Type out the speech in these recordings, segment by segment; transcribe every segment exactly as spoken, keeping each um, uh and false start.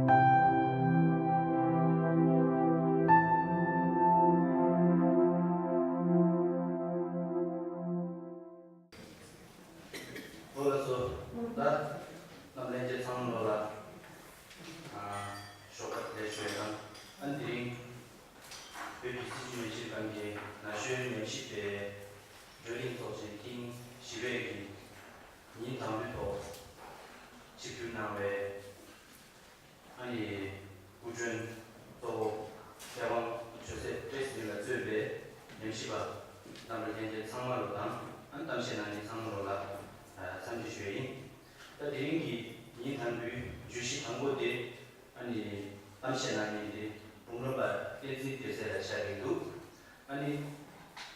ཨོ་ལགས་སོ། ད་རྣམ་ལྷན་རྒྱས་ཚང་མ་ལོ་ལ་ཨ་ཞོགས་པ་བདེ་ལེགས་ཞུ་ཡ་དང་། ཨ་ནི་དེ་རིང་བོད་ཀྱི་སྲིད་བྱུས་ཉམས་ཞིབ་ཁང་གི་ན་གཞོན་ཉམས་ཞིབ་པའི་བགྲོ་གླེང་ཚོགས་ཆེན་ཐེངས་བཞི་པའི་གི་ཉིན་དང་པོའི་ཐོག་ཆིབས་བསྒྱུར་གནང་བའི་ཨ་ནི་སྐུ་མགྲོན་གཙོ་བོ་མཁས་དབང་ཇོ་སྲས་བཀྲ་ཤིས་ལགས་གཙོས་པའི་ཉམས་ཞིབ་པ་རྣམ་པ་ལྷན་རྒྱས་ཚང་མ་ལོ་དང་། ཨ་ནི་གཏམ་བཤད་གནང་མཁན་ཚང་མ་ལོ་ལ་འཚམས་འདྲི་ཞུ་ཡ་ཡིན། ད་དེ་རིང་གི་ཉིན་དང་པོའི་བརྗོད་གཞི་དང་པོ་དེ་ཨ་ནི་གཏམ་བཤད་གནང་མཁན་དེ་འབུམ་རམས་པ་བསྟན་འཛིན་བདེ་གསལ་ལགས་ཆགས་ཀྱི་འདུག་ཨ་ནི་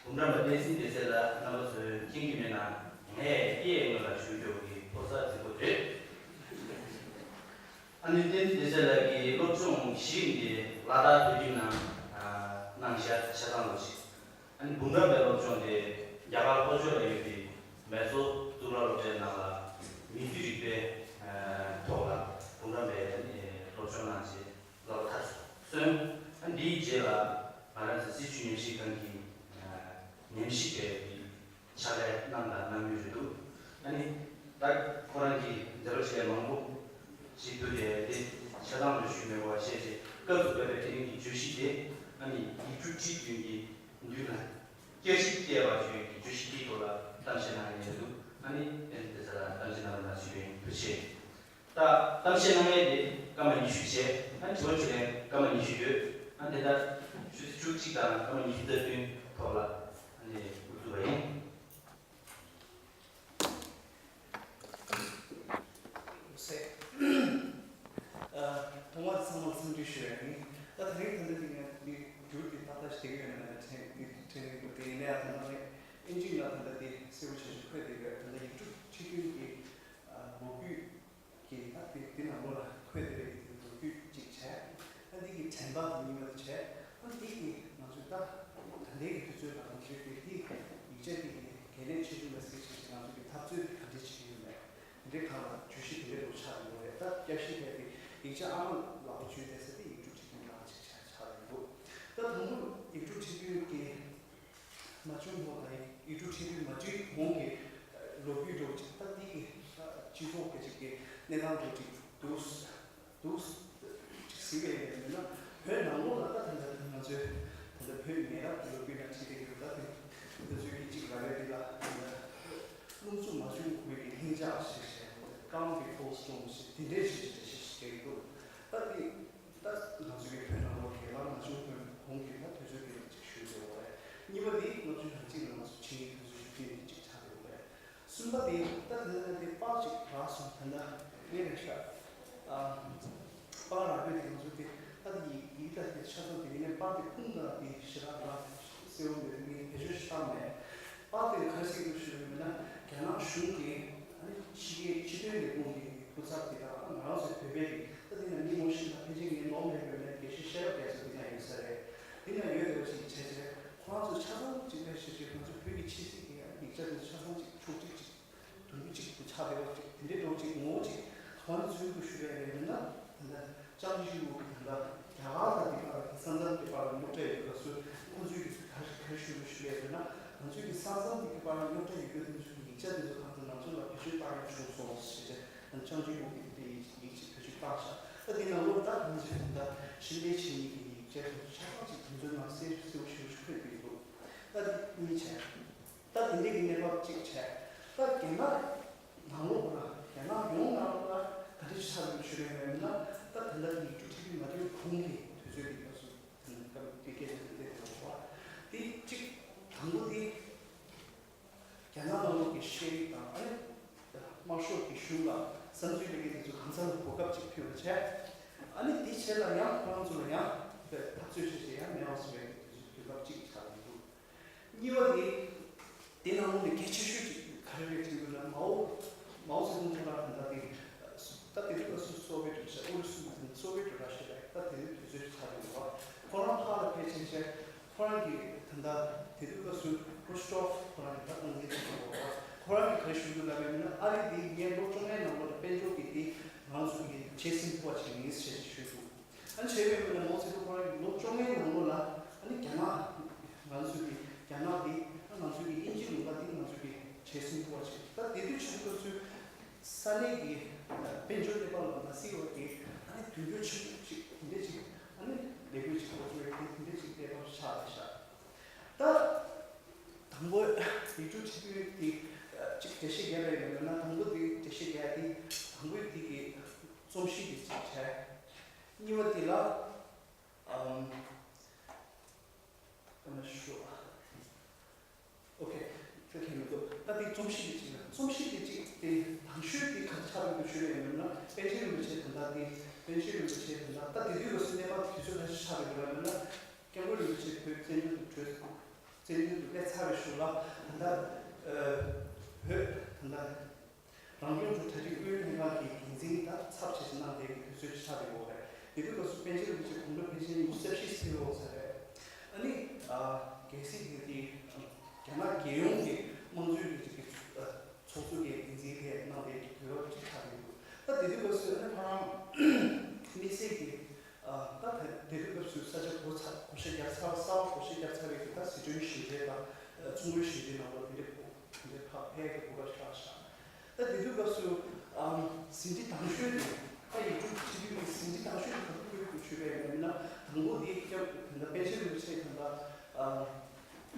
འབུམ་རམས་པ་བསྟན་འཛིན་བདེ་གསལ་ལགས་རྣམ་པ་ཚོས་མཁྱེན་གྱི་མེད་ན། ངས་ཨེ་ཡའི་སྔོན་ལ་ཞུ་རྒྱུ་གི་ཕོ་གསར་རྫིག་པོ་རེད། ཨ་ནི་བསྟན་འཛིན་བདེ་གསལ་ལགས་ཀྱི་སློབ་སྦྱོང་གཞི་རིམ་དེ་ལ་དྭགས་བོད་ཁྱིམ་ནང་གནང་བཞག་ཆ་ཚང་ལོ་ཞིག་ཨ་ནི་འབུམ་རམས་པའི་སློབ་སྦྱོང་དེ་རྒྱ་གར་ལྷོ་ཕྱོགས་ལ་ཡོད་པའི་མེ་སོར་གཙུག་ལག་སློབ་གྲྭའི་ནང་ལ་མིང་རུས་རིག་པའི་ཐོག་ལ་འབུམ་རམས་པའི་སློབ་སྦྱོང་གནང་རྗེས་སློབ་མཐར་སོན། ཨ་ནི་དེའི་རྗེས་ལ་ང་རང་ཚོ་སྲིད་བྱུས་ཉམས་ཞིབ་ཁང་གི་ཉམས་ཞིབ་པའི་ཕྱག་ལས་གནང་དང་གནང་མུས་རེད་འདུག་ཨ་ནི་ད་ཁོ་རང་གིས་མཛད་པ་ཆེ་མང་པོ་ཞིག་ཕུལ་ཏེ། དེ་ཆ་ཚང་དུ་ཞུས་མེད་པ་བཤད་ཅེས། སྐབས་སུ་བབས་པའི་དེ་རིང་གི་བརྗོད་གཞི་དེ་ཨ་ནི་ཡིག་འབྲུ་ཁྲི་བདུན་གྱི་མདུན་ལ་བསྐྱར་ཞིབ་བལྟས་པ་བརྗོད་ཀྱི་བརྗོད་གཞི་དེའི་ཐོག་ལ་གཏམ་བཤད་གནང་ཡས་རེད་འདུག་ཨ་ནི་བསྟན་འཛིན་བདེ་གསལ་ལགས་གཏམ་བཤད་གནང་རོགས་གནང་ཞུ་ཡ་ཡིན། ཐུགས་རྗེ་ཆེ། ད་གཏམ་བཤད་གནང་ཡས་དེ་སྐར་མ་ཉི་ཤུ་བྱས། ཨ་ནི་དྲི་བ་དྲིས་ལན་སྐར་མ་ཉི་ཤུ་ཡོད། ཨ་ནི་དེ་ལྟར་ཆུ་ཚོད་བཅུ་གཅིག་དང་སྐར་མ་ཉི་ཤུ་རྩ་བདུན་ཐོག་ལ་ཨ་ནི་འགོ་འཛུགས་པ་ཡིན། ཟེར། ཨ། ཐོག་མར་ཚང་མར་འཚམས་འདྲི་ཞུ་ཡ་ཡིན། ད་དེ་རིང་ད་ལྟ་འདི་ངས་འདི་འགྱུར་འདི་ཏག་ཏག་ཞིག་བསྡད་ཀྱི་ཡོད་ན་མེད་ན་དྲན་དྲན་གྱི་འདུག་དེ་ཡིན་ན་ཡང་ད་ལྟ་ངས་ཨིན་ཇི་ནང་ད་ལྟ་འདི་གསལ་པོ་ཆེ་ཆེ་འཁོད་བསྡད་ཡོད། ད་ལྟ་ཡིག་འབྲུ་ཁྲིད་རྒྱུན་གྱི་ཨ་ལོ་རྒྱུས་ཀྱི་ད་དེ་དེ་ནང་ལོགས་ལ་འཁོད་བསྡད་པའི་དེ་ལོ་རྒྱུས་གཅིག་བྱས། ད་འདི་གི་དྲན་པ་དེ་གཉིས་པ་དེ་བྱས། ད་འདི་གི་ང་ཚོས་ད་ད་ལྟའི་གི་དུས་ཚོད་ལ་ང་ཚོས་དེ་འདི་ཡིག་ཆ་དེ་གི་གལ་གནད་ཆེ་ཤོས་ལ་གཟིགས་བྱས་ང་ཚོ་གི་འཐབ་རྩོད་དེ་ག་འདྲས་བྱེད་ཀྱི་ཡོད་མེད། འདི་གང་ལ་བརྗོད་གཞི་དེ་འདྲའི་ཐོག་ཆགས་ཡོད་རེད། ད་བསྐྱར་ཞིབ་བྱས་ཏེ་ཡིག་ཆ་ཨ་མ་ལག་པ་འཇུས་བསྡད་ས་དེ་ཡིག་འབྲུ་ཁྲིད་རྒྱུན་ནང་གཅིག་ཆགས་ཆགས་ཡོད་འདུག་ད་དང་པོ་ཡིག་འབྲུ་ཁྲིད་རྒྱུན་གྱི་མ་བྱུང་གོང་དང་ཡིག་འབྲུ་ཁྲིད་རྒྱུན་མ་བྲིས་གོང་གི་ལོ་རྒྱུས་འདྲ་བོ་ཅིག་ད་འདི་གི་སྤྱི་ཚོགས་ཀྱི་ཅིག་གི་གནས་སྟངས་འདྲ་བོ་ཅིག་འདུག་འདུག་ཅིག་གཟིགས་པ་ཡིན་ན། བོད་ནང་ལོགས་ལ་ད་ད་ལྟ་ང་ཚོའི་ད་ལྟ་བོད་ཉེ་རབས་ཀྱི་ལོ་རྒྱུས་ནང་བྲིས་བསྡད་ཀྱི་འདུག་ད་དེ་ང་ཚོའི་གི་ཅིག་ར་བའི་འདི་ལ་ད་ལྟ་རླུང་འཚུབ་མ་བྱུང་གོང་གི་ལྷིང་འཇགས་ཞེས་བྱས། Calm before storm ཞེས་དེ་འདྲའི་ཞེས་བྱས་ཞེས་བྱས་འདུག་ད་དེ་ད་ང་ཚོའི་གི་བོད་ནང་ལོགས་གི་ལ་མ་བྱུང་གོང་གི་ད་དུས་ཚོད་དེ་ལ་ཅིག་ཞུས་བསྡད་ཡོད་རེད། གཉིས་པ་དེ་ང་ཚོའི་རང་ཅིག་ལ་ང་ཚོ་ཆིངས་ཡིག་དུས་ཚོད་ཞུ་རྒྱུ་དེ་ཅིག་ཆགས་བསྡད་ཡོད་རེད། གསུམ་པ་དེ་ད་དེ་ནས་དེ་པར་ཅིག་རག་སོང་། ད་ལྟ་ངས་རེད་ཤག་ཨ། པར་རག་པའི་དེ་ང་ཚོ་དེ་ད་དེ་ཡིག་ཡིག་ད་དེ་ཆ་ཚང་དེ་ཡིན་ནའི་པར་དེ་ཁུངས་དང་དེ་ཞེ་དྲག་རག་གསལ་པོ་མེད། ངས་བེད་སྤྱོད་ཞེ་དྲག་མེད། པར་དེ་ག་རེ་ཟེར་གྱི་འདུག་ཞུས་པ་ཡིན་ན། རྒྱ་ནག་གཞུང་གི་ཨ་ནི་ཕྱི་རྒྱལ་ཕྱི་དོན་ལས་ཁུངས་ཀྱི་སྐུ་ཚབ་དེ་དང་ང་རང་ཚོའི་བོད་པའི་གི་ད་དེ་ན་མི་ངོ་ཤེས་ན་ཕལ་ཆེར་ངའི་ནོར་མེད་པའི་ན་དགེ་བཤེས་ཤེས་རབ་རྒྱ་མཚོ་དེ་ན་ཡོད་ས་རེད། དེ་ན་ཡོད་བསྡད་པ་ཞིག་བྱས་བྱས་ཁོ་རང་ཚོ་ཆ་ཚང་གཅིག་པའི་ཞེས་བྱས་ང་ཚོ་བོད་ཀྱི་ཆབ་སྲིད་ཀྱི་ཡིག་ཆ་དེ་ཚོ་ཆ་ཚང་གཅིག་ཕྱོགས་གཅིག་གཅིག་དུམ་བུ་གཅིག་ཏུ་ཆགས་བསྡད་པ་གཅིག་དེ་འདྲའི་འགྲོ་གཅིག་ངོ་བོ་གཅིག་གང་ནས་ཚུལ་དུ་ཞུ་བའི་རེད་ན། ད་ལྟ་ཅང་ཅིག་ཅིག་ལུགས་ཀྱི་ད་ལྟ་རྒྱ་གར་དང་དེ་ག་ར་གི་ས་མཚམས་ཀྱི་བར་ལ་རྙོག་དྲ་ཡོད་པ་སུ་ཁོང་ཚོའི་གི་ག་རེ་ག་རེ་ཞུ་རུ་ཞུ་བའི་རེད་ན། ང་ཚོའི་གི་ས་མཚམས་དེ་གི་བར་ལ་རྙོག་དྲ་ཡོད་རྒྱུ་དེ་ཚོའི་གི་ཡིག་ཆ་དེ་ཚོ་གང་ཚོ་ང་ཚོ་ལ་བེད་སྤྱོད་བཏང་ཡ་བྱུང་སོང་ཞེས་བྱས། ཅང་ཅིག་ལུགས་ཀྱི་དེ་ཡིག་ཡིག་ཅིག་བེད་སྤྱོད་བཏང་ཤག་ད་དེ་ནང་ལོགས་ད་ང་ཚོའི་ད་ལྟ་ཤེས་ལྡན་འཆད་ཉན་གྱི་ཡིག་ཆ་དེ་ཚོ་ཆ་ཚང་ཅིག་དེ་ཚོའི་ནང་གསལ་གསལ་པོ་ཞེ་པོ་ཞིག་འཁོད་ཀྱི་འདུག་ད་དེ་གཉིས་བྱས། ད་དེ་འདྲའི་གི་གནས་བབ་གཅིག་བྱས། ད་རྒྱ་ནག་ནང་ལོགས་ལ་རྒྱ་ནག་ཡོངས་ནང་ལོགས་ལ་ག་འདྲ་ཞིག་ཆགས་འདུག་ཞུ་རན་ཡོད་ན། ད་ད་ལྟ་ཡིག་འབྲུ་ཁྲིད་རྒྱུན་མ་བྲིས་གོང་གི་དུས་ཚོད་ཀྱི་སྐབས་སུ་ད་ལྟ་སྐབས་དེ་སྐད་ཆ་དེ་འདྲ་དེ་རེད་བ། དེ་གཅིག་དང་པོ་དེ་རྒྱ་ནག་ནང་ལོགས་ཀྱི་ཤེས་རིག་དང་ཨ་ནི་དམར་ཤོག་གི་གཞུང་ལ་བསམ་ཚུལ་ལས་འགུལ་དེ་ཚོ་གང་ས་ལ་གོ་སྐབས་ཅིག་ཕུལ་བ་བྱས། ཨ་ནི་དེ་བྱས་ལ་ཡང་ཁོ་རང་ཚོ་ལ་ཡང་འཐབ་རྩོད་བྱས་བྱས་ཡང་མེད་པ་བཟོ་བའི་དུས་ཚོད་དུས་སྐབས་གཅིག་ཆགས་འདུག་གཉིས་པ་དེ། དེ་ནང་ལོགས་ནས་གལ་ཆེ་ཤོས་ཅིག་ག་རེ་རེད་དྲན་གྱི་ན། མའོ། མའོ་ཙེ་ཏུང་ཐོག་ལ་ད་ལྟ་དེ། ད་དེ་དུས་སྐབས་སུ་སོ་བྷི་ཡེ་ཊི་རེད་ཤག་ཨུ་རུ་སུ་མ་ཡིན་སོ་བྷི་ཡེ་ཊི་ར་ཤི་ཡ་རེད། ད་དེ་དུས་དུས་ཚོད་ཆགས་ཡོད་པ། ཁོ་རང་ཕར་ལ་ཕེབས་ཕྱིན་བྱས་ཁོ་རང་གིས་ད་ལྟ་དེ་དུས་སྐབས་སུ་ཁུ་རུ་ཤི་ཆོབ་ཁོ་རང་གིས་ད་སྟངས་འཛིན་བྱེད་ཀྱི་ཡོད་པ། ཁོ་རང་གིས་ག་རེ་ཞུ་གི་འདུག་ལབ་པ་ཡིན་ན། ཨ་རི་དེ་ངའི་ལོ་བཅོ་ལྔའི་ནང་ལོགས་ལ་དཔལ་འབྱོར་གྱི་དེ་ང་ ང་ཚོ་གི་བྱེད་སེམས་ཕུ་བ་ཅིག་ཡིན་ཞེས་ཞུས་འདུག་ཨ་ནི་བྱས་པའི་སྒོ་ནས་མའོ་ཙེ་ཏུང་ཁོ་རང་གིས་ལོ་བཅོ་ལྔའི་ནང་ལོགས་ལ་ཨ་ནི་རྒྱ་ནག་ང་ཚོ་གི་རྒྱ་ནག་འདི་ཨ་ང་ཚོ་གི་དབྱིན་ཇི་ལུང་པ་འདི་ང་ཚོ་གི་བྱེད་སེམས་ཕུ་བ་ཅིག་ད་དེ་དུས་ཆུ་ཚོད་ཚོས་ས་གནས་ཀྱི་དཔལ་འབྱོར་ལས་པ་ལ་མ་སྲིད་པ་གི་ཨ་ནི་མདུན་སྐྱོད་ཆེན་པོ་ཅིག་དེ་འདྲ་ཅིག་ཨ་ནི་ལས་འགུལ་ཅིག་འགོ་བཙུགས་ཡོད་དེ་དེ་འདྲ་ཅིག་གནས་བབ་ཆགས་བསྡད་ཤག་ད། དང་པོ་ཡིག་འབྲུ་ཁྲི་འདུས་དེ་གཅིག་འགྲེལ་བཤད་རྒྱབ་པ་ཡིན་ན་དང་པོ་དེ་འགྲེལ་བཤད་རྒྱག་དེ་དང་པོ་དེ་གི་རྩོམ་གཤིས་དེ་གཅིག་བྱས། གཉིས་པ་དེ་ལ་ཨམ་ཨ་ན་ཤོ་ཨོ་ཁེ་ཁེ་མི་འདུག་ད་དེ་རྩོམ་གཤིས་དེ་གཅིག་ལ་རྩོམ་གཤིས་དེ་གཅིག་དེ་དང་ཤོས་དེ་ག་ཆགས་ཡོད་དུ་ཞུ་ཡ་ཡིན་ན་པཎ་ཆེན་རིན་པོ་ཆེ་དང་ད་དེ་པཎ་ཆེན་རིན་པོ་ཆེ་དང་ད་ད་དེ་དུས་ལ་སུ་གནས་པ་དུས་ཚོད་ལ་ཆགས་ཡོད་དུ་ཡོད་ན་སྐྱབས་མགོན་རིན་པོ་ཆེ་བོད་བཙན་བྱོལ་དུ་བྲོས་སོང་། བཙན་བྱོལ་དུ་སླེབས་ཚར་བའི་གཞུག་ལ་ད་ལྟ་བོད་ད་ལྟ་རང་སྐྱོང་ལྗོངས་གྲ་སྒྲིག་ཨུ་ཡོན་ལྷན་ཁང་གི་འགན་འཛིན་ད་ཚབ་བྱས་ཏེ་གནང་བསྡད་པའི་དུས་ཚོད་ཆགས་ཡོད་རེད། དེ་དུས་སྐབས་སུ་པཎ་ཆེན་རིན་པོ་ཆེ་དགུང་གྲངས་ཕལ་ཆེར་ཉི་ཤུ་རྩ་བཞི་ཕེབས་ཡོད་ས་རེད། ཨ་ནི་གལ་སྲིད་དེ་དེ་རྒྱ་ནག་རྒྱལ་ཡོངས་ཀྱི་དམངས་གཙོའི་རིང་ལུགས་ཀྱི་ཚོགས་གཙོ་གི་འགན་འཛིན་དེ་གནང་བསྡད་པའི་དུས་བབ་ཅིག་ཆགས་ཡོད་འདུག་ད་དེ་དུས་སྐབས་སུ་ཨ་ནི་ཁོ་རང་དམིགས་བསལ་གྱི་ད་དེ་དུས་སྐབས་སུ་ས་ཆ་བགོ་ཚ་བགོ་བཤའ་རྒྱག་ཚར་བ་གསར་པ་བགོ་བཤའ་རྒྱག་ཚར་བའི་གི་ད་ཟི་ཁྲོན་ཞིང་ཆེན་དང་ཚོང་དཔོན་ཞིང་ཆེན་ནང་ལ་དེ་འདྲའི་བོད་དེ་འདྲའི་ཕར་ཕེབས་ཀྱི་གོ་སྐབས་ཤར་ཤག་ད་དེ་དུས་སྐབས་སུ་ཨམ་ཟིན་བྲིས་དང་ཤོས་དེ་ད་ཡིག་འབྲུ་ཁྲི་འདུས་ཀྱི་ཟིན་བྲིས་དང་ཤོས་དེ་ག་དུས་ཕུལ་དགོས་ཞུས་པ་ཡིན་ན་དང་པོ་དེ་སྐབས་ད་ལྟ་པཎ་ཆེན་རིན་པོ་ཆེ་ད་ལྟ་ཨམ་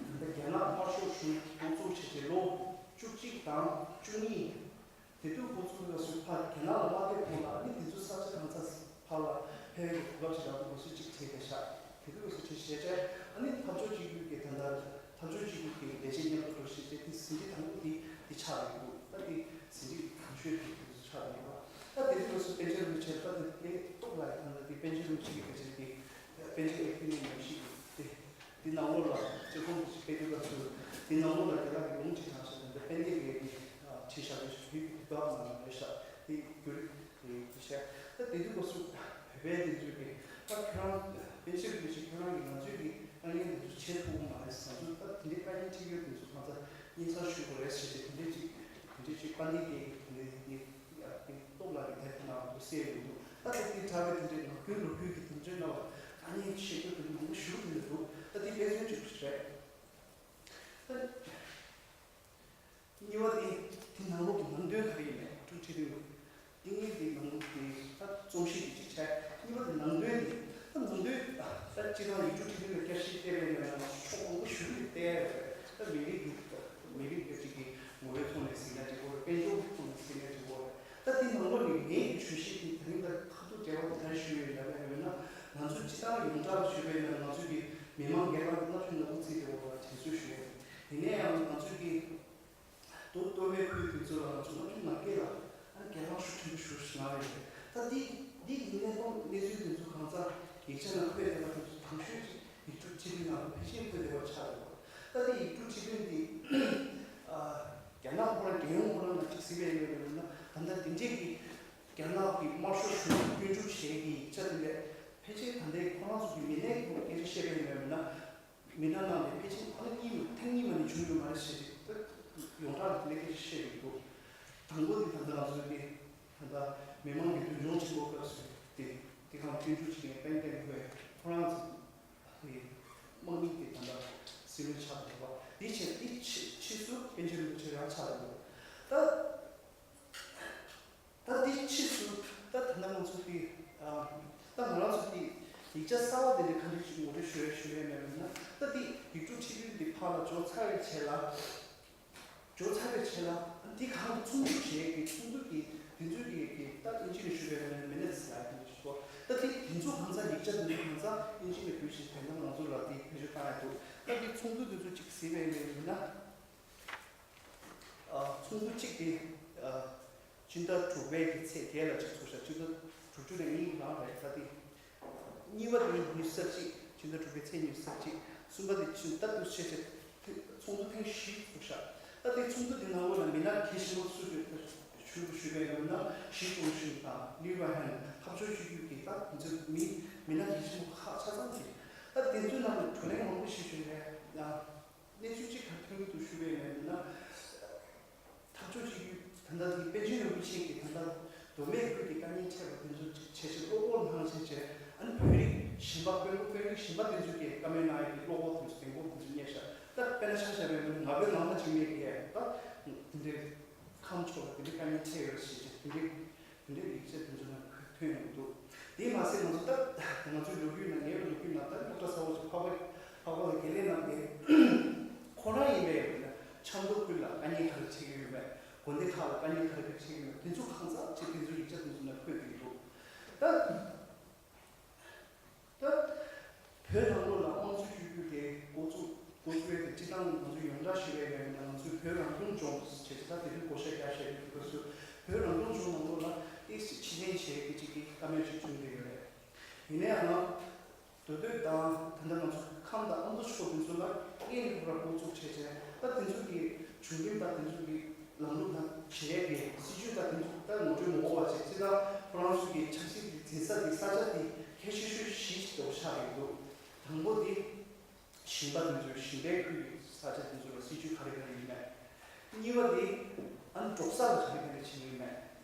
ད་ལྟ་རྒྱ་ནག་དམར་ཤོག་གཞུང་འགོ་བཙུགས་བྱས་རྗེས་ལོ་བཅུ་གཅིག་དང་བཅུ་གཉིས། དེ་དུས་ཁོ་ཚོ་ལ་སུ་ཕར་རྒྱ་ནག་ལ་མ་ཕེབས་གོང་ལ་ཨ་ནི་དེ་ཚོ་ས་ཆ་གང་ས་ཕར་ལ་ཕེབས་ཡག་གི་གོ་སྐབས་ཤིག་རག་འདུག་གོ་སུ་གཅིག་བྱས་བསྡད་ཤག་དེ་དུས་ཁོ་སུ་བྱས་བྱས་བྱས་ཨ་ནི་འཐབ་ཕྱོགས་གཅིག་གྱུར་གྱི་ད་ལྟ་འཐབ་ཕྱོགས་གཅིག་གྱུར་གྱི་ལས་བྱེད་མཉམ་དུ་འགྲོ་ཞེས་བྱས་དེ་ཟིན་བྲིས་དང་པོ་དེ་དེ་ཆགས་ཡོད་འདུག་ད་དེ་ཟིན་བྲིས་དང་ཤོས་དེ་དེ་ཚོ་ཆགས་ཡོད་པ་ད་དེ་དུས་ཁོ་སུ་པཎ་ཆེན་རིན་པོ་ཆེ་ད་དེ་ལས་གཏོགས་ལ་ད་ལྟ་དེ་པཎ་ཆེན་རིན་པོ་ཆེ་གི་ད་ཆེན་དེ་པཎ་ཆེན་ཨེ་ཀི་ནི་ཉམས་ཞིག་དེ། འདི་ནང་ལོགས་ལ་སྤྱི་ཁོག་ཅིག་སྤེལ་དུས་སྐབས་སུ་འདི་ནང་ལོགས་ལ་རྒྱ་ནག་གི་ལུང་ཅིག་དྲངས་ཤག་དེ་འདྲ་དཔལ་ལྡན་རྒྱལ་གྱིས་བྲིས་བཞག་པའི་བོད་ཀྱི་དུས་བབ་ནང་ལ་རེད་ཤག་དེ་བསྒྱུར་རེད་ཤག་ད་དེ་དུས་སྐབས་སུ་བོད་པའི་དེ་ཚོས་ཀྱི་ད་ཁྱོད་རང་པཎ་ཆེན་རིན་པོ་ཆེ་ཁྱོད་རང་གིས་ང་ཚོའི་གི་དཀའ་ངལ་དེ་ཚོ་བྱེད་ཐུབ་ཀྱི་མ་རེད། ང་ཚོ་ད་དེ་འདྲའི་དཀའ་ངལ་འཕྲད་ཡོད་དེ་ཚོ་གང་ཚ་སྙན་སེང་ཞུ་དགོས་རེད་ཟེར་ཏེ་དེ་འདྲའི་ཅིག་དེ་འདྲའི་ཅིག་དཔལ་ལྡན་རྒྱལ་གྱིས་དེ་འདྲའི་ནི། ཡ་དེ་སྟོབས་ལགས་ཀྱིས་དེབ་ཁོ་ན་འདུག་གསལ་ཡོད་འདུག་ད་དེ་དེ་དྲ་བའི་དེ་འདྲའི་ངག་རྒྱུན་ལོ་རྒྱུས་ཀྱི་དོན་ཚན་ལ་བ་ཨ་ནི་བཤད་རྒྱུ་དེ་མང་པོ་ཞུ་གི་འདུག་ད་དེ་དཔེ་མཚོན་གཅིག་རེད། ད་གཉིས་པ་དེ་དེ་ནང་ལོགས་ཀྱི་ནང་དོན་ག་རེ་ཡིན་ནས་ཀྲུང་ཁྲི་རིང་ལ་ཏིང་ངེ་འཛིན་ནང་དེ་ད་རྩོམ་གཤིས་དེ་གཅིག་བྱས། གཉིས་པ་དེ་ནང་དོན་དེ་ད་ནང་དོན་ད་སྤྱིར་བཏང་ཡིག་འབྲུ་ཕྲེང་ལ་བསྐྱར་ཞིབ་བལྟས་པའི་ནང་ལ་ཕྱོགས་མང་པོ་ཞིག་ལ་བལྟས་ཡོད་རེད། ད་མི་རིགས་ཀྱི་མི་རིགས་ཀྱི་གཅིག་གི་ངོ་བོའི་ཐོག་ནས་ཟིན་ན་འགྲིག་གོ་རེད། དཔལ་འབྱོར་གྱི་ཐོག་ནས་ཟིན་ན་འགྲིག་གོ་རེད། ད་དེ་ནང་ལོགས་ནས་ངའི་གི་བརྗོད་གཞི་དེ་ད་རིང་ད་ཁ་ཐུག་འབྲེལ་བ་དེ་ག་རེ་ཞུ་ཡོད་ལབ་ཡོད་ན་ང་ཚོ་སྤྱི་བཏང་ཡོངས་གྲགས་ལ་ཞུས་པ་ཡིན་ན་ང་ཚོ་གི་མི་མང་སྒེར་པ་གི་རླབས་ཆེན་ནོར་བུ་བརྩིས་ཏེ་འོ་ད་དྲན་གསོ་ཞུ་ཡོད། ཡིན་ན་ཡང་ང་ཚོ་གི་མདོ་སྟོད་སྨད་ཁུལ་དེ་ཚོ་ལ་ང་ཚོ་སྔ་ཕྱི་ནང་སྐད་ལ་ཨ་ནི་སྒེར་ལངས་ཤུགས་ཆེན་པོ་ཞིག་གནང་ཡོད་རེད། ད་འདི་འདི་གི་གནད་དོན་གནས་ཚུལ་དེ་ཚོ་གང་ཚ་ཡིག་ཆ་ནང་འཁོད་བསྡད་པ་དེ་ཚོ་དང་ཤོས་ཅིག་ཡིག་འབྲུ་ཁྲི་འདུས་ནང་ལ་ཕལ་ཆེར་འཁོད་བསྡད་པ་ཆགས་ཡོད་རེད། ད་འདི་ཡིག་འབྲུ་ཁྲི་འདུས་འདི་ཨ་རྒྱ་ནག་ཁོ་རང་རྒྱལ་ཡོངས་ཁོ་རང་ལ་ཅིག་གཟིགས་པའི་ངོས་ནས་ཡིན་ན་ད་ལྟ་འདི་འདྲས་ཀྱི་རྒྱ་ནག་གི་དམར་ཤོག་གཞུང་གིས་བསྐྱོན་འགྲུལ་བྱས་ཀྱི་ཡིག་ཆ་དེ་འདྲས་ཕལ་ཆེར་ད་ལྟའི་ཁོ་རང་ཚོ་གི་མི་སྣའི་སྐད་ཆ་བཤད་པའི་ངོས་ནས་ཡིན་ན། མི་སྣ་རྣམས་ལས་ཕལ་ཆེར་ཁོ་ན་གཉིས་མ་ཐེངས་གཉིས་མ་ནས་བྱུང་ཡོད་མ་རེད་ཟེར་ཅིག་ད་ཡོངས་གྲགས་ཀྱི་གནས་སྐབས་ཤིག་བཤད་ཡོད་འདུག་དང་པོ་དེ་ད་ལྟ་ང་ཚོའི་དེ་ད་ལྟ་མི་མང་གི་འདུ་ལོང་ཆེན་པོ་སྐབས་སུ་དེ་དེ་གང་བསྟུན་གྲོས་བྱེད་མཁན་པན་ཏེ་ལི་ཧོས་ཁོ་རང་ཚོ་དེ་དམག་མི་དེ་ད་ལྟ་སྲིད་བློན་ཆགས་འདུག་པ་དེ་བྱས་དེ་ཕྱི་ཕྱིས་སུ་པཎ་ཆེན་རིན་པོ་ཆེ་རང་ཆགས་འདུག་ད། ད་འདི་ཕྱིས་སུ་ད་ད་ལྟ་ང་ཚོ་གི་ཨ་ད་ང་རང་ཚོ་གི་ཡིག་ཆ་གསར་བ་དེ་འདྲ་ག་འདྲ་ཞིག་ངོ་སྤྲོད་ཞུ་ཡ་ཞུ་ཡ་མེད་པ་ཡིན་ན་ད་འདི་ཡིག་འབྲུ་ཁྲི་འདུས་འདི་ཕར་ལ་འབྱོར་ཚར་བའི་རྗེས་ལ་འབྱོར་ཚར་བའི་རྗེས་ལ་འདི་གང་ཚོགས་འདུ་བྱས་ཀྱི་ཚོགས་འདུ་གི་དེ་ཚོའི་གི་གི་ད་ཨིན་ཇི་ནས་ཞུ་བའི་མི་ནེ་ཊི་སི་ལ་དེ་འདྲ་ཞུ་ད་འདི་དེ་ཚོ་གང་ཚ་ཡིག་ཆ་དེ་ཚོ་གང་ཚ་ཨིན་ཇི་ནས་བསྒྱུར་ཞིག་དེ་འདྲ་ང་ཚོ་ལ་དེ་བེད་སྤྱོད་བཏང་ཡ་འདུག་ད་འདི་ཚོགས་འདུ་དེ་ཚོ་ཅིག་གཟིགས་པའི་མི་ཡིན་ན། ཚོགས་འདུ་གཅིག་དེ་སྤྱི་ཟླ་དྲུག་པའི་གི་ཚེས་བརྒྱད་ལ་གཅིག་ཚོགས་ཤག་སྤྱི་ཟླ་དྲུག་ཅུ་རེ་གཉིས་ལང་རེད་ད་དེ། གཉིས་པ་དེ་ཉི་ཤུ་རྩ་གཅིག་སྤྱི་ཟླ་དྲུག་པའི་ཚེས་ཉི་ཤུ་རྩ་གཅིག་གསུམ་པ་དེ་ཕྱི་ཟླ་དུ་ཆེ་ཆེ་ཚོགས་འདུ་ཐེངས་བཞི་ཚོགས་ཤག་ད་དེ་ཚོགས་འདུ་དེ་ནང་ལོགས་ལ་མི་སྣ་གལ་ཆེན་པོ་སུ་ཞུ་ཞུ་ཞུ་བའི་ཡོད་ན་ཞི་ཅུང་ཕིང་དང་ལི་ཝེ་ཧན་འཐབ་ཕྱོགས་གཅིག་གྱུར་གྱི་ད་དེ་ཚོ་མི་མི་སྣ་གལ་ཆེན་པོ་ཁག་ཆ་ཚང་གི་ད་དེ་ཚོའི་ནང་ལ་བགྲོ་གླེང་མང་པོ་ཞིག་བྱུང་རེད། གནས་ཚུལ་གཅིག་ག་ཐོན་གྱི་འདུག་ཞུ་བའི་ཡིན་ན། འཐབ་ཕྱོགས་གཅིག་གྱུར་ད་ལྟ་དེ་པཎ་ཆེན་རིན་པོ་ཆེ་གིས་ད་ལྟ་ མདོ་སྨད་ཁུལ་གྱི་དཀའ་ངལ་འཕྲད་པ་དེ་ཚོ་བྱས་བྱས་བློ་ཁོག་གནང་བྱས་བྱས། ཨ་ནི་བོད་རིགས་གཞན་པ་དཔོན་པོ་དཔོན་རིགས་གཞན་པ་དེ་ཚོ་གིས་བཀའ་མོལ་གནང་ཡག་གི་བློ་ཁོག་དེ་ཚོ་གདེང་སྤོབས་དེ་ཚོ་རྙེད་ཤག་ད་དཔེར་ན་ཆ་བཞག་པ་ཡིན་ན་ང་ཚོའི་ནང་ན་གཅིག་མེད་ཀྱི་ད་དེ་འདྲའི་ཁམས་ཕྱོགས་ལ་དེ་འདྲའི་དཀའ་ངལ་འཕྲད་ཡོད་ཞེས་བྱས་དེ་འདྲའི་དེ་འདྲའི་ཡིག་ཆ་དེ་ཚོ་ནང་ཐོན་ཡོང་གི་འདུག་དེས་མ་ཟད་ང་ཚོ་ད་ང་ཚོའི་ལོ་རྒྱུས་ནང་ངའི་ལོ་རྒྱུས་ནང་ད་སློབ་གྲྭ་གསར་པ་ཞིག་འཕགས་པ་འཕགས་པ་ལ་དགེ་ལས་གནང་མཁན་ཁོ་རང་ཡིན་པས་ཡོད་ན་ཆབ་མདོ་ཁུལ་ལ་དཀའ་ངལ་ག་རེ་འཕྲད་ཀྱི་ཡོད་མེད། དགོན་སྡེ་ཁག་ལ་དཀའ་ངལ་ག་རེ་ག་རེ་འཕྲད་ཀྱི་ཡོད་མེད། དེ་ཚོ་གང་ཟག་ཅིག་དེ་ཚོའི་ཡིག་ཆ་དེ་ཚོ་ནང་འཁོད་ཀྱི་འདུག་ད། ད། བོད་ནང་ལོགས་ལ་དམངས་གཙོའི་བཅོས་བསྒྱུར་དེ་འགོ་བཙུགས་འགོ་བཙུགས་ཡས་དེ་སྤྱི་བཏང་ང་ཚོ་ཡོངས་གྲགས་ཤིག་རེད་པས་ན། ང་ཚོའི་བོད་རང་སྐྱོང་ལྗོངས་ཟེར་ཏེ་ད་དེ་དུས་བགོ་བཤའ་རྒྱག་བཞག་ཡོད་དུས་སྐབས་སུ་བོད་རང་སྐྱོང་ལྗོངས་ནང་ལོགས་ལ་ཏོག་ཙམ་ཕྱིར་འཐེན་བྱེད་ཀྱི་ཅིག་གི་བཀའ་མོལ་ཅིག་བྱུང་བསྡད་ཡོད་རེད། ཡིན་ནའང་མདོ་སྟོད་དང་ད་ལྟ་ང་ཚོ་ཁམས་དང་ཨ་མདོ་ཕྱོགས་དེ་ཚོ་ལ་སྔོན་ནས་ཁོ་རང་འགོ་བཙུགས་བྱས་བྱས། ད་དེ་ཚོ་གི་བྱུང་རིམ་དང་དེ་ཚོ་གི་ལམ་ལུགས་དང་བྱེད་ཡས་ཀྱི་སྲིད་ཇུས་དང་དེ་ཚོ་ད་ངོ་སྤྲོད་མ་དགོས་པ་བྱས་ཚེ། ད་ཁོ་རང་ཚོ་གི་ཆབ་སྲིད་ཀྱི་འཛིན་ས་དེ་ས་ཆ་དེ་གལ་ཆེ་ཤོས་བཞི་ཞིག་ཏུ་ཆགས་ཡོད་འདུག་དང་པོ་དེ་ཞིང་པ་དེ་ཚོའི་ཞིང་པའི་ཁུལ་གྱི་ས་ཆ་དེ་ཚོ་ལ་སྲིད་ཇུས་ག་རེ་ག་རེ་ཡོད་མེད། གཉིས་པ་དེ་ཨ་ནི་འབྲོག་ས་ལ་ག་རེ་ག་རེ་བྱེད་ཀྱི་ཡོད་མེད།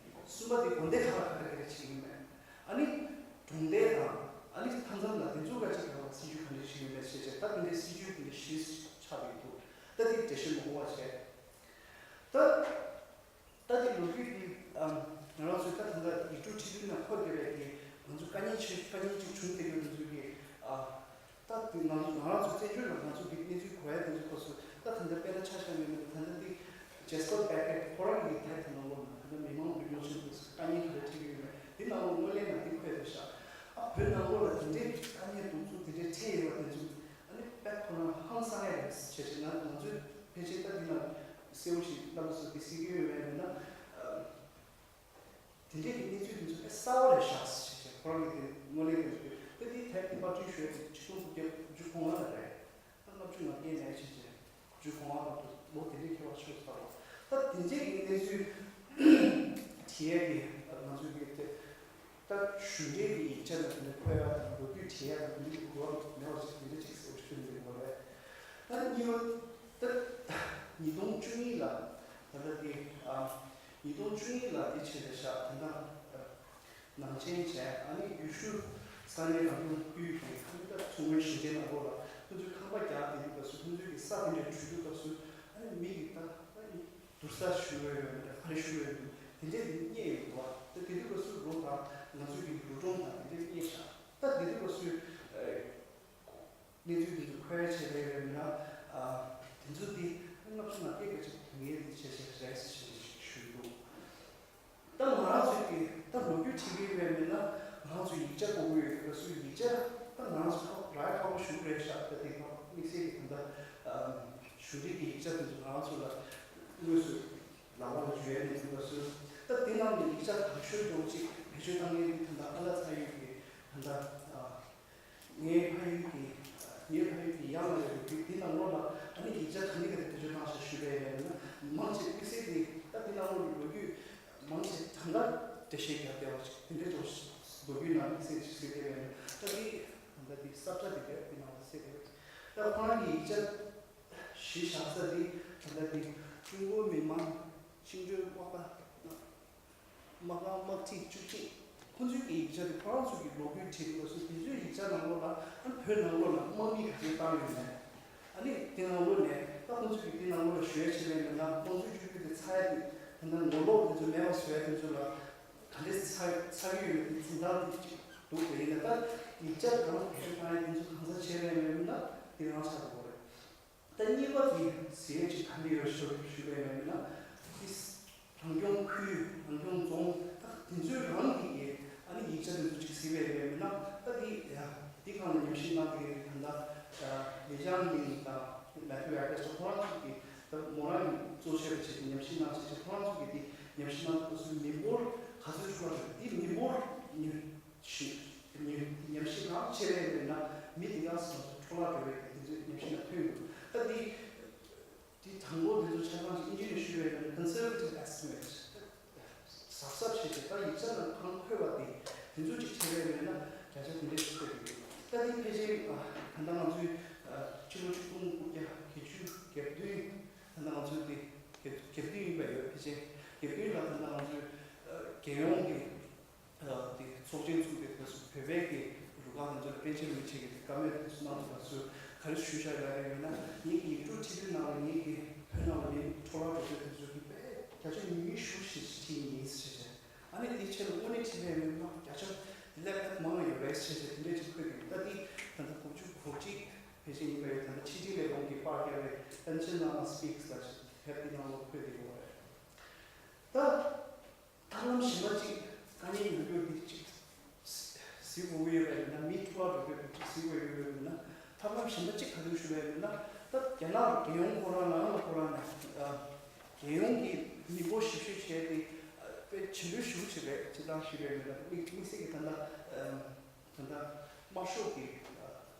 གསུམ་པ་དེ་དགོན་སྡེ་ཁག་ལ་ག་རེ་ག་རེ་བྱེད་ཀྱི་ཡོད་མེད། ཨ་ནི་གྲོང་རྡལ་དང་ཨ་ནི་མཐའ་མཚམས་ལ་དེ་ཚོ་ག་ཅིག་ག་ལ་སྲིད་ཇུས་ག་འདྲ་ཞིག་ཡོད་མེད་བྱས་བྱས། ད་དེ་འདྲའི་སྲིད་ཇུས་དེ་འདྲ་བཞི་ཆགས་ཡོད་འདུག་ད་དེ་འགྲེལ་བཤད་མང་པོ་བྱས། ད་ད་དེ་ལོ་རྒྱུས་དེ་ཨམ་ང་རང་ཚོས་ད་ད་ལྟ་ཡིག་འབྲུ་ཁྲིད་རྒྱུ་ན་ཁོ་དེ་བས་ཀྱི་ང་ཚོ་དཀའ་ཉེན་ཆེ་དཀའ་ཉེན་ཅིག་བྱུང་བསྡད་ཡོད་དེ་ཚོ་གི་ཨ། ད་དེ་ང་ང་རང་ཚོ་བཙན་བྱོལ་ལ་ང་ཚོ་གི་གནས་ཚུལ་གོ་ཡ་དེ་ཚོ་སྐབས་སུ། ད་ད་ལྟ་དཔེར་ན་ཆ་བཞག་ཡོད་ན་ད་ལྟ་དེ་ཇེ་སི་པར་བྷེ་ཀེཊ་ཁོ་རང་གི་དེབ་དེ་ནང་ལོགས་ན་ད་ལྟ་མི་མང་གི་རྙོག་འཛིང་དེ་དཀའ་ངལ་ག་རེ་འཕྲད་ཀྱི་ཡོད་མེད་དེ་ནང་ལོགས་དངོས་གནས་ན་དེ་འཁོད་བསྡད་ཤག་ཨ་བོད་ནང་ལོགས་ལ་དེ་འདྲའི་དཀའ་ངལ་གདུག་རྩུབ་དེ་འདྲའི་འཕྲད་ཡོད་པ་དེ་ཚོ་ཨ་ནི་དཔེ་ཁོ་རང་ཧང་སང་ཡ་རེད་བྱས་བྱས། ང་ང་ཚོས་ཕལ་ཆེར་ད་དེ་ན་གསལ་བོ་ཞིག་རྣམ་པ་ཚོ་དེ་གཟིགས་ཀྱི་ཡོད་མེད་ན། དེ་འདྲའི་གི་གནས་ཚུལ་དེ་ཚོ་དཔེ་གསར་པ་རེད་ཤག་ཟེར་བྱས་ཁོ་རང་གིས་དེ་དངོས་གནས་དེ་ཚོ་དེ་དེ་ཐད་ཀྱི་པར་སྐྲུན་ཞུ་ཡ་དེ་ཆིག་སྟོང་དགུ་བརྒྱ་དགུ་བཅུ་གོ་ལྔ་ལ་རེད། ད་ལྔ་བཅུ་ང་བརྒྱད་ནས་བྱས་བྱས་དགུ་བཅུ་གོ་ལྔ་བར་དུ་ལོ་དེ་འདྲའི་ཁྱད་པར་ཆེ་ཚ་བ། ད་དེ་འདྲའི་གི་གནས་ཚུལ་བྲིས་ཡ་གི་ང་ཚོའི་གི་དེ་ད་གཞུང་འབྲེལ་གི་ཡིག་ཆ་ལ་དེ་འདྲ་འཁོད་ཡ་དང་ལོ་རྒྱུས་བྲིས་ཡ་དང་དེ་འདྲའི་གི་གོ་བ་མེད་པ་ཞིག་དེ་འདྲ་ཅིག་གསལ་པོ་ཞིག་ཐོན་འདུག་པ་རེད། ད་གཉིས་པ་ད་ཉིས་སྟོང་བཅུ་གཉིས་ལ་ད་ལྟ་དེ་ཨ། ཉིས་སྟོང་བཅུ་གཉིས་ལ་དེ་བྱས་ཏེ་ཤག་དེ་འདྲ་ནང་ཆེན་བྱས། ཨ་ནི་ཡུལ་ཤུལ་ས་གནས་རང་སྐྱོང་ཁུལ་གྱི་ཁ་མི་ད་ཚོང་མའི་ཞིང་ཆེན་ནང་ལོགས་ལ་ཁོ་ཚོའི་ཁང་པ་རྒྱག་དེ་དུས་སྐབས་སུ་ཁོ་ཚོའི་གི་ས་དེ་འདྲ་བྲུས་དུས་སྐབས་སུ་ཨ་ནི་མི་གི་ད་ཨ་ནི་དུར་ས་ཞུ་བའི་ཡོད་མེད་ག་རེ་ཞུ་བའི་ཡོད་དེ་འདྲ་དེ་རྙེད་ཡོད་འདུག་ད་དེ་དུས་སྐབས་སུ་རོ་དང་ང་ཚོའི་གི་རོ་ཀྲོང་དང་དེ་འདྲ་རྙེད་ཤག་ད་དེ་དུས་སྐབས་སུ་གནས་ཚུལ་དེ་ཚོ་འཁོད་ཡ་བྱས་པའི་ཡོད་མེད་ན། ཨ་དེ་ཚོ་དེ་ལྔ་བཅུ་ང་བརྒྱད་ཀྱི་ཅིག་དོན་ངེས་དེ་བྱས་བྱས་རེད་ཞེས་ཞུས་འདུག་ད་ང་རང་ཚོའི་གི་ད་ལོ་རྒྱུས་བྲིས་ཀྱི་ཡོད་མེད་ན། ང་རང་ཚོ་ཡིག་ཆ་དགོས་ཀྱི་ཡོད་སྐབས་སུ་ཡིག་ཆ་ད་ང་རང་ཚོ་ཁག་རག་ཁག་པོ་ཞིག་རེད་ཤག་ད་དེ་ག་དམིགས་བསལ་གྱི་ད་ལྟ་གཞུང་འབྲེལ་གྱི་ཡིག་ཆ་དེ་ཚོ་ང་རང་ཚོ་ལ་དངོས་སུ་ལག་པ་ལ་འཇུ་ཡ་མེད་འདུག་སྐབས་སུ། ད་དེ་ནང་ནས་ཡིག་ཆ་དང་ཤོས་ཀྱང་ཅིག་བེད་སྤྱོད་བཏང་མཁན་དེ་ད་ལྟ་ཨ་ལགས་ཚ་ཡོད་ཀྱི་ད་ལྟ་ངའི་ཕ་ཡུལ་གྱི་ངའི་ཕ་ཡུལ་གྱི་ཡང་ལ་ཡོད་པའི་དེ་ནང་ལོགས་ལ་ཨ་ནི་ཡིག་ཆ་ག་འདྲ་ག་འདྲ་བེད་སྤྱོད་བཏང་ཤག་ཞུས་པས་ཡིན་ན། མང་ཆེ་དམིགས་བསལ་དེ་ད་དེ་ནང་ལོགས་ཀྱི་ལོ་རྒྱུས་མང་ཆེ་གྲངས་ཀ་འགྲེལ་བཤད་རྒྱག་བསྡད་པ་ཞིག་དེ་འདྲ་ཅིག་ལོ་རྒྱུས་ནང་དམིགས་བསལ་ཞིག་གསལ་བསྡད་པས་ཡིན་ན། ད་དེ་ད་ལྟ་དེ་ས་ཆ་དེ་རེད། དེ་ནང་ལ་གསལ་བསྡད་པ་ད་ཁོ་རང་གི་ཡིག་ཆ་གཞི་བཞག་ས་དེ་ད་ལྟ་དེ་ཀྲུང་གོ་མི་དམངས་བཅིངས་འགྲོལ་དམག་པ། དམག་ཁང་དམག་ཁྲིད་བཅུ་གཅིག་ཁོ་ཚོའི་གི་ཡིག་ཆ་དེ་ཁོ་རང་ཚོ་གི་ལོ་རྒྱུས་བྲིས་དུས་སྐབས་སུ་དེ་ཚོའི་ཡིག་ཆ་ནང་ལོགས་ལ་ཨ་ནི་བོད་ནང་ལོགས་ལ་དམག་མི་ག་ཚོད་བཏང་ཡོད་མེད། ཨ་ནི་དེ་ནང་ལོགས་ནས་ད་ཁོ་ཚོ་གི་དེ་ནང་ལོགས་ལ་ཞུ་ཡ་བྱེད་པའི་མི་སྣ་དམངས་གཙོའི་བཅོས་བསྒྱུར་དེ་ཚར་ཡ་དེ་ད་ལྟ་ངོ་ལོག་དེ་ཚོ་མེད་པ་བཟོ་ཡ་དེ་ཚོ་ལ་ག་འདྲས་ཚར་ཚར་གྱི་ཡོད་མེད་དེ་འཛིན་སྟངས་དེ་ཅིག་འདུག་དེ་ཡིན་ན་ད་ཡིག་ཆ་གང་བེད་སྤྱོད་བཏང་ཡ་དེ་ཚོ་གང་ས་བྱས་པའི་མི་སྣ་དེ་རང་ཆགས་འགྲོ་གི་རེད། ད་གཉིས་པ་དེ་ཟེར་ཡས་ཅིག་ག་འདྲ་ཡོད་ཞུ་ཞུ་བས་ཡོད་ན། དེ་རང་སྐྱོང་ཁུལ་རང་སྐྱོང་རྫོང་ད་དེ་ཚོའི་རང་གི་ཨ་ནི་ཡིག་ཆ་དེ་ཚོ་ཅིག་གཟིགས་པས་ཡོད་ན། ད་དེ་ཡ་དེ་སྒང་ལ་ཉམས་ཞིབ་གནང་གི་ད་ལྟ་ལི་ཅང་ལིང་དང་མེ་ཐུ་ཨེ་ཀེ་སི་ཁོ་རང་ཚོ་གི་ད་མོ་རང་གི་གཙོ་ཆེ་བ་བྱས་ཏེ་ཉམས་ཞིབ་གནང་བྱས་ཏེ། ཁོ་རང་ཚོ་གི་དེ་ཉམས་ཞིབ་གནང་དུས་སུ་མི་འབོར་ག་ཚོད་འཁྲུག་ལ་འགྲོ་དེ་མི་འབོར་ཉུང་། ཞིག་ཉམས་ཉམས་ཞིབ་རང་བྱས་པའི་ཡིན་ན་མི་དེ་ག་སོང་ཙང་འཕྲོ་བརླག་འགྲོ་བའི་དེ་ཚོའི་ཉམས་ཞིབ་ལ་ཐོན་ཡོད། ད་འདི་འདི་དང་པོ་དེ་ཚོ་ཆ་ཚང་ཞིག་ཨིན་ཇི་ནས་ཞུས་པའི་ཡིན་ན་conservative estimate གཟབ་གཟབ་བྱས་ཏེ་ད་ཡིག་ཆ་ནང་གང་འཁོད་པ་དེ་དེ་ཚོ་ཅིག་བྱས་པའི་ཡིན་ན་བརྒྱ་ཆ་དེ་འདྲ་ཞིག་ཐོན་ཡོད། ད་འདི་ཕལ་ཆེར་ད་ལྟ་ང་ཚོའི་ཕྱི་ལོ་ཆིག་སྟོང་དགུ་བརྒྱ་བརྒྱད་ཅུ་གྱ་བདུན་ད་ལྟ་ང་ཚོའི་དེ་གྱ་བདུན་ཡིན་པ་ཡོད། ཕལ་ཆེར་གྱ་བདུན་ལ་ད་ལྟ་ང་ཚོའི། རྒྱལ་ཡོངས་ཀྱི་དེ་ཚོགས་ཆེན་ཚུགས་ཏེ་དེ་ཚོ་བོད་པའི་གི་རུ་ཁག་དེ་ཚོ་ལ་པཎ་ཆེན་རིན་པོ་ཆེ་གི་བཀའ་མོལ་དེ་ཚོ་གནང་འདུག་པ་ཚོས་ག་རེ་ཞུས་བཞག་ཡོད་རེད་ཡོད་ན། ངེད་ཀྱི་ཡིག་འབྲུ་ཁྲིད་དུས་ནང་ལ་ངེད་ཀྱི་བོད་ནང་ལ་མི་འཕྲོ་བརླག་འགྲོ་རྒྱུ་དེ་ཚོ་གི་དཔེ་བརྒྱ་ཆ་ཉུང་ཉུང་ཞེ་པོ་ཞིག་ཁྲིད་ཡིན་ཟེར་བྱས། ཨ་ནི་དེའི་ཆེད་དུ་དངོས་གནས་ཁྲིད་པའི་མི་མང་བརྒྱ་ཆ་དེ་ལས་དཔེ་མང་ཡོད་རེད་ཟེར་བྱས་དེ་འདྲས་ཅིག་འཁོད་ཀྱི་འདུག་ད་དེ་ད་ལྟ་དགུ་བཅུ་གོ་གཅིག་ཕལ་ཆེར་ཡིན་པ་རེད། ད་ལྟ་ཕྱི་དྲིལ་ལས་ཁུངས་ཀྱིས་པར་བརྒྱབ་པའི་པཎ་ཆེན་བླ་མ་སི་པིག་སི་ལ་དེབ་དེའི་ནང་ལ་འཁོད་བསྡད་ཡོད་རེད། ད། ཐབས་ལམ་གཞན་པ་གཅིག་དཀའ་ངལ་ཡོང་རྒྱུ་འདི་གཅིག་གཟིགས་དགོས་ཀྱི་ཡོད་པ་ཡིན་ན། མི་འཕྲོ་བརླག་འགྲོ་རྒྱུ་འདི་གཅིག་གཟིགས་དགོས་ཀྱི་ཡོད་པ་ཡིན་ན། ཐབས་ལམ་གཞན་པ་གཅིག་ག་དུས་ཞུ་བ་ཡིན་ན། ད་རྒྱ་ནག་རྒྱལ་ཡོངས་ཁོ་རང་ནང་ལ་ཁོ་རང་ནས་རྒྱལ་ཡོངས་ཀྱི་མི་འབོར་ཞིབ་བཤེར་བྱས་ཏེ་དཔེ་བྱེད་ལུགས་ཞུ་བྱེད་པའི་སྤྱི་བཏང་ཞུ་བ་ཡིན་ན། དམིགས་དམིགས་བསལ་གྱི་ད་ལྟ་ད་ལྟ་དམར་ཤོག་གི་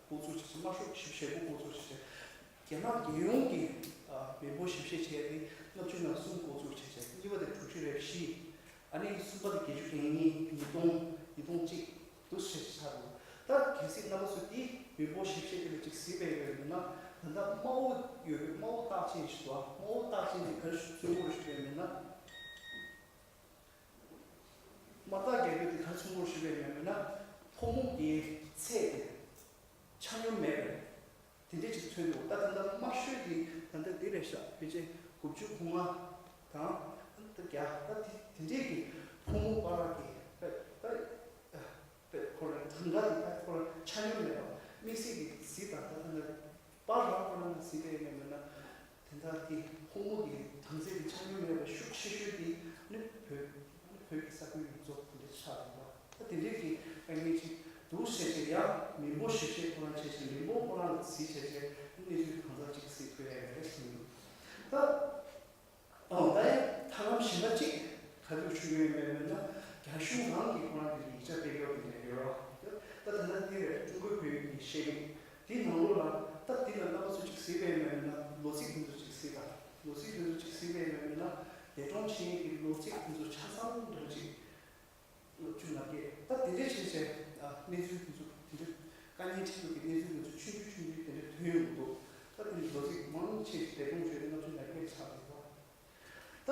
འགོ་བཙུགས་བྱས། དམར་ཤོག་ཞིབ་བཤེར་པུའུ་འགོ་བཙུགས་བྱས། རྒྱ་ནག་རྒྱལ་ཡོངས་ཀྱི་མི་འབོར་ཞིབ་བཤེར་བྱས་ཏེ་ལྔ་བཅུ་ང་གསུམ་འགོ་བཙུགས་བྱས་བྱས། གཉིས་པ་དེ་དྲུག་ཅུ་རེ་བཞི། ཨ་ནི་གསུམ་པ་དེ་བརྒྱད་ཅུ་གྱ་གཉིས། ཉིས་སྟོང་། ཉིས་སྟོང་གཅིག་འདུག་ཟེར་ཆགས་འདུག་ད་གལ་སྲིད་རྣམ་པ་ཚོས་འདི་མི་འབོར་ཞིབ་བཤེར་དེ་ལ་ཅིག་གཟིགས་པ་ཡིན་ན། ད་ལྟ་དམའ་བོ་ཡོད་པའི་དམའ་བོ་རྟགས་ཅན་ཞིག་འདུག་དམའ་བོ་རྟགས་ཅན་དེ་ག་རེ་མཚོན་དགོས་ཞུ་བ་ཡིན་ན། དམའ་རྟགས་བརྒྱད་པོ་དེ་ག་རེ་མཚོན་དགོས་ཞུ་བ་ཡིན་ན། ཕོ་མོ་གི་ཚད་དེ་ཆ་སྙོམས་མེད་པས། དེ་འདྲས་ཅིག་མཚོན་འདུག་ད་ད་ལྟ་དམར་ཤོས་ཀྱི་ད་ལྟ་འདི་རེད་ཤག་ཕལ་ཆེར་དགུ་བཅུ་གོ་ལྔ་དང་ད་བརྒྱ། ད་དེ་དེ་འདྲས་ཀྱི་ཕོ་མོ་བར་གྱི་ད་ད་ད་ཁོ་རང་གྲངས་ཀ་དེ་ད་ཁོ་རང་ཆ་སྙོམས་མེད་པ། དམིགས་བསལ་གྱི་གཟིགས་དང་ད་ད་ལྟ་པར་རང་ཁོ་རང་གཟིགས་པ་ཡིན་ན། དེ་འདྲ་དེ་ཕོ་མོ་གི་གྲངས་ཚད་ཀྱི་ཆ་སྙོམས་མེད་པ་ཤུགས་ཆེ་ཤོས་དེ་ནི་བོད་བོད་ཀྱི་ས་ཁུལ་ཡོངས་རྫོགས་དེ་འདྲ་ཆགས་འདུག་ད་དེ་འདྲས་ཀྱི་དཀའ་ངལ་ཅིག་འདུག་ཟེར་བྱས། ཡང་མི་འབོར་ཞིབ་བཤེར་ཁོ་རང་བྱས་བྱས། མི་འབོར་ཁོ་རང་ལ་གཟིགས་བྱས་བྱས་གནས་ཚུལ་གང་འཚམ་ཅིག་གཟིགས་ཐུབ་ཡ་ཡོད་རེད་བསམ་གྱི་འདུག་ད། ཨོ། ད་ཡང་ཐབས་ལམ་གཞན་པ་གཅིག་ག་དུས་ཞུ་གི་ཡོད་མེད་ན། རྒྱ་གཞུང་རང་གིས་ཁོ་རང་གི་ཡིག་ཆ་སྤེལ་ཡོད་པ་དེ་འདྲ་ཡོད་རེད། ད་ད་ལྟ་འདི་རེད། ཀྲུང་གོའི་བོད་ཡིག་གི་ཤེས་རིག་དེའི་ནང་ལོགས་ལ། ད་འདི་ལ་རྣམ་པ་ཚོ་གཅིག་གཟིགས་པ་ཡིན་ན། ལོ་ཚིགས་དེ་ཚོ་གཅིག་གཟིགས་དང་། ལོ་ཚིགས་དེ་ཚོ་གཅིག་གཟིགས་པ་ཡིན་ན། འདས་གྲོངས་ཕྱིན་ཡས་ཀྱི་ལོ་ཚིགས་དེ་ཚོ་ཆ་ཚང་འདྲ་པོ་གཅིག་ལྔ་བཅུ་ང་བརྒྱད། ད་དེ་འདྲས་བྱས་བྱས། ཨ། གནས་ཚུལ་དེ་ཚོ་དེ་འདྲས་དཀའ་ངལ་འཕྲད་ཡོད་ཀྱི་གནས་ཚུལ་དེ་ཚོ་ཆུང་ཆུང་ཆུང་ཆུང་དེ་འདྲས་ཐོན་ཡོང་གི་འདུག་ད་དེ་འདྲས་ལོ་ཚིགས་མང་ཆེ་ཞིག་འདས་གྲོངས་བྱས་ཏེ་ལྔ་བཅུ་ང་བརྒྱད་ཆགས་འདུག་ད་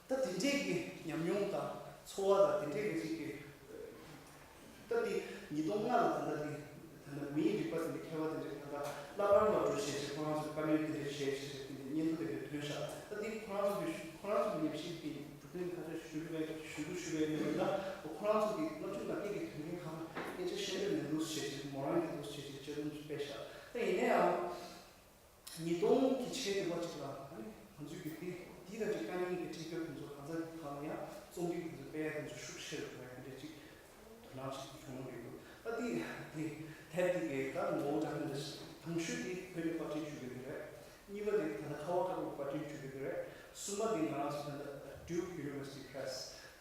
ད་དེ་འདྲས་ཀྱི་ཉམས་མྱོང་དང་ཚོར་བ་དང་དེ་འདྲས་ཀྱི་ཅིག་གི། ད་དེ་ཉིས་སྟོང་ལྔ་ལ་ད་ལྟ་དེ་ད་ལྟ་མིའི་རིག་པ་དེ་འདྲ་མཁས་པ་དེ་འདྲས་ད་ལྟ་བླ་བྲང་ལ་འགྲོ་བྱས་བྱས་ཁོ་རང་ཚོས་བཀའ་མོལ་དེ་འདྲས་བྱས་བྱས་བྱས་དེ་འདྲས་སྙན་ཐོ་དེ་འདྲས་ཐོན་ཤག་ད་དེ་ཁོ་རང་ཚོ་གི་ཁོ་རང་ཚོ་གི་ཉམས་ཞིབ་ཀྱི་འགྲོ་གྲོན་ཁ་ཤས་ཞུ་རྒྱུ་བས་ཞུ་རྒྱུ་ཞུ་བས་མེད་ན། ད་ཁོ་རང་ཚོ་གི་ལྔ་བཅུ་ང་བརྒྱད་ཀྱི་དོན་རྐྱེན་གང་སྐད་ཆ་བཤད་འདོད་མེད་འདུག་བྱས་བྱས། མོ་རང་གི་འདུག་བྱས་བྱས་དཔྱད་རྩོམ་ཞིག་སྤེལ་ཤག་ད་ཡིན་ན་ཡང་། ཉིས་སྟོང་གི་ཕྱེད་དེ་བ་ཅིག་ལ། ཨ་ནི་ང་ཚོས་ཀྱི་དེ་དེའི་རིང་གི་དཀའ་ངལ་གྱི་འཕྲད་སྐབས་དེ་ཚོ་གང་ཚ་གང་ལ་ཡང་རྩོམ་རིག་དེ་ཚོ་སྤེལ་ཡ་དེ་ཚོ་ཤུགས་ཆེ་རུ་འགྲོ་ཡ་དེ་འདྲ་ཅིག་དོ་སྣང་ཅིག་བྱུང་ཡོད་འདུག་ད་དེ་དེ་དེབ་དེ་གའི་ད་ངོ་བོ་འདྲ་མི་འདྲ་ཞིག་དང་ཤོས་དེ་བོད་ནས་པར་སྐྲུན་ཞུ་གི་དེ་རེད། གཉིས་པ་དེ་ད་ལྟ་ཁ་བ་ཁ་བོ་པར་སྐྲུན་ཞུ་གི་དེ་རེད། གསུམ་པ་དེ་ང་རང་ཚོ་ད་ལྟ་Duke University Press།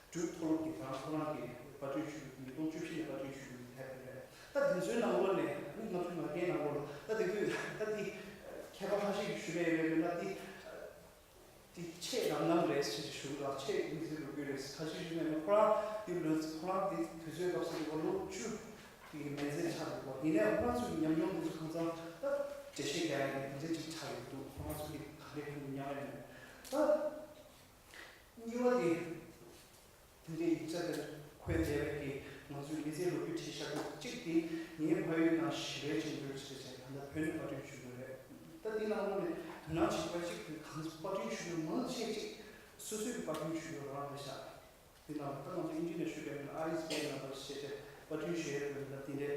འབྲུག་མཐོ་སློབ་ཀྱི་རང་ཁོ་རང་གི་པར་སྐྲུན་ཞུ་རྒྱུ། ཉིས་སྟོང་བཅུ་བཞི་ནས་པར་སྐྲུན་ཞུ་རྒྱུ་དེབ་དེ་རེད། ད་དེ་ཚོའི་ནང་ལོགས་ནས་ཨ་ནི་ལྔ་བཅུ་ང་བརྒྱད་ནང་ལོགས་ལ། ད་དེ་དུས་ད་དེ་མཁས་པ་ཁ་ཤས་ཀྱིས་ཞུ་བས་རེད་མིན་ན། དེ་དེ་ཆེས་རང་རྣམ་རེད་ཟེར་ཞུ་གི་རེད། ཆེས་མི་ཚེ་ལོ་རྒྱུས་རེད་ཟེར་ཁ་ཤས་ཞུ་མེད་ན། ཁོ་རང་དེ་ལོ་ཁོ་རང་དེ་དུས་ཚོད་སྐབས་སུ་དེ་བ་ལོ་བཅུ་དེ་མན་ཚད་ཆགས་འདུག་པ། ཡིན་ནའི་ཁོ་རང་ཚོ་གི་ཉམས་མྱོང་དེ་ཚོ་གང་ཚང་ད་འགྲེལ་བཤད་རྒྱག་ཡ་དེ་འདྲ་ཅིག་ཆགས་ཡོད་འདུག་ཁོ་རང་ཚོ་གི་ག་འདྲས་ཁོ་ཉམས་ཡོད་མེད། ད། གཉིས་པ་དེ། དེ་འདྲའི་ཡིག་ཆ་དེར་འཁོད་བསྡད་པའི་གི་ང་ཚོའི་མི་ཚེའི་ལོ་རྒྱུས་བྲིས་བཞག་པ་གཅིག་དེ་ངའི་ཕ་ཡུལ་ནང་ཞི་བའི་བཅིངས་འགྲོལ་ཞེས་བྱས་ད་ལྟ་བོད་ནས་པར་སྐྲུན་ཞུ་གི་རེད། ད་འདི་ནང་ལོགས་ནས་དོ་སྣང་བྱེད་པ་གཅིག་དེ་གང་ཚོ་པར་སྐྲུན་ཞུ་རྒྱུ་མང་ཆེ་གཅིག་སོ་སོའི་གི་པར་སྐྲུན་ཞུ་རྒྱུ་རང་རེད་ཤག་འདི་ནང་ད་ང་ཚོ་དབྱིན་ཇི་ནས་ཞུ་གི་ཡོད་ན། ཨ་ཨེ་ཨིས་པི་ཨེན་ནང་པར་ཞེས་བྱས་པར་སྐྲུན་ཞུ་ཡས་དགོས་ན། འདི་འདྲའི་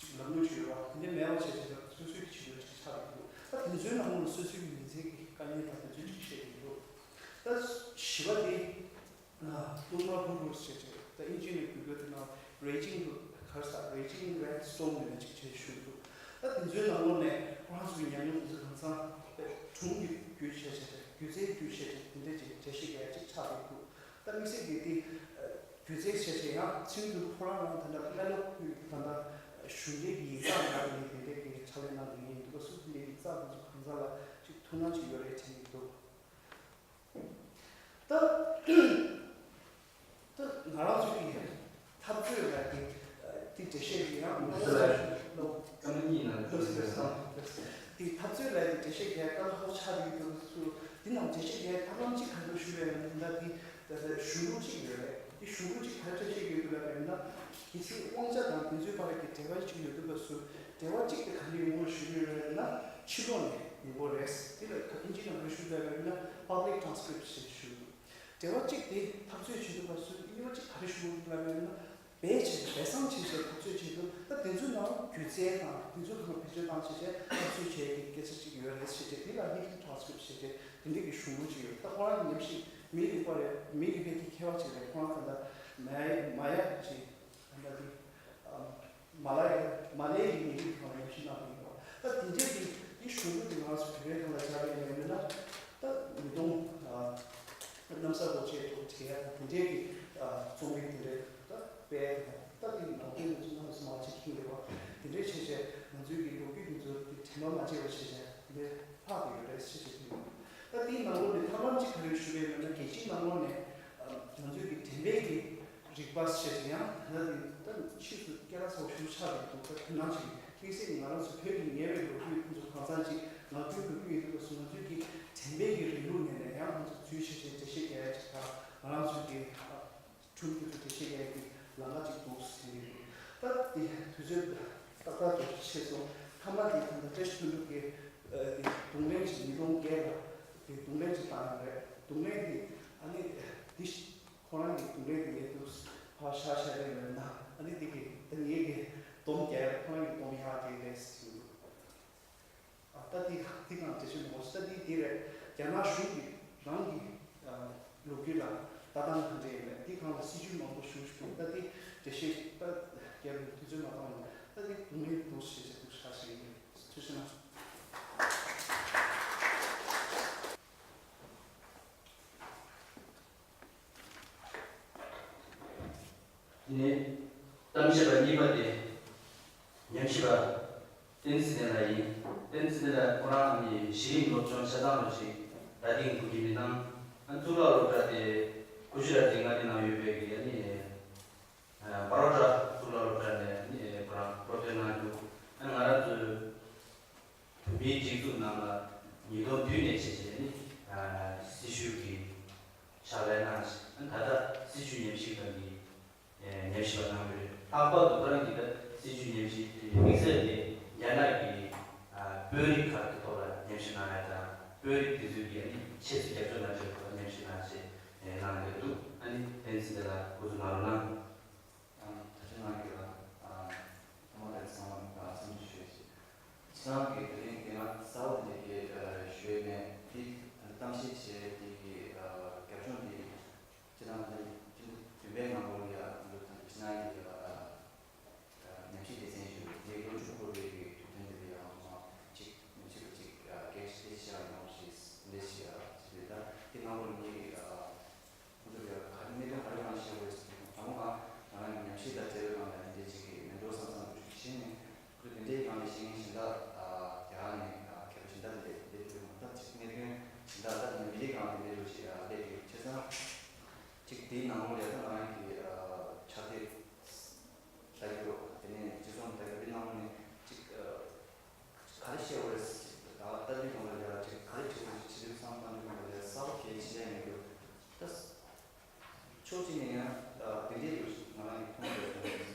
ཅིག་ལམ་ལུགས་ཅིག་ཡོད་པ། དེ་འདྲ་མེད་པ་བྱས་བྱས་སོ་སོའི་གི་བྱེད་སྒོ་ཅིག་ཆགས་ཀྱི་འདུག་ད་དེ་ཚོའི་ནང་ལོགས་ནས་སོ་སོའི་གི་མི་ཚེ་གི་དཀའ་ངལ་དང་དེ་ཚོ་ཅིག་བཤད་ཀྱི་འདུག་ད་བཞི་པ་དེ་ལྟུང་བ་ཧུར་ཧུར་ཟེར་བྱས། ད་དབྱིན་ཇིའི་ནང་བསྒྱུར་དགོས་དེ་ནང་Raging Red Storm ནས་ཅིག་བྱས་ཞུས་འདུག་ད་དེ་ཚོའི་ནང་ལོགས་ནས་ཁོ་རང་ཚོ་གི་ཉམས་མྱོང་དེ་ཚོ་གང་ཚང་སྒྲུང་གི་བརྒྱུད་བྱས་བྱས་བྱས། སྒྱུ་རྩལ་བརྒྱུད་བྱས་བྱས། དེ་འདྲ་ཅིག་འགྲེལ་བཤད་རྒྱག་ཡ་ཅིག་ཆགས་ཀྱི་འདུག་ད་དམིགས་བསལ་གྱི་དེ་སྒྱུ་རྩལ་བྱས་བྱས་ཡང་ཚིག་འདི་ཁོ་རང་རང་ད་ལྟ་ཀླ་ཀློ་ཁུལ་ད་ལྟ་གཞུང་འབྲེལ་གྱི་ཡིག་ཚགས་ནང་ནས་དེ་འདྲའི་གི་ཕྱག་ལས་གནང་བསྡད་མཁན་ཡིན་འདུག་སུ་དེ་འདྲའི་ཡིག་ཚགས་དེ་ཚོ་གང་ཚང་ལ་ཅིག་ཐུགས་སྣང་ཅིག་ཡོད་རེད་དྲན་གྱི་འདུག་ད་ད་ང་རང་ཚོ་གི་འཐབ་རྩོད་ལ་དེ་དེ་འགྲེལ་བཤད་ཀྱི་ཡང་ལོ་ལོ་ཀ་མ་གཉིས་ནང་ལོ་ཟེར་སོང་། དེ་འཐབ་རྩོད་ལ་དེ་འགྲེལ་བཤད་རྒྱག་སྐབས་ཧ་གོ་ཆགས་ཀྱི་འདུག་སུ། འདི་ནང་འགྲེལ་བཤད་རྒྱག་ཐབས་ལམ་གཅིག་ག་རེ་ཞུ་བའི་ཡང་ན་ད་འདི་ད་ལྟ་གཞུང་ལུགས་གཅིག་ཡོད་རེད། འདི་གཞུང་ལུགས་གཅིག་ག་རེ་འགྲེལ་བཤད་ཡོད་འདུག་ལབ་པ་ཡིན་ན། གལ་སྲིད་དབང་ཆ་དང་དེ་ཚོའི་བར་གྱི་འབྲེལ་བ་ཅིག་ཡོད་འདུག་པ་སུ། འབྲེལ་བ་གཅིག་དེ་ག་རེ་ཡོང་བ་ཞུ་གི་ཡོད་རེད་ན། ཕྱི་ལོགས་ནས་ཡོང་གི་རེད། འདི་ལ་ཨིན་ཇི་ནང་ལ་ཞུ་བ་ཡིན་ན་public transcript ཞེས་ཞུ། འབྲེལ་བ་གཅིག་དེ་འཐབ་རྩོད་བྱེད་འདུག་པ་སུ་གཉིས་པ་གཅིག་ག་རེ་ཞུ་དགོས་འདུག་ལབ་པ་ཡིན་ན། བེད་སྤྱད་བེད་སྤྱོད་བྱེད་དུས་འཐབ་རྩོད་བྱེད་དུས་ད་དེ་ཚོའི་ནང་སྒྱུ་རྩལ་དང་དེ་ཚོ་ཚང་མ་བེད་སྤྱོད་བཏང་བྱས་བྱས་འཐབ་རྩོད་བྱེད་ཀྱི་སྐད་ཆ་གཅིག་ཡོད་རེད་ཞེས་བྱས། དེ་ལ་written transcript ཞེས་བྱས་དེ་འདྲས་ཀྱི་གཞུང་ལུགས་ཅིག་ཡོད། ད་ཁོ་རང་ཉམས་ཞིབ་མི་རིག་པ་རེད། མི་རིག་པའི་གི་མཁས་པ་ཅིག་རེད། ཁོ་རང་ད་ལྟ་མ་མ་ཡ་ཅིག་ད་ལྟ་དེ་མ་ལ་ཡ་མ་ལེ་ཡི་མི་རིགས་ཁོ་རང་ཉམས་ཞིབ་གནང་གི་ཡོད། ད་དེ་འདྲས་ཀྱི་དེ་གཞུང་ལུགས་ཀྱི་ང་ཚོ་བོད་པའི་ནང་ལ་སྦྱར་བའི་ལས་མིན་ན་ད་ཉིས་སྟོང་གནམ་ས་གོ་ཆེད་དུ་བྲིས་ཡ་དེ་འདྲས་ཀྱི་རྩོམ་རིག་དེ་འདྲས་ད་དཔེ་ད་དེ་ནང་དོན་དེ་ཚོ་ནང་ལ་སུ་མ་བྱེད་ཀྱི་ཡོད་པ་དེ་འདྲས་བྱས་བྱས་ང་ཚོའི་གི་ལོ་རྒྱུས་དེ་ཚོ་དེ་དྲན་པ་མ་བརྗེད་པ་བྱས་བྱས་དེ་འདྲས་ལྷག་གི་ཡོད་རེད་ཞེས་བྱས་དེ་ཡོད། ད་དེའི་ནང་ལོགས་ནས་ཐབས་ལམ་གཅིག་ག་རེ་ཞུ་བས་ཡོད་ན་རྒྱལ་སྤྱིའི་ནང་ལོགས་ནས་ང་ཚོའི་གི་དྲན་པའི་གི་རིག་པ་ཞེས་ཀྱི་ཡང་ད་ནི་ད་ཕྱིས་སུ་སྐད་གྲགས་ཚ་བོ་ཞིག་ཆགས་པའི་འདུག་ད་དེ་ནང་བཞིན་དམིགས་བསལ་གྱི་ང་རང་ཚོ་བོད་ཀྱི་ཉེ་བའི་ལོ་རྒྱུས་ཁོང་ཚོ་གང་ཚང་ཅིག་ངག་རྒྱུན་ལོ་རྒྱུས་ཡིན་དུས་སུ་ང་ཚོའི་གི་དྲན་པའི་གི་རིང་ལུགས་ནས་ནས་ཡང་ཁོང་ཚོ་འཛུལ་བྱས་བྱས་འགྲེལ་བཤད་རྒྱག་ཡ་ཅིག་དང་ང་རང་ཚོའི་གི་ཁྲིམས་དེ་ཚོ་འགྲེལ་བཤད་རྒྱག་ཡ་གི་ལམ་ཁ་ཅིག་འདུག་ཟེར་གྱི་ཡོད། ད་དེ་དུས་ཚོད་ཏག་ཏག་ཏུ་ཆེད་སོང་། མཐའ་མ་དེ་ད་ལྟ་བཀྲ་ཤིས་དོན་གྲུབ་ཀྱི་ཨ་དེ་རྡུང་ལེན་ཅིག་ཉིས་སྟོང་བརྒྱད་ལ་དེ་རྡུང་ལེན་ཅིག་བཏང་ཡོད་རེད། རྡུང་ལེན་དེ་ཨ་ནི་དེ་ཁོ་རང་གི་རྡུང་ལེན་དེ་ངས་འདུག་ཕར་བཞག་བཞག་རེད་མེད་ན། ཨ་ནི་དེ་གི་ད་ངེད་ཀྱི་སྡོམ་རྒྱག་ཡ་ཁོ་རང་གི་སྡོམ་ཡག་དེ་རེད་ཟེར་གྱི་འདུག་ཨ་ད་དེ་དེ་གང་དེ་ཆོས་མོ་ད་དེ་དེ་རེད། རྒྱ་ནག་གཞུང་གི་རང་གི་ཨ་ལོ་རྒྱུས་ལ་ལྟ་སྟངས་ག་འདྲ་ཡིན་མེད་དེ་གང་ལ་སྲིད་ཇུས་མང་པོ་ཞུ་ཞུ་ད་དེ་འགྲེལ་བཤད་ད་རྒྱབ་ནས་དུས་ཚོད་མ་བཏང་ན་ད་དེ་རྡུང་ལེན་འདུག་ཞེས་བྱས་འདུག་ཧྲ་ཞིག་ཡིན། ཐུགས་རྗེ་གནང་། ནི། གཏམ་བཤད་པ་གཉིས་པ་དེ། ཉམས་ཞིབ་པ། བསྟན་འཛིན་ཚེ་བརྟན་ལགས་ཡིན། བསྟན་འཛིན་ཚེ་བརྟན་ལགས་ཁོ་རང་ནི་གཞི་རིམ་སློབ་སྦྱོང་ཆ་ཚང་རུ་ཞིག་ར་སྟེང་གོ་རྒྱུ་མི་དང་། ཨ་གཙུག་ལག་སློབ་གྲྭ་དེ་དགུ་བཅུ་ར་སྟེང་ལྔ་དེ་ནང་ཡོད་པའི་གི་ཨ་ནི། ཨ་པ་རོ་ཊ་གཙུག་ལག་སློབ་གྲྭ་ནས་ཨ་ནི་ཁོ་རང་སློབ་སྦྱོང་གནང་འདུག་ཨ་ང་རང་ཚོའི་བོད་མིའི་སྒྲིག་འཛུགས་ནང་ལ་ཉིས་སྟོང་བདུན་ནས་བྱས་བྱས་ནི་ཨ་སྲི་ཞུ་གི་ཕྱག་ལས་གནང་ཞིང་། ད་ལྟ་སྲིད་བྱུས་ཉམས་ཞིབ་པ་གི་ཉམས་ཞིབ་པ་གནང་གི་རེད། ལྷག་པར་དུ་ཁོ་རང་གིས་ད་སྲིད་བྱུས་ཉམས་ཞིབ་དེ་དམིགས་བསལ་དེ་རྒྱ་ནག་གི་ཨ་བོད་རིགས་ཁག་གི་ཐོག་ལ་ཉམས་ཞིབ་གནང་ཡ་དང་། བོད་རིགས་དེ་ཚོའི་གི་ཨ་ནི་ཆེད་དུ་རྒྱབ་སྐྱོར་གནང་ཆེད་དུ་ཉམས་ཞིབ་གནང་ཆེད་གནང་གི་འདུག་ཨ་ནི་བསྟན་འཛིན་དེ་ལ་སྐུ་གཟུགས་གནང་རོགས་གནང་། ཨ་ཐུགས་རྗེ་གནང་གི་ལ། ཨ་ཐོག་མ་དེ་ཚང་མ་ཨ་སེམས་ཞུ་ཞུ། ཁྱེད་རང་གི་དེ་རིང་དེ་སྔ་གསར་པ་དེ་འདྲའི་གི་ཨ་ཞུས་མེད་དེ། གཏམ་བཤད་བྱས་དེ་གི་ཨ་རྒྱབ་ལྗོངས་དེ་ཁྱེད་རང་དེ་རིང་བདུན་པའི་ནང་ལོགས་ལ་ཡ་འདུག་ད་ཁྱེད་རང་གི་ཨ་ཉམས་ཞིབ་སྡེ་ཚན་ཞུ་དེ་ལོ་མཇུག་སྐོར་བའི་གི་གྲུབ་དོན་དེ་ལ་ཡ་ང་ཚོ་ཅིག་ཉམས་ཞིབ་པ་ཅིག་ཨ་གལ་ཆེ་ཆེ་ཡང་ཡོང་ཞེས་འདི་ཞིག་ཨ་ཞུས་པས། ད་དེ་ནང་ལོགས་ངེད་ཀྱི་ཨ། ཁོང་ཚོ་ལ་ག་རེ་གནད་དོན་ག་རེ་གང་བཤད་དགོས་ཟེར་དུས། དང་པོ་ང་ང་རང་གི་ཉམས་ཞིབ་དང་འབྲེལ་བའི་སྒང་ལ་དེ་འདྲའི་ཅིག་གི་མེད་འགྲོ་བསམ་བསམ་འདུག་ཅིག་བྱས་ནས། ཁོ་ཚོ་དེ་འདྲའི་སྒང་ལ་བཤད་མཁན་གཞན་དག་རྒྱ་གར་ནས་མཁས་པ་གཞན་དག་ལས་དེ་འདྲའི་ཐུག་ཡོང་། ད་ཅིག་གནད་དོན་གཞན་དག་ད་མི་རིགས་སྒང་ལ་དེ་འདྲའི་ཅིག་སླེབས་ཡོད། བྱས་ཙང་ཅིག་དེའི་ནང་ལོགས་ལ་ད་ང་རང་གི་ཕྱག་དེབ་ལྟ་རྒྱུ་དེ་ནས་སྤྱི་ཚོགས་ལྟ་རྒྱུ་དེ་ནང་ལོགས་ནས་ཅིག་ག་རེ་བཤད་དགོས་རེད། ད་ལྟ་དུས་སྒང་ལ་ཡ་ཅིག་ག་རེ་བྱེད་དགོས་རེད། བྱེད་དུས་བསམ་བློ་གཏོང་དུས་སྒང་ལ་ཡ་གསར་པ་གལ་ཆེ་ཡ་མི་འདུག་ད་ཕྱོགས་གཅིག་ནས་ཡང་དེ་འདྲའི་ཡོད། ང་རང་གིས་མཐོང་ཡོད།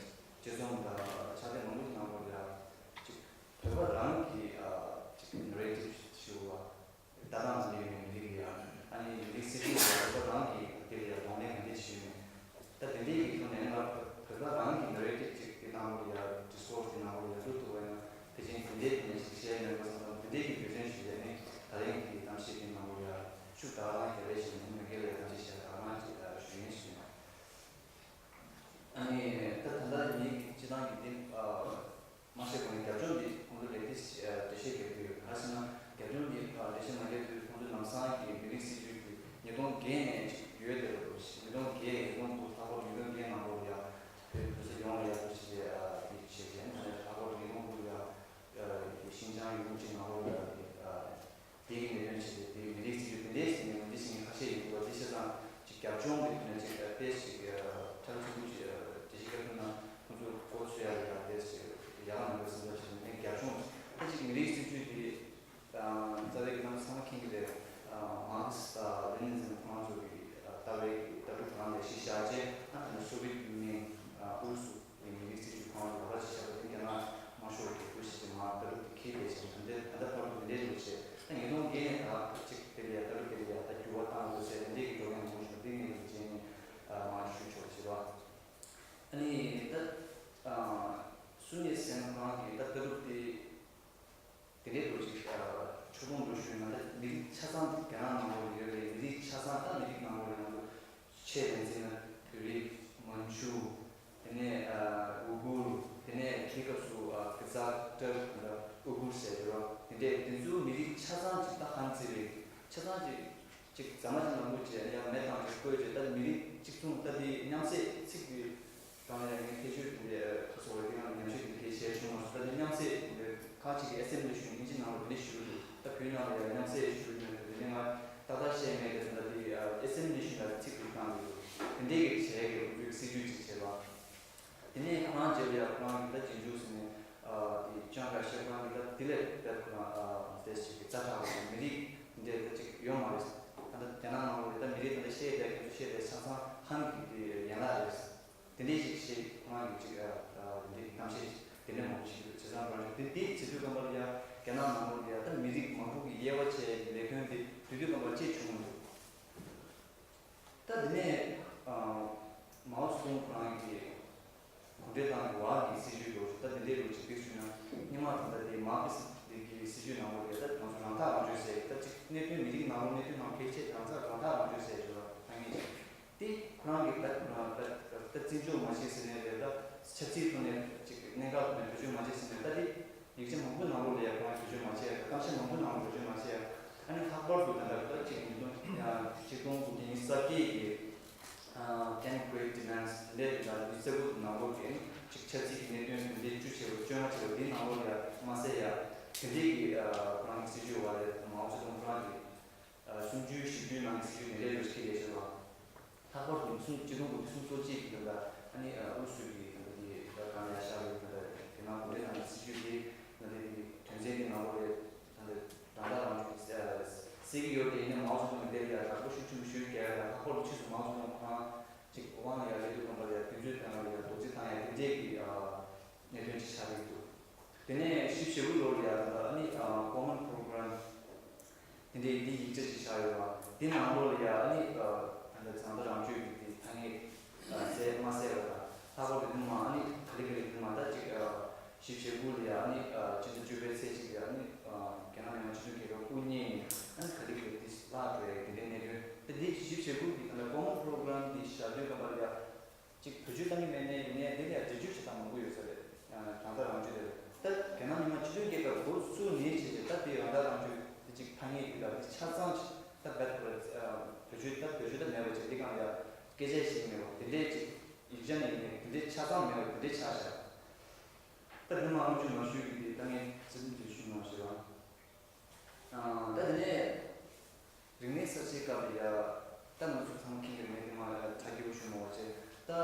སྤྱི་ཚོགས་དང་ཕྱག་ལས་མང་པོ་ཞིག་ནང་ལོགས་ལ་ཡ་ཅིག་བོད་པ་རང་གི་ཅིག་ནེ་རེ་ཊིབ་ཞུ་བ། ལྟ་སྟངས་འདི་ཡོད་མེད་མི་རིགས་ལ་ཡ། ཨ་ནི་མི་རིགས་སྲིད་གཞུང་ལ་བོད་པ་རང་གི་དེ་ལ་ཡ་གདོང་ལེན་ག་འདྲ་ཞུས་མེད། ནི་ད་སུ་ནས་སེམས་ཁོ་རང་གི་ད་ལྟ་གྲུབ་དེ་དེ་འདྲའི་འདུག་ཅིག་ཕྱོགས་གཏོང་འདུག་ཞུས་ན། ད་མི་རིགས་ཆ་ཚང་རྒྱ་ནག་ནང་ལོགས་ཡོད་པའི་མི་རིགས་ཆ་ཚང་། ད་མི་རིགས་ནང་ལོགས་ཡང་ཆེས་ལན་ཚིག་ན་བོད་རིགས། མན་ཇུ། དེ་ནས་ཨ་ཝུ་གུར། དེ་ནས་དེའི་སྐབས་སུ་ཨ་གྷི་ཛ་ཊར་དང་ཨུ་གུར་ཟེར་དེ་རོ། དེ་འདྲས་དེ་ཚོའི་མི་རིགས་ཆ་ཚང་ཅིག་ད་ཧན་ཙི་རེད། ཆ་ཚང་ཅིག་ཅིག་རྫ་མ་ཅིག་ནང་ལོགས་ཅིག་ཡང་མེ་བཏང་ཅིག་བརྐོས་ཅིག་ད་མི་རིགས་གཅིག་མཚུངས་ད་དེ་མཉམ་བསྲེས་ཚིག་གི་སྒང་ལ་ཡང་ངས་ཐེ་ཤོད་དེ་འདྲས་ཁ་སོ་བ་དེ་གང་ཉམས་ཞིབ་དེ་འདྲས་བྱས་བྱུང་མ་སོང་། ད་དེ་མཉམ་བསྲེས་དེ་འདྲས་ཁ་ཅིག་གི་ཨེ་སེམ་ལི་ཞུ་ཡིན་ཅིག་ནང་ལོགས་དེ་འདྲས་ཞུ་གི་འདུག་ད་བོད་ནང་ལ་ཡང་མཉམ་བསྲེས་ཞུ་གི་མེད་འདུག་དེ་ནས་ང་ཏག་ཏག་བཤད་མེད་དེ་ད་དེ་ཨེ་སེམ་ལི་ཞུ་ཡང་ཚིག་གི་སྒང་དེ་འདུག་དེ་འདྲས་ཀྱི་བྱས་ཀྱི་འདུག་སྲིད་ཇུས་ཅིག་བྱས་པ། དེ་ནས་ཁོ་རང་རྗེས་ལ་ཡང་ཁོ་རང་གིས་ད་རྗེས་འཇུག་ཟེར་ནས་ཨ་དེ་ཅང་ཁ་ཤས་ཁོ་རང་གིས་ད་དེ་ལས་དཔེ་ཁོ་རང་ཨ་དེ་ཞིག་གི་རྩ་དྲག་པ་མི་རིགས་འདྲ་དེ་ཅིག་ཡོད་མ་རེད། ད་ལྟ་རྒྱ་ནག་ནང་ལོགས་ད་མི་རིགས་ད་ལྟ་བཤད་བསྡད་ཁོ་ཚོ་བཤད་བསྡད་ཆ་ཚང་ཧན་གྱི་དེ་ཡན་ལག་རེད། དེ་འདྲས་ཞིག་བཤད་ཁོ་རང་གིས་ཅིག་ཨ་དེ་འདྲས་གཏམ་བཤད་དེ་འདྲས་མང་པོ་ཞིག་ཡོད། བྱས་ཙང་ཁོ་རང་གིས་དེ་དེ་བྱེད་དུས་སྒང་ལ་ཡང་རྒྱ་ནག་ནང་ལོགས་ལ་ཡང་ད་མི་རིགས་མང་པོ་གི་དབྱེ་བ་ཕྱེ་ཡ་གི་ལས་དོན་དེ་དུས་དུས་སྒང་ལ་བྱེད་བྱུང་མི་འདུག་ད་དེ་ནས་ཨ་མའོ་ཙེ་ཏུང་ཁོ་རང་གིས་གུང་ཁྲན་ཏང་གི་བར་གྱི་སྲིད་བྱུས་ལོ་ད་དེ་འདྲའི་ལོ་ཅིག་ཕེབས་བྱུང་ན། སྔོན་མ་ད་ལྟ་དེ་མར་ཁེ་སི་དེ་གི་སྲིད་བྱུས་ནང་ལོགས་ལ་ད་ང་ཚོ་རང་ཐག་རང་གཅོད་ཟེར། ད་ཅིག་གནད་དོན་མི་རིགས་ནང་ལོགས་གནད་དོན་ནང་འཕེལ་ཆེད་རང་ཐག་རང་ཐག་རང་གཅོད་ཟེར་བྱས་པ་ཐ་སྙད་ཅིག་དེ་ཁོ་རང་གིས་ད་ད་ད་བརྩི་འཇོག་མ་བྱས་ཟེར་ནས་རེད། ད་ཆབ་སྲིད་ཐོག་ནས་ཅིག་གནད་འགག་ཐོག་ནས་བེད་སྤྱོད་མ་བྱས་ཟེར་ནས་ད་དེ། ཡིག་ཆ་མང་པོའི་ནང་ལོགས་ལ་ཡང་ཁོ་རང་བེད་སྤྱོད་མ་བྱས། གཏམ་བཤད་མང་པོའི་ནང་ལ་བེད་སྤྱོད་མ་བྱས། ཨ་ནི་ལྷག་པར་དུ་ད་ལྟ་ད་ཅིག་ཉིས་སྟོང་ཡང་ཆིག་སྟོང་དགུ་བརྒྱ་ཉི་ཤུ་རྩ་བརྒྱད་ཀྱི་ཨ་ten great demands དེ་འདྲའི་ད་ལྟ་གསལ་པོ་ནང་ལོགས་ཀྱི་ཅིག་ཆབ་སྲིད་ཀྱི་གནད་དོན་དེ་འདྲའི་བཅུ་ཆེ་བ་བཅོ་ལྔ་ཆེ་བ་དེའི་ནང་ལོགས་ལ་ཡང་མ་ཟད་ཡང་དེ་འདྲའི་གི་ཨ་ཁོ་རང་གི་སྲིད་བྱུས་བ་རེད། མའོ་ཙེ་ཏུང་ཁོ་རང་གི་ཨ་གསུམ་བཅུའི་བཞི་བཅུའི་ནང་གི་སྲིད་བྱུས་དེ་འདྲའི་ལོ་ཞིག་ལས་བྱུང་བ། ལྷག་པར་དུ་གསུམ་ཆིག་སྟོང་དགུ་བརྒྱ་སུམ་ཅུ་སོ་གཅིག་གི་ལོ་ལ་ཨ་ནི་ཨུ་རུ་སུ་གི་ད་ལྟ་དེ་ད་གང་ལ་ཡ་ཤར་བའི་ད་ལྟ་དེ་ནང་གུང་ཁྲན་ཏང་གི་སྲིད་བྱུས་དེ་ད་ལྟ་དེ་དོན་ཚན་དེ་ནང་ལོགས་ལ་ད་ལྟ་རང་ཐག་རང་གཅོད་ཟེར་གྱི་ཡོད་དེ། ཡིན་ནའི་མའོ་ཙེ་ཏུང་གིས་དེ་ལ་ཡ་དྲག་པོ་ཤུགས་ཆེན་པོ་ཞུས་ཀྱི་ཡ། ལྷག་པར་དུ་ཕྱིས་སུ་མའོ་ཙེ་ཏུང་ཁོ་རང་ཅིག་དབང་ལ་ཡ་སླེབས་དུས་སྒང་ལ་ཡ་དུས་ཚོད་བཏང་ཡ་རྡོག་རྫིས་བཏང་ཡ་དེ་འདྲས་ཀྱི་ཨ་གནད་དོན་ཅིག་ཆགས་ཀྱི་འདུག་དེ་ནས་བཞི་བཅུ་ཞེ་དགུ་ལོ་ལ་ཡ་ད་ལྟ་ཨ་ནི་ཨ་Common Program དེ་འདྲའི་འདི་ཡིག་ཆ་ཞིག་ཆགས་ཡོད་པ། འདི་ནང་ལོགས་ལ་ཡ་ཨ་ནི་ཨ་ད་ལྟ་རང་ཐག་རང་གཅོད་ཀྱི་འདི་ཐ་སྙད་ཨ་གསལ་མ་གསལ་བ་དང་། ལྷག་པར་དུ་ཉི་མ་ཨ་ནི་ག་ལེ་ག་ལེ་ཉི་མ་ད་ཅིག་ཨ་བཞི་བཅུ་ཞེ་དགུ་ལ་ཡ་ཨ་ནི་ཨ་སྤྱི་ཟླ་བཅུ་པའི་ཚེས་གཅིག་ལ་ཡ་ཨ་ནི་ཨ་རྒྱ་ནག་མི་དམངས་སྤྱི་མཐུན་རྒྱལ་ཁབ་དབུ་བརྙེས་ནས་ཨ་ནི་ག་ལེ་ག་ལེ་འདི་བརླག་འགྲོ་ཡ་དེ་འདྲའི་གནད་དོན་དེ། འདི་བཞི་བཅུ་ཞེ་དགུ་གི་ད་ལྟ་Common Program འདི་བཞག་དུས་སྒང་ལ་ཡ། ཅིག་བེད་སྤྱོད་བཏང་གི་མེད་ནའི་ཡིན་ནའི་དེ་ལ་ཡང་འགྲེལ་བརྗོད་བྱེད་སྟངས་མང་པོ་ཡོད་ས་རེད། ཨ་རང་ཐག་རང་གཅོད་དེ་ལ་ད་རྒྱ་ནག་མི་དམངས་སྤྱི་མཐུན་རྒྱལ་ཁབ་འགོ་བཙུགས་ནས་བྱས་བྱས་ད་དེ་རང་ཐག་རང་གཅོད་དེ་ཅིག་ཐ་སྙད་འདི་ལ་དེ་ཆ་ཚང་ཅིག་ད་བེད་ཁོ་ར་བེད་སྤྱོད་ད་བེད་སྤྱོད་ད་མེད་པ་བྱས། དེ་གང་ལ་ཡང་སྐད་ཆ་བཤད་ཀྱི་མེད་པ་དེ་འདྲས་ཅིག་ཡིག་ཆ་ནས་ཡིན་ནའི་དེ་འདྲས་ཆ་ཚང་མེད་པ་དེ་འདྲས་ཆགས་བཞག་ད་དེ་མ་དབང་ཆུ་མ་ཞུས་ཀྱི་དེ་ད་ངས་ཚིག་འདི་ཞུ་མ་ཞུ་བ། ཨ་ད་དེ་ནས་རིག་གནས་གསར་བརྗེའི་སྐབས་ལ་ཡ་ད་ང་ཚོ་ཚང་མ་མཁྱེན་གྱི་རེད། ངས་དེ་མ་ཡ་ཁ་སྐྱེ་བོ་ཞུ་མ་བ་བྱས། ད་ཨ་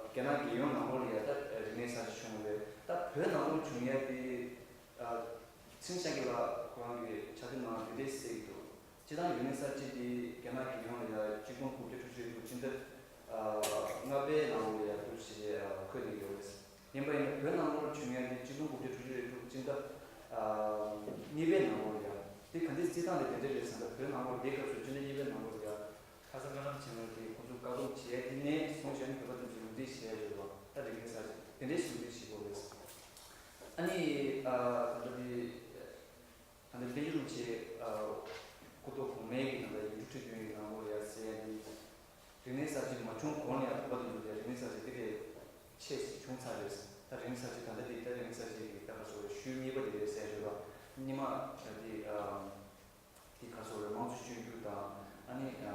རྒྱ་ནག་རྒྱལ་ཡོངས་ནང་ལོགས་ལ་ཡ་ད་རིག་གནས་གསར་བརྗེ་བྱུང་བ་རེད། ད་བོད་ནང་ལོགས་བྱུང་ཡ་དེ་ཨ་ཚེ་རིང་ཤཱཀྱ་ལགས་ཁོ་རང་གི་ཕྱག་དེབ་ནང་འདི་འདྲས་གསལ་གྱི་འདུག་སྤྱིར་བཏང་རིག་གནས་གསར་བརྗེ་འདི་རྒྱ་ནག་རྒྱལ་ཡོངས་ལ་ཡ་ཆིག་སྟོང་དགུ་བརྒྱ་དྲུག་ཅུ་རེ་དྲུག་སྤྱི་ཟླ་ཨ་ལྔ་པའི་ནང་ལོགས་ལ་ཡ་འདུག་ཅེས་འཁོད་བསྡད་ཡོད་རེད། ཡིན་པ་ཡིན་ན་བོད་ནང་ལོགས་བྱུང་ཡ་དེ་ཆིག་སྟོང་དགུ་བརྒྱ་དྲུག་ཅུ་རེ་དྲུག་སྤྱི་ཟླ་ཨ་གཉིས་པའི་ནང་ལོགས་ལ་ཡ། དེ་ག་འདྲས་བརྩི་སྟངས་དེ་དེ་འདྲས་རེད་ཟེར་ན། བོད་ནང་ལོགས་དེ་སྐབས་སུ་སྤྱི་ཟླ་གཉིས་པའི་ནང་ལོགས་ལ་ཡ་ཁ་སང་ཀ་ལམ་ཆེན་མོ་དེ་ཁོང་ཚོ་བཀག་སྡོམ་བྱས་ཡ་དེ་ནས་བཟུང་བྱས་ནས་བོད་པ་དེ་ཚོ་ཡོང་འདྲེན་བྱས་ཡ་ཡོད་པ། ད་རིག་གནས་གསར་བརྗེ་དེ་འདྲས་ཟུང་འབྲེལ་བྱེད་དགོས་རེད། ཨ་ནི་ཨ་ད་ལྟ་དེ། ད་ལྟ་དཔལ་འབྱོར་རིན་ཆེན་ཨ་སྐུ་ཐོག་གོང་མའི་གི་ད་ལྟ་ཡུ་ཊུབ་འཕྲིན་ཐུང་གི་ནང་ལོགས་ལ་ཡ་གསལ་ཡ་འདི། རིག་གནས་གསར་བརྗེ་མ་བྱུང་གོང་ལ་ཡ་བོད་པ་དེ་ཚོ་ལ་ཡ་རིག་གནས་གསར་བརྗེ་དེ་གས་ཆེས་བྱུང་ཚར་རེད། ད་རིག་གནས་གསར་བརྗེ་ད་ལྟ་དེ་ད་རིག་གནས་གསར་བརྗེ་གི་ད་ག་ཚོད་རེད། ཤུལ་གཉིས་པ་དེ་རེད་ཟེར་ཡ་ཡོད་པ། སྔོན་མ་ད་དེ་ཨ་དེ་ག་ཚོད་རེད། དམངས་གཙོ་སྤྱོད་འཇུག་དང་ཨ་ནི་ཨ་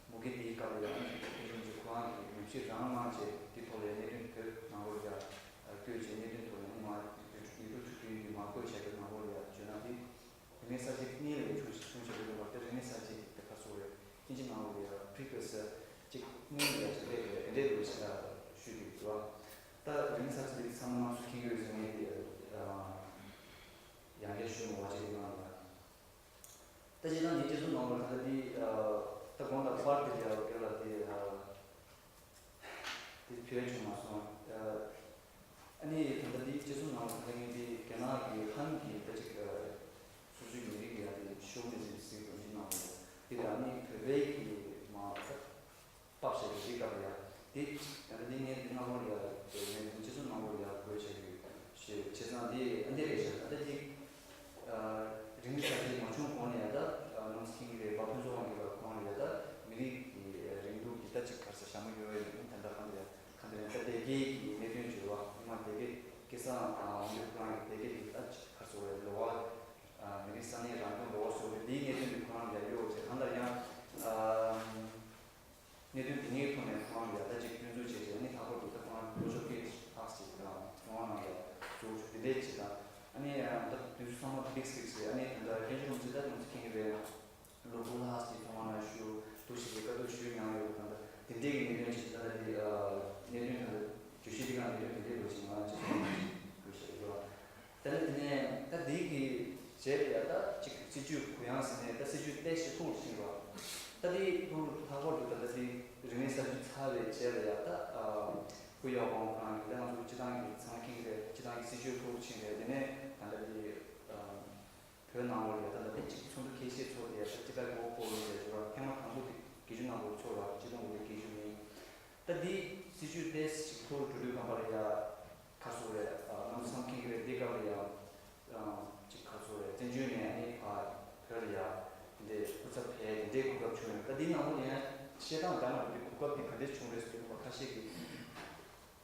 མུ་གེ་དེའི་སྐབས་ལ་ཡ་ཨ་ནི་དེ་བཞིན་གྱི་ཁོ་རང་གི་ཉམས་ཞིབ་རང་གནང་བྱས་དེ་ཐོག་ལ་ཡ་གནད་དོན་བོད་ནང་ལོགས་ལ་ཡ་བཀོད་བྱས། གནད་དོན་ཐོག་ལ་ཡ་ཨ་ནི་མ་ཡུ་ཊུབ་ཐུང་ཐུང་དེ་མ་བཀོད་བྱས་པའི་ནང་ལོགས་ལ་ཡ་བརྗོད་ན་དེ། རིག་གནས་གསར་བརྗེ་གཉིས་ལ་ཡང་བྱུང་བྱུང་བྱས་པའི་ལུང་པ་དེ་རིག་གནས་གསར་བརྗེ་དེ་ག་ཚོད་རེད། ཨིན་ཇི་ནང་ལོགས་ལ་ཡང་precursor གཅིག་གཉིས་ལ་ཡང་གཅིག་རེད་རེད། དེ་འདྲའི་ལུགས་ཤིག་ལ་ཞུས་ཀྱི་འདུག་ད་རིག་གནས་གསར་བརྗེ་དེ་ཚང་མ་ཚོ་མཁྱེན་གྱི་ཡོད་ཟེར་ངས་དེ་ཡང་བསྐྱར་ཞུ་མི་བ་ཅིག་ཡིན་ནའང་ཡང་། ད་སྤྱིར་བཏང་ངས་དཔྱད་རྩོམ་ནང་ལ་ད་ལྟ་འདི་ད་དགོངས་དག་པར་དེ་ལ་ཡང་བསྐྱར་ལ་དེ། དེ་བེད་བྱུང་མ་སོང་། ཨ་ནི་ད་ལྟ་འདིའི་དཔྱད་རྩོམ་ནང་ལ་ད་ལྟ་ངས་འདི་རྒྱ་ནག་གི་ཧན་གྱི་ད་ཅིག་སོ་སོའི་མི་རིགས་ཡ་དེ་ཤོ་ཝི་ནི་ཟིམ་ཟེར་གྱི་འདི་ནང་ལ་འདི་ལ་ནི་བོད་པའི་གི་མ་ཕབ་བྱས་པའི་འདི་སྐབས་ལ་ཡ་ དེ་ད་ལྟ་འདི་ངས་འདི་སྔ་མོ་ལ་ཡ་ངས་འདི་ཕྱི་ཚོ་སྔ་མོ་ལ་ཡ་བཀོད་བྱ་རྒྱུ་ཞེས་བྱས་ཙང་འདི་ཨ་འདི་རེད་ཤག་ད་ལྟ་འདི་རིང་མིན་ས་ཆའི་མ་བྱུང་གོང་ནས་ཡ་ད་ནང་སྲིད་ཀྱི་རེད་པ། ཕུན་ཚོགས་དབང་གིས་ལ་ཁོང་ལ་ཡ་ད་མི་རིགས་ཀྱི་རིང་ལུགས་ཀྱི་ད་ཅིག་ག་རེ་ཟེར་ཞྭ་མོ་ཡོད་ཡོད་ད་ད་གང་དེ་གང་དེ་རེད། ད་སྡེ་དགེ་གི་གནད་དོན་བརྗོད་པ་ཉི་མ་སྡེ་དགེ་སྐལ་བཟང་དབང་འདུས་ཁོ་རང་གི་སྡེ་དགེ་གི་ད་ཅིག་ག་རེ་ཟེར་བའི་ལོ་བ། མི་རིགས་ས་གནས་རང་སྐྱོང་ལོ་བ་སོགས་པའི་འདིའི་གནད་དོན་དེ་ཁོ་རང་ལ་ཡ་གཡོག་བྱས་གང་ལྟར་ཡང་། གནད་དོན་དེ་གཉིས་ཐོག་ནས་ཁོ་རང་ལ་ཡ་ད་ཅིག་སྐྱོན་འཛུགས་བྱས་བྱས་ཨ་ནི་ལྷག་པར་དུ་ད་ཁོ་རང་ལོ་ཤོག་སྐད་ལྷག་ཅིག་དང་ཁོ་རང་ནང་ལ་ཡ་གཙོ་བོ་དེ་འདྲས་བྱས་དང་ཨ་ནི་ད་དུས་ཚོད་ཚང་མ་ཏིག་ཏིག་བྱས་ཨ་ནི་ད་ལྟ་དཔལ་འབྱོར་རིན་པོ་ཆེ་ད་ང་ཚོ་མཁྱེན་གྱི་རེད། ལོ་དགུ་ལྷག་ཅིག་ཁོ་རང་ལ་ཞུ་འདུག་ཞིག་གི་དཀའ་སྡུག་ཞུ་མྱངས་ཡོད་ད་ལྟ་དེ་འདྲས་ཀྱི་གནད་དོན་ཅིག་ད་ལྟ་དེ་གནད་དོན་ད་ལྟ་བརྗོད་གཞི་འདི་ག་གནད་དོན་དེ་འདྲས་ལོ་ཞིག་ང་ཅིག་ཁོ་རང་ཞིག་དགོས་ཤག་རེད་བ། དེ་ནས་དེ་ནས་ད་འདི་གི་རྗེས་ལ་ཡ་ད་ཅིག་སྲིད་ཇུས་གུ་ཡངས་ཟེར་ནས་ད་སྲིད་ཇུས་ཏོག་ཙམ་ལྷུག་ཕྱིན་རོགས། ད་འདི་ལྷུག་ལྷག་པར་དུ་ད་ལྟ་འདི་རིང་མིན་ས་ཆ་ཚར་བའི་རྗེས་ལ་ཡ་ད་སྐུ་ཡག་པོ་ཁོ་རང་གིས་ད་ང་ཚོ་སྤྱི་བཏང་གི་ཚང་མཁྱེན་གྱི་རེད། སྤྱི་བཏང་གི་སྲིད་ཇུས་ལྷུག་ཕྱིན་རེད། དེ་ནས་ད་ལྟ་འདི་བོད་ནང་ལོགས་ལ་ཡ་ད་ལྟ་འདི་ཅིག་ཚོགས་འདུ་ཁ་ཤས་ཚོགས་ཏེ་ཡ་ད་སྤྱི་བཏང་གི་འོག་སྐོར་ལ་ཡ་ཞུ་བ་ཐེངས་མ་དང་པོ་དེ་བརྒྱད་ཅུ་ནང་ལོགས་ཚོགས་རོགས། ཆིག་སྟོང་དགུ་བརྒྱ་བརྒྱད་ཅུ་ནས། ད་འདི་སྲིད་ཇུས་ཏོག་ཙམ་ཞིག་ལྷུག་འགྲོ་དུས་སྒང་པ་ལ་ཡ་ག་རེ་ཟེར་རེད། ང་ཚོ་ཚང་མ་མཁྱེན་གྱི་རེད། འདི་སྐབས་ལ་ཡ་ཅིག་ག་རེ་ཟེར་རེད། བཙན་བྱོལ་ནས་ཨ་ནི་ཕར་བོད་ལ་ཡ་འདི་འདྲའི་སྐུ་ཚབ་ཕེབས་འདི་འདྲའི་གོ་སྐབས་བྱུང་ཡོད། ད་འདི་ནང་ལོགས་ལ་ཡ་བཤད་སྟངས་འདྲ་མ་འདྲ་འདི་གོ་སྐབས་འདི་ག་འདྲས་བྱུང་རེད་ཟེར་དུས་ཁ་ཤས་ཀྱིས་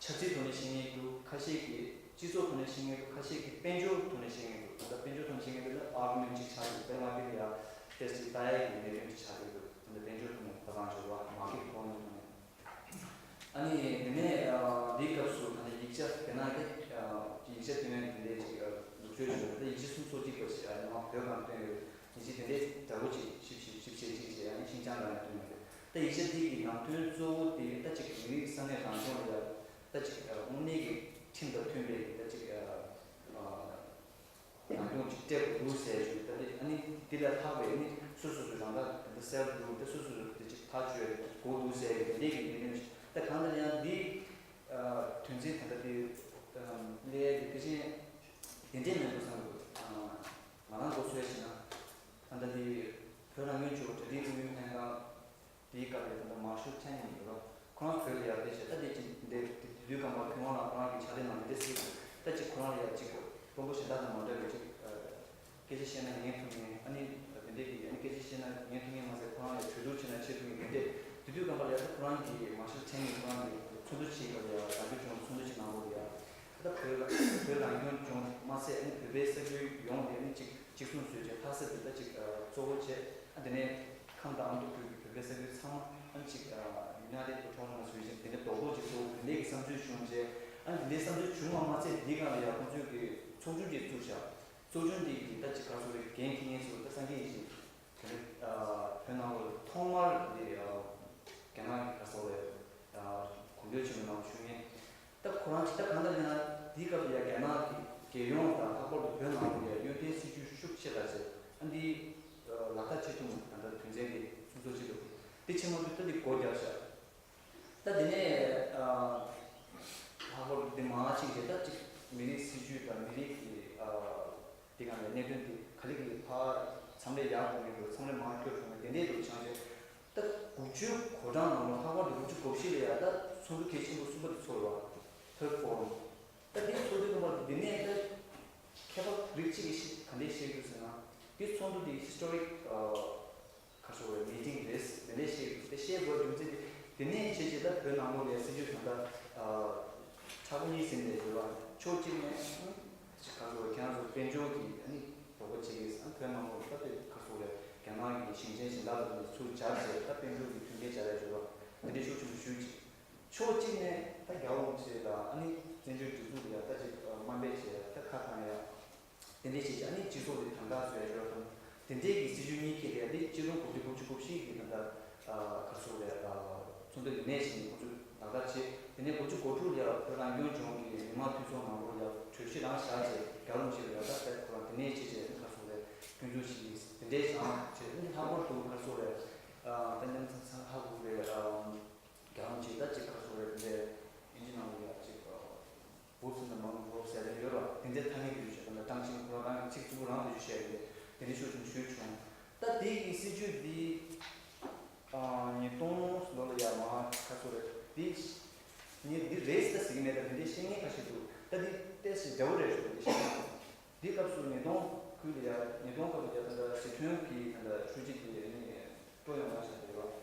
ཆབ་སྲིད་ཐོག་ནས་བཤད་མཁན་འདུག་ཁ་ཤས་ཀྱིས་སྤྱི་ཚོགས་ཐོག་ནས་བཤད་མཁན་འདུག་ཁ་ཤས་ཀྱིས་དཔལ་འབྱོར་ཐོག་ནས་བཤད་མཁན་འདུག་ད་ལྟ་དཔལ་འབྱོར་ཐོག་ནས་བཤད་མཁན་འདུག་ལ་ཨར་གུ་མེན་ཊི་ཅིག་ཆགས་འདུག་དཔེར་ན་འདི་ལ་ཡ་ཏོག་ཙམ་ལྟ་ཡག་གི་གནད་དོན་ཅིག་ཆགས་ཀྱི་འདུག་ད་ལྟ་དཔལ་འབྱོར་ཐོག་ནས་བར་སྟོང་འབྱོར་བ་མར་ཀེ་ཊི་ཐོག་ནས་ཐོག་ནས། ཨ་ནི་དེ་ནས་འདིའི་སྐབས་སུ་ད་ལྟ་ཡིག་ཆ་དེ་ན་གི་ཡིག་ཆ་སྟོན་ཡག་དེ་འདྲས་ཅིག་ལུགས་སྲོལ་ཞིག་ཡོད། ད་ཡིག་ཆ་སུམ་ཅུ་སོ་གཅིག་པ་ཞིག་ཨ་ནི་མ་བོད་སྒང་སྟོན་ཡོད། ཡིག་ཆ་དེ་འདྲས་འདྲ་བོ་ཅིག་ཞིབ་ཞིབ་ཞིབ་བཤེར་ཅིག་བྱས་ཨ་ནི་ཤིན་ཅང་ལ་ཡང་སྟོན་ཡོད། ད་ཡིག་ཆ་འདི་གི་ནང་དོན་གཙོ་བོ་དེ་ད་ཅིག་མི་རིགས་ས་གནས་རང་སྐྱོང་ལ་ཡ་ད་ཅིག་དངོས་གནས་ཀྱི་ཁྲིམས་དང་མཐུན་པའི་ད་ཅིག་རང་སྐྱོང་ཅིག་སྤྲད་དགོས་འདུག་ཟེར་ཞུ། ད་དེ་ཨ་ནི་འདི་ལས་ལྷག་པའི་ཨ་ནི་སོ་སོ་སོ་རང་ད་ད་སེལ་ཕུ་ཌི་ད་སོ་སོ་སོ་དེ་ཅིག་ཐག་གཅོད་དགོས་འདུག་ཟེར་དེ་འདྲའི་གི་གནད་དོན་ཞིག་ད་གང་ལྟར་ཡང་འདི་དོན་ཚན་ད་ལྟ་དེ་ལས་དེ་ཕལ་ཆེར་དེ་འདྲའི་མེད་འདུག་བསམ་འདུག་ང་རང་ཚོ་ཚོས་བྱས་ན་ད་ལྟ་དེ་བོད་རང་སྐྱོང་ལྗོངས་གྲ་སྒྲིག་ཨུ་ཡོན་ལྷན་ཁང་དེའི་སྐབས་ལ་ད་ལྟ་མར་ཤལ་ཐེན་ཡིན་འདུག་རོགས། ཁོ་རང་བོད་ལ་ཡར་ཕེབས་བྱས་ད་དེ་ཅིག་འདི་དུས་སྒང་པར་ཁོང་ལ་ཁོ་རང་གི་ཕྱག་ལས་གནང་དེ་སྲིད་ད་ཅིག་ཁོ་རང་ལ་ཡར་ཅིག་དཔོན་པོ་གཞན་དག་དང་མ་འདྲ་བའི་ཅིག་སྐད་ཆ་བཤད་ན་ཉན་ཐུབ་མཁན་ཨ་ནི་དེ་འདྲའི་གི་ཨ་ནི་སྐད་ཆ་བཤད་ན་ཉན་ཐུབ་མཁན་མ་ཟད་ཁོ་རང་ལ་གྲོས་བསྡུར་བྱས་ན་བྱེད་ཐུབ་མཁན་དེ་འདྲས་དེ་དུས་སྒང་པ་ལ་ཡར་ད་ཁོ་རང་གི་མར་ཤལ་ཐེན་ཡིན་ཁོ་རང་གི་ཚོགས་འདུ་ཅིག་ག་ལ་ཡར་རང་སྐྱོང་ལྗོངས་ཚོགས་འདུ་ཅིག་གནང་བ་ལ་ཡར་ད་བོད་ལ་བོད་རང་སྐྱོང་ལྗོངས་མ་ཟད་ཨ་ནི་བོད་པའི་ས་ཁུལ་ཡོངས་དེ་ཨ་ནི་ཅིག་གཅིག་མཚུངས་བཟོས་བྱས་ལྷ་ས་དེ་ད་ཅིག་གཙོ་བོ་བྱས་ཨ་དེ་ནས་ཁམས་དང་ཨ་མདོ་ཁུལ་གྱི་བོད་པའི་ས་ཁུལ་ཚང་མ་ཨ་ནི་ཅིག་United Autonomous Region དེ་འདྲ་རྡོག་རྡོག་ཅིག་བཟོ་དེ་འདྲའི་གི་བསམ་ཚུལ་བྱུང་རྗེས་ཨ་ནི་དེ་འདྲའི་བསམ་ཚུལ་བྱུང་བ་མ་ཚད་འདི་ག་ལ་ཡང་ཁོང་ཚོས་གི་ཚོགས་ཆུང་ཅིག་བཙུགས་བཞག་ཚོགས་ཆུང་འདི་གི་ད་ཅིག་ག་ཚོད་རེད་འགན་འཁྱེར་མཁན་ཚོ་ད་སངས་རྒྱས་ཡེ་ཤེས་དེ་ནི་བོད་ནང་ལ་ཐོག་མར་འདི་རྒྱ་ནག་གི་ག་ཚོད་རེད་གོམ་བགྲོད་ཆེན་མོ་ནང་ཞུགས་མཁན། ད་ཁོ་རང་ཅིག་ད་གང་ལྟར་ཡིན་ན་དེའི་སྐབས་ལ་ཡ་རྒྱ་ནག་གི་རྒྱལ་ཡོངས་དང་ལྷག་པར་དུ་བོད་ནང་ལ་ཡ་གཡོན་ཐལ་སྲིད་ཇུས་ཤུགས་ཆེ་ལ་བྱས་ཨ་འདི་ལག་བསྟར་བྱེད་ཐུབ་མི་ད་ལྟ་དོན་ཚན་གྱི་སུམ་ཅུ་སོ་གཅིག་ལོ་འདི་ཆེན་མོ་དུས་ད་འདི་སྒོ་བརྒྱབ་ཤག་ད་དེ་ནས་ལྷག་པར་དུ་འདི་མང་ཆེ་གེ་ད་ཅིག་མི་རིགས་སྲིད་ཇུས་དང་མི་རིགས་ཀྱི་དེ་ག་ནས་གནད་དོན་དེ་ག་ལེ་ག་ལེ་ཕར་མཚམས་རེ་ཡར་འགྲོ་མཁན་འདུག་མཚམས་རེ་མར་འཁྱོར་འགྲོ་མཁན་དེ་འདྲས་འདུག་བྱང་ཆེ། ད་དགུ་བཅུའི་གོ་གྲངས་ནང་ལ་ལྷག་པར་དུ་དགུ་བཅུ་གོ་བཞི་ལ་ཡ་ད་ཚོགས་འདུ་གལ་ཆེན་པོ་གསུམ་པ་དེ་ཚོགས་ཡོད་པ། Third Forum། ད་དེ་ཚོགས་དུས་སྐབས་དེ་ནས་ད་མཁས་པ་རིགས་གཅིག་གིས་ག་འདྲས་བཤད་འདུག་ཟེར་ན་དེ་ཚོགས་འདུ་དེ་historic ག་ཚོད་རེད་meeting རེད་དེ་འདྲས་བཤད་འདུག་དེ་བཤད་དགོས་རྒྱུ་མཚན་དེ་དེ་ནས་བྱས་རྗེས་ད་བོད་ནང་ལོགས་ལ་ཡ་སྲིད་ཇུས་ད་ལྟ་མཁྲེགས་པོ་གཉིས་ཟིན་ནས་ཡོད་པ་ཕྱོགས་གཅིག་ནས། ཅིག་ག་ཚོད་རེད་ཁྱེད་རང་ཚོ་དཔལ་འབྱོར་གྱི་ཨ་ནི་དོགས་པ་བྱེད་ཀྱི་ཨ་བོད་ནང་ལོགས་ད་དཔེ་ག་ཚོད་རེད་རྒྱ་ནག་གི་ཞིང་ཆེན་གཞན་དག་ལ་ཚུར་སྦྱར་བྱས་ད་དཔལ་འབྱོར་གྱི་མཐུན་རྐྱེན་སྦྱར་ཡ་བྱོས་རོགས་དེ་འདྲའི་ཤུགས་ཆེན་པོ་ཞུས་ཅིག་ཕྱོགས་གཅིག་ནས་ད་རྒྱལ་བ་རིན་པོ་ཆེ་དང་ཨ་ནི་བཙན་བྱོལ་སྒྲིག་འཛུགས་ལ་ཡ་ད་ཅིག་དམའ་འབེབས་བྱས་ད་ཁ་བཏང་ཡ་དེ་འདྲའི་བྱས་ཅིག་ཨ་ནི་སྤྱི་ཚོགས་དེ་དམ་དྲག་བཟོ་ཡ་བྱོས་རོགས་དང་། དེ་འདྲའི་གི་སྲིད་ཇུས་གཉིས་ཀྱི་ལས་འདི་སྤྱི་ལོ་དགུ་བརྒྱ་དགུ་བཅུ་གོ་བཞི་གི་ད་ལྟ་ག་ཚོད་རེད་ཚོགས་འདུ་ཡིན་ནས་ཕྱིན་ཁོ་ཚོས་ལག་བསྟར་བྱས། དེ་ནས་དགུ་བཅུ་གོ་དྲུག་ལ་བོད་རང་སྐྱོང་ལྗོངས་ཀྱི་མི་དམངས་འཐུས་ཚོགས་ནང་ལོགས་ལ་གྲོས་གཞི་རང་བཞག་བྱས་རྒྱལ་བ་རིན་པོ་ཆེ་ལ་ལག་བསྟར་བྱས་ཁོ་རང་དེ་ནས་བྱས་བྱས་ག་ཚོད་རེད་སྐྱོན་འཛུགས་བྱེད་ཀྱི་དེ་འདྲའི་བྱུང་བྱས་ཨ་ནི་ལྷག་པར་དུ་ག་ཚོད་རེད་ད་ཉམས་ཚང་ཚང་ཧ་གོ་གི་རེད། རྒྱལ་བ་རིན་པོ་ཆེ་ད་ཅིག་ག་ཚོད་རེད་དེ་འདྲའི་དབྱིན་ཇི་ནང་ལོགས་ལ་ཅིག Boots in the Mount Road ཟེར་ཡ་ཡོད་ར། དེ་འདྲའི་ཐ་སྙད་ཀྱི་ཡོད་བཤད་ད་ལྟ་ཀྲང་ཅིན་ཁོ་རང་རང་གི་ཚིག་གཙོ་བོ་རང་དུ་ཡོད་བཤད་རེད། དེ་འདྲའི་ཤུགས་ཆུང་ཞུས་བྱུང་། ད་དེ་གི་སྲིད་ཇུས་འདི་ཉིས་སྟོང་ལོ་ལ་ཡ་མ་ཁ་སོ་རེད་དེ་ ངས་འདི་རེད་ཟེར་ཟེར་གྱི་མེད། ད་དེ་འདྲའི་བཤད་མཁན་ཁ་ཤས་འདུག་ད་འདི་ཏོག་ཙམ་འདྲ་བོ་རེད་ཤག་འདི་བཤད་མཁན། འདི་སྐབས་སུ་ཉིས་སྟོང་དགུ་ལ་ཡ་ཉིས་སྟོང་སྐབས་ལ་ཡ་ད་ལྟ་ཟི་ཁྲོན་གྱི་ད་ལྟ་ཧྲུའུ་ཅི་གི་ནི་ཀྲོའུ་ཡོང་ལགས་ཆགས་བསྡད་ཡོད།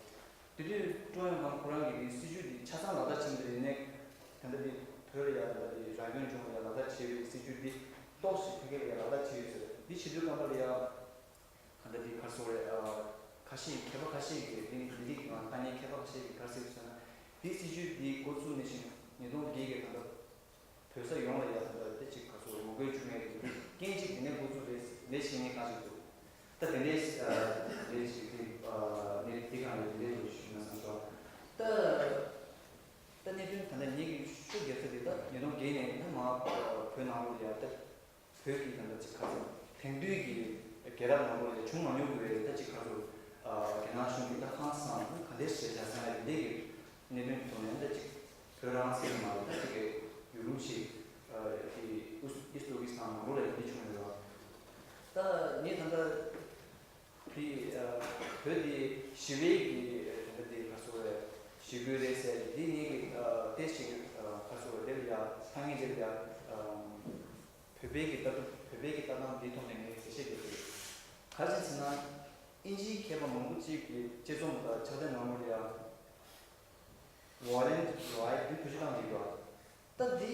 དེ་དུས་ཀྲོའུ་ཡོང་ལགས་ཁོ་རང་གིས་འདི་སྲིད་བྱུས་འདི་ཆ་ཚང་ལག་བསྟར་བྱས་ནས་ནས་ད་ལྟ་འདི་བོད་ལ་ཡ་ད་ལྟ་འདི་རང་སྐྱོང་ལྗོངས་ལ་ཡ་ལག་བསྟར་བྱས་པའི་སྲིད་བྱུས་འདི་ཏོག་ཙམ་ཕ་གི་ལ་ཡ་ལག་བསྟར་བྱས་ཡོད་ཟེར། འདི་བྱེད་དུས་སྐབས་ལ་ཡ། ད་ལྟ་འདི་ག་རེ་ཟེར་དགོས་རེད། ཨ། ཁ་ཤས་མཁས་པ་ཁ་ཤས་ཀྱིས་འདི་མི་རིགས་ཀྱི་ནང་ལྟ་མཁན་མཁས་པ་ཁ་ཤས་ཀྱིས་ག་རེ་ཟེར་ཟེར་ན། འདི་སྲིད་བྱུས་འདི་འགོ་བཙུགས་ནས་བཞིན་ཉིས་སྟོང་བརྒྱད་ཀྱི་ད་ལྟ་བོད་ས་ཡོངས་ལ་ཡ་ད་ལྟ་དེ་ཅིག་ག་རེ་ཟེར་དགོས་རེད། ངོ་རྒོལ་བྱུང་ཡས་ཀྱི་རྐྱེན་གཅིག་དེ་ནས་འགོ་བཙུགས་རེད་ལས་བྱེད་མཁན་ཁ་ཅིག་འདུག་ད་དེ་འདྲའི་ཨ་རེད་ཅིག་དེ་ཨ་ནས་དེ་གང་རེད་དེ་འདྲའི་འདུག་ཞུས་ན་བསམ་སོང་། ད་ད་གནད་དོན་ད་ལྟ་ངེད་ཀྱི་ཤུགས་རྒྱབ་ས་དེ་ད་ཉིས་སྟོང་བརྒྱད་ནས་ད་མ་བོད་ནང་ལོགས་ལ་ཡ་ད། བོད་ཀྱི་ད་ལྟ་ཅིག་ག་ཚོད་དེང་དུས་ཀྱི་རྒྱལ་རབས་ནང་ལོགས་ལ་བྱུང་མ་མྱོང་གི་བའི་ད་ཅིག་ག་ཚོད་རྒྱ་ནག་གཞུང་གིས་ད་ཧང་སང་ག་འདྲས་བྱས་བྱས་སོང་ཡ་འདི་གི་གནད་དོན་གྱི་ཐོག་ནས་ད་ཅིག་བོད་རང་སེམས་མ་ལ་ད་ཅིག་གི་ཡུལ་ལུང་ཞིག་དེ་ཨུ་ཨིས་ཏུ་གི་སི་ཐན་ནང་ལོགས་ལ་ཡིན་བྱུང་ཡོད་ར། ད་ངས་ད་ལྟ་དེ་བོད་དེ་ཞི་བའི་གི་ད་ལྟ་དེ་ག་ཚོད་ཞི་རྒོལ་རེད་ཟེར་དེ་ངས་གི་ཏེ་ཞིག་ག་ཚོད་དེ་ལ་ཡ་ཐང་ངེས་དེ་ལ་ཡ། བོད་པའི་གི་ལྟ་གྲུབ་བོད་པའི་གི་ལྟ་སྟངས་འདིའི་ཐོག་ནས་ངས་འགྲེལ་བཤད་རྒྱག་གི་ཡོད། ག་རེ་ཟེར་ན། དབྱིན་ཇིའི་མཁས་པ་མང་པོ་གཅིག་གིས་དཔྱད་རྩོམ་དང་ཕྱག་དེབ་ནང་ལོགས་ལ་ཡ། Violent Right འདི་བེད་སྤྱོད་བཏང་གི་ཡོད། ད་འདི།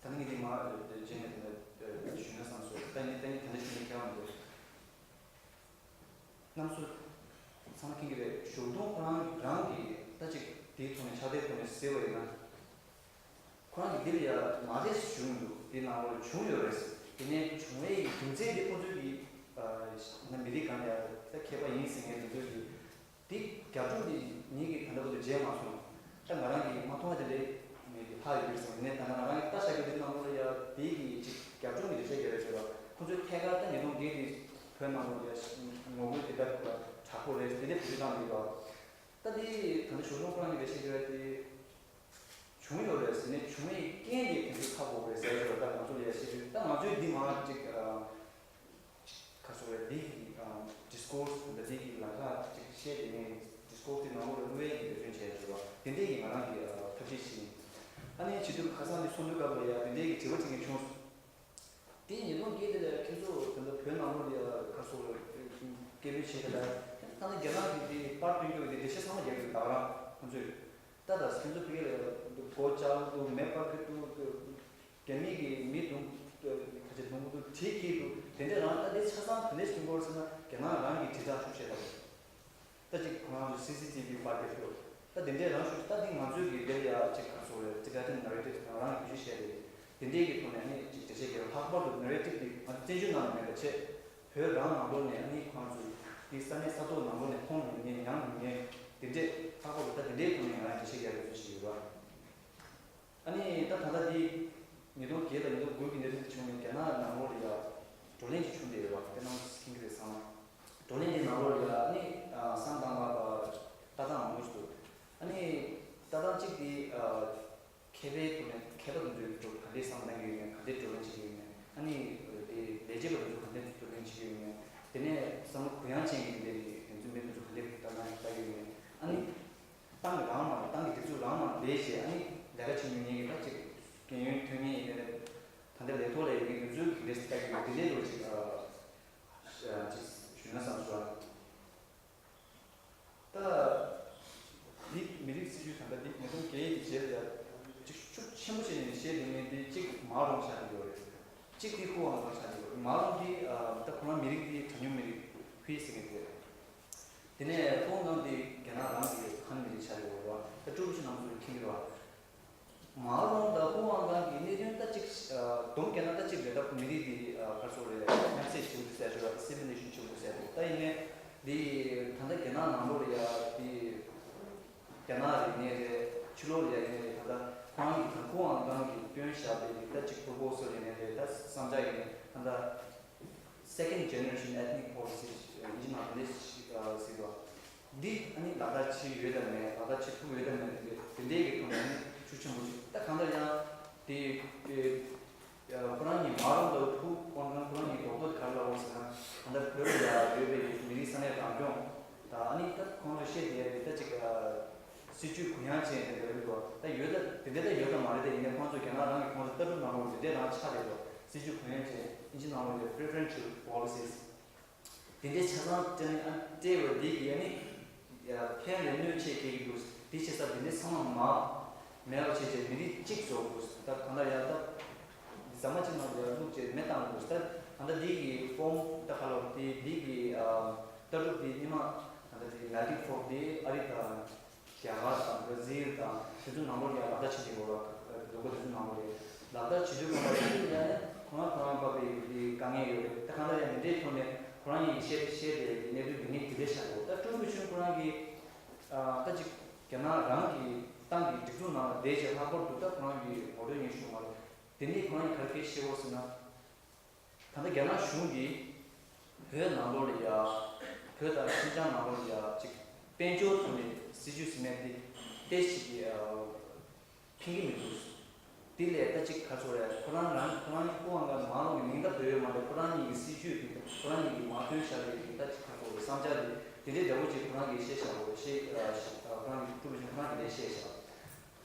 ད་ནི་ངས་འདི་མ་རྗེས་ནས་ད་ཞུས་ན་བསམ་སོང་། ད་ནི་ད་ནི་ད་ནི་ཞུས་ན་ཁྱད་པར་མི་འདུག་གནམ་སྲོལ་ཚང་མ་མཁྱེན་གྱི་རེད། ཞོགས་དུང་ཁོ་རང་རང་གིས་ད་ཅིག་དེའི་ཐོག་ནས་ཕྱག་དེབ་ཐོག་ནས་གཟིགས་པ་ཡིན་ན། ཁོ་རང་གིས་འདི་ལ་ཡ་མ་རེད་ཞུ་གི་འདུག་དེ་ནང་ལོགས་བྱུང་ཡོད་རེད། དེ་ནས་བྱུང་བའི་རྒྱུ་མཚན་དེ་ཁོ་ཚོས་ཀྱིས་ན་མི་རིགས་གང་ལ་ཡ་ད་མཁས་པ་ཡིན་ཟེར་མཁན་དེ་ཚོས་ཀྱིས་དེ་རྒྱབ་ལྗོངས་དེ་ངེད་ཀྱིས་ད་ལྟ་བར་དུ་མཇལ་མ་སོང་། ད་ང་རང་གིས་མ་མཐོང་བ་དེ་འདྲའི་ངེད་ཀྱིས་ཧ་ཡོད་ཀྱི་རེད་བསམ། ཡིན་ནའི་ད་ང་རང་གིས་ལྟ་བཞག་རྒྱུ་དེ་ནང་ལོགས་ལ་ཡ་དེའི་གི་ཅིག་རྒྱབ་ལྗོངས་ཀྱི་འགྲེལ་བཤད་རྒྱག་རེད་ཟེར་བ། ཁོ་ཚོས་ཐད་ཀར་ད་ཉིས་སྟོང་བརྒྱད་དེ་བོད་ནང་ལོགས་ལ་ཡ་ངོ་རྒོལ་དེ་ལྟར་དྲག་པོ་རེད་དེ་འདྲའི་བེད་སྤྱོད་བཏང་ཡོད་པ། ད་དེ་ད་ལྟ་ཞོགས་དུང་ཁོ་རང་གི་འགྲེལ་བཤད་རྒྱག་ཡ་དེ། བྱུང་ཡོད་རེད་ཟེར་ནས་བྱུང་བའི་རྐྱེན་དེ་དེ་ཚོ་ཁག་པོ་རེད་ཟེར་ཞོར་ད་ང་ཚོ་ལ་ཡ་བཤད་དུས་ད་ང་ཚོས་འདི་མ་ཅིག་ཁ་སོ་རེད། འདི་གི་ཌིས་ཀོར་སི་ད་འདི་གི་ལམ་ཁ་ཅིག་བཤད་དེ་ནས་ཌིས་ཀོར་སི་དེ་ནང་ལོགས་ལ་དངོས་ཡོད་ཀྱི་འབད་བརྩོན་བྱས་ཡོད་པ་དེ་འདྲས་ཀྱི་ང་རང་གི་ཐབས་ཤེས་ཤིག་ཡིན། ཨ་ནི་བྱེད་དུས་ཁ་སང་དེ་ཚོགས་འདུའི་སྐབས་ལ་ཡ་དེ་འདྲས་ཀྱི་དྲི་བ་དྲི་མཁན་བྱུང་སོང་། དེ་ཉིས་སྟོང་བརྒྱད་དེ་ལ་ཁྱེད་ཚོ་ད་ལྟ་བོད་ནང་ལོགས་ལ་ཡ་ཁ་སོ་སྐད་འབོད་བྱས་ད་ལྟ་ད་ལྟ་རྒྱ་ནག་གི་དེ་པར་སྟོན་རྒྱུ་དེ་འགྲེལ་བཤད་ཚང་མ་རྒྱག་གི་ད་ག་རང་ཁོང་ཚོས་ད་ད་ཁྱེད་ཚོ་ཕ་གི་ལ་སྒོ་བཅག་འདུག་མེ་སྤར་གི་འདུག་རྒྱ་མི་གི་མི་དུང་ཁ་ཆེ་དུང་འདུག་གྲི་གི་འདུག་དེ་འདྲས་རང་ད་དེ་ཆ་ཚང་དེ་འདྲས་ཞུ་དགོས་ཟེར་ན་རྒྱ་ནག་རང་གི་དྲིལ་བསྒྲགས་ཤུགས་ཆེ་ད་རེད། ད་ཅིག་ཁོ་རང་ཚོ་སི་སི་ཊི་ཝི་པར་རྒྱབ་ཤོག་ད་དེ་འདྲས་རང་ཤུགས་ད་འདི་ང་ཚོའི་གི་དེ་ལ་ཡ་ཅིག་ག་ཚོད་རེད་ཅིག་ད་ནེ་རེ་ཊིབ་རང་རང་གི་བརྗོད་གཞི་བཤད་རེད། དེ་འདྲས་ཀྱི་ཐོག་ནས་ནི་ཅིག་འགྲེལ་བཤད་རྒྱག་ལྷག་པར་དུ་ནེ་རེ་ཊིབ་འདི་ང་ཚོ་བཙན་བྱོལ་ནང་ལ་མེད་པ་བྱས། བོད་རང་ནང་ལོགས་ནས་ནི་ཁོ་རང་ཚོའི་འདི་ས་གནས་ས་ཐོག་ནང་ལོགས་ནས་མཐོང་མྱོང་མཁན་མྱངས་མྱོང་མཁན་དེ་འདྲས་ལྷག་པར་དུ་ད་དེ་འདྲས་ཐོག་ནས་ང་རང་འགྲེལ་བཤད་རྒྱག་དགོས་ཚུལ་ཞིག་ཡོད་པ། ཨ་ནི་ད་ད་ལྟ་འདི་ཉིས་སྟོང་བརྒྱད་དང་ཉིས་སྟོང་དགུ་གི་གནད་དོན་འདི་བྱུང་ནས་རྒྱ་ནག་ནང་ལོགས་ལ་ཡ་བགྲོ་གླེང་ཅིག་བྱུང་བསྡད་ཡོད་པ་དེ་ནང་མཁྱེན་གྱི་རེད་བསམ། བགྲོ་གླེང་འདི་ནང་ལོགས་ལ་ཡ་ཨ་ནི་བསམ་བཏང་བ་ལྟ་སྟངས་མང་པོ་ཞིག་འདུག་ཨ་ནི་ལྟ་སྟངས་གཅིག་འདི་མཁས་པའི་ཐོག་ནས་མཁས་པ་དེ་ཚོས་ག་འདྲའི་བསམ་བློ་བཏང་གི་ཡོད་མེད་ག་འདྲའི་བགྲོ་གླེང་བྱེད་ཀྱི་ཡོད་མེད་ཨ་ནི་དེ་ལས་བྱེད་པ་དེ་ཚོས་ག་འདྲའི་བགྲོ་གླེང་བྱེད་ཀྱི་ཡོད་མེད་དེ་ནས་བསམ་བློ་གུ་ཡངས་ཅན་གྱི་འདི་དེ་ཚོའི་མི་དེ་ཚོ་ག་འདྲའི་ལྟ་སྟངས་ལྟ་གི་ཡོད་མེད་ཨ་ནི། ཏང་གི་རང་མ་ཏང་གི་སྒྲིག་འཛུགས་རང་མ་ལས་བྱེད་ཨ་ནི་ལས་ཀ་བྱེད་མྱོང་མཁན་གྱི་ད་ཅིག་རྒན་ཡོལ་ཐོན་མཁན་ཡིན་ནའི་རེད། ད་ལྟ་ལས་ཐོག་ལ་ཡོད་མཁན་དེ་ཚོའི་གི་འདྲེས་ལྟ་གི་ཡོད་དེ་འདྲའི་ལོ་ཅིག་ཅིག་ཞུས་ན་བསམ་སོང་། ད་འདི་མི་རིགས་སྲིད་ཇུས་ད་ལྟ་འདི་ཉིས་སྟོང་བརྒྱད་ཀྱི་རྗེས་ལ་ཡ་ཅིག་ཤུགས་ཆེན་པོ་བྱས་ནས་བཤད་བསྡད་མཁན་དེ་གཅིག་མཱ་རོང་ཆགས་ཀྱི་ཡོད་རེད། གཅིག་དེ་ཧུའུ་ཨང་ལང་ཆགས་ཀྱི་ཡོད་རེད། མཱ་རོང་གི་ད་ཁོ་རང་མི་རིགས་དེ་གྲངས་ཉུང་མི་རིགས་ཧུའེ་ཟེར་མཁན་དེ་རེད། དེ་ནས་ཧུའུ་ཨང་ལང་དེ་རྒྱ་ནག་རང་གི་ཧན་མི་རིགས་ཆགས་ཡོད་རེད་བ། ད་ཀྲུའུ་ཞི་རྣམ་ཚོས་མཁྱེན་གྱི་རེད་བ། མཱ་རོང་དང་ཧུའུ་ཨང་ལང་གི་གནད་དོན་ད་ཅིག་སྡོམ་རྒྱག་ན་ད་ཅིག་རེད། ད་ཁོ་མི་རིགས་དེ་ག་རེ་ཟེར་དགོས་རེད། མཉམ་བསྲེས་བྱེད་དགོས་ཟེར་ཞོར་ད་སི་མི་ལེ་ཤན་བྱེད་དགོས་ཟེར་འདུག་ད་ཡིན་ནའི་དེ་ད་ལྟ་རྒྱ་ནག་ནང་ལོགས་ལ་ཡ་དེ་རྒྱ་ནག་རིག་གནས་རེད། ཕྱི་ལོགས་ལ་ཡ་ཡིན་ནའི་རེད། ད་ལྟ་ཁོ་རང་གི་ད་ཧུའུ་ཨང་ལང་གིས་བཏོན་བཞག་པའི་ད་ཅིག་པོ་པོ་སལ་ཡིན་ནའི་རེད། ད་བསམ་འཆར་ཡིན་ནའི་ད་ལྟ། Second generation ethnic policy ཡིན་ན་དེ་འདྲས་ཟེར་བ། འདི་ཨ་ནི་ལག་བསྟར་བྱེད་ཡོད་དམ་མེད། ལག་བསྟར་བྱེད་ཐུབ་ཡོད་དམ་མེད། དེ་འདྲས་ཀྱི་ཐོག་ནས་ཨ་ནི་ཤུགས་ཆེན་པོ་ཞིག་ད་གང་ལྟར་ཡང་དེ་ཁོ་རང་གཉིས་མ་རུང་དུ་ཐུག་ཁོ་རང་ཁོ་རང་གཉིས་རྡོག་རྡོག་ག་རེ་ལབ་འོང་ཟེར་ན། གང་ལྟར་བོད་ལ་ཡོད་པའི་མི་རིགས་ས་གནས་རང་སྐྱོང་དང་ཨ་ནི་ད་ཁོང་ཚོས་བཤད་བསྡད་ཡ་དེ་ད་ཅིག་སྲིད་ཇུས་གུ་ཡངས་ཅན་དེ་འདྲ་ཡོད་དོ། ད་ཡོད་ད་དེ་འདྲ་ད་ཡོད་ད་མ་རེད། དེ་ཡིན་ནའི་ཁོང་ཚོ་རྒྱ་ནག་རང་གི་ཁོང་ཚོ་ལྟ་གྲུབ་ནང་ལོགས་དེ་འདྲས་རང་ཆགས་རེད་དོ། སྲིད་ཇུས་གུ་ཡངས་ཅན་ཨིན་ཇི་ནང་ལོགས་ཀྱི་preferential policies དེ་འདྲའི་ཆ་ཚང་སྤྲད་ནས་ཨ་སྤྲད་པ་འདི་གིས་ཨ་ནི་ཕན་ལས་གནོད་ཆེ་སྐྱེ་གི་འདུག་དེ་བྱས་ཙང་དེ་འདྲའི་ཚང་མ་མ་མེད་པ་བྱས་བྱས་མི་རིགས་གཅིག་བཟོ་དགོས། ད་གང་ལྟར་ཡང་ད་ཟ་མ་གཅིག་ནང་ལ་ཡར་བླུགས་བྱས་མེ་བཏང་དགོས། ད་གང་ལྟར་འདི་གི་ཕོམ་ད་ག་ལོར་དེ་འདི་གི་ལྟ་གྲུབ་དེ་སྔོན་མ་གང་ལྟར་དེ་melting pot དེ་ཨ་རི་དང་རྒྱ་གར་དང་བྷ་ར་ཛིལ་དང་དེ་ཚོ་ནང་ལོགས་ལ་ཡང་ལག་བསྟར་བྱེད་ཀྱི་ཡོད་རེད། ལུང་པ་དེ་ཚོ་ནང་ལོགས་ལ་ལག་བསྟར་བྱེད་དུས་སྒང་ལ་དེ་ཚོ་ཡང་ཁོ་རང་ཁོ་རང་བབས་པའི་དཀའ་ངལ་ཡོད་རེད། ད་གང་ལྟར་ཡང་དེ་འདྲའི་ཐོག་ནས་ཁོ་རང་ཉིད་ཀྱིས་བཤད་བཤད་པའི་གནད་དོན་འདི་ངས་དེ་འདྲའི་ཤར་འདུག་ད་ཀྲུའུ་ཝེ་ཆུན་ཁོ་རང་གིས་ད་ཅིག་རྒྱ་ནག་རང་གི་ཏང་གི་སྒྲིག་འཛུགས་ནང་ལ་བསྡད་བྱས་ལྷག་པར་དུ་ད་ཁོ་རང་གི་ངོ་སྤྲོད་ངས་ཞུ་མ་རེད། དེ་ནས་ཁོ་རང་གིས་ག་རེ་བཤད་ཤེས་པ་ཟེར་ན། ད་ལྟ་རྒྱ་ནག་གཞུང་གིས་བོད་ནང་ལོགས་ལ་ཡ། བོད་དང་ཤིན་ཅང་ནང་ལོགས་ལ་ཡ་ཅིག་དཔལ་འབྱོར་ཐོག་ནས་སྲིད་ཇུས་ཟེར་མཁན་དེ་ཏོག་ཙམ་ཅིག་ཨ། ཕན་གྱི་མི་འདུག་དེ་ལས་ད་ཅིག་ག་ཚོད་རེད། ཁོ་རང་རང་ཁོ་རང་སྐུ་དབང་སྒང་མ་ལོག་གི་མིང་བཏགས་བོད་ཡོད་མ་རེད། ཁོ་རང་ཉིད་ཀྱི་སྲིད་ཇུས་དེ་ཁོ་རང་ཉིད་ཀྱིས་མ་ཐོན་བཞག་པའི་གི་ད་ཅིག་ག་ཚོད་རེད། བསམ་འཆར་དེ་དེ་འདྲའི་འདྲ་པོ་ཅིག་ཁོ་རང་གིས་བཤད་བཞག་པ་རེད། བཤད་ཨ། ཁོ་རང་གི་ཀྲུའུ་ཝེ་ཆུན་ཁོ་རང་གིས་དེ་བཤད་བཞག་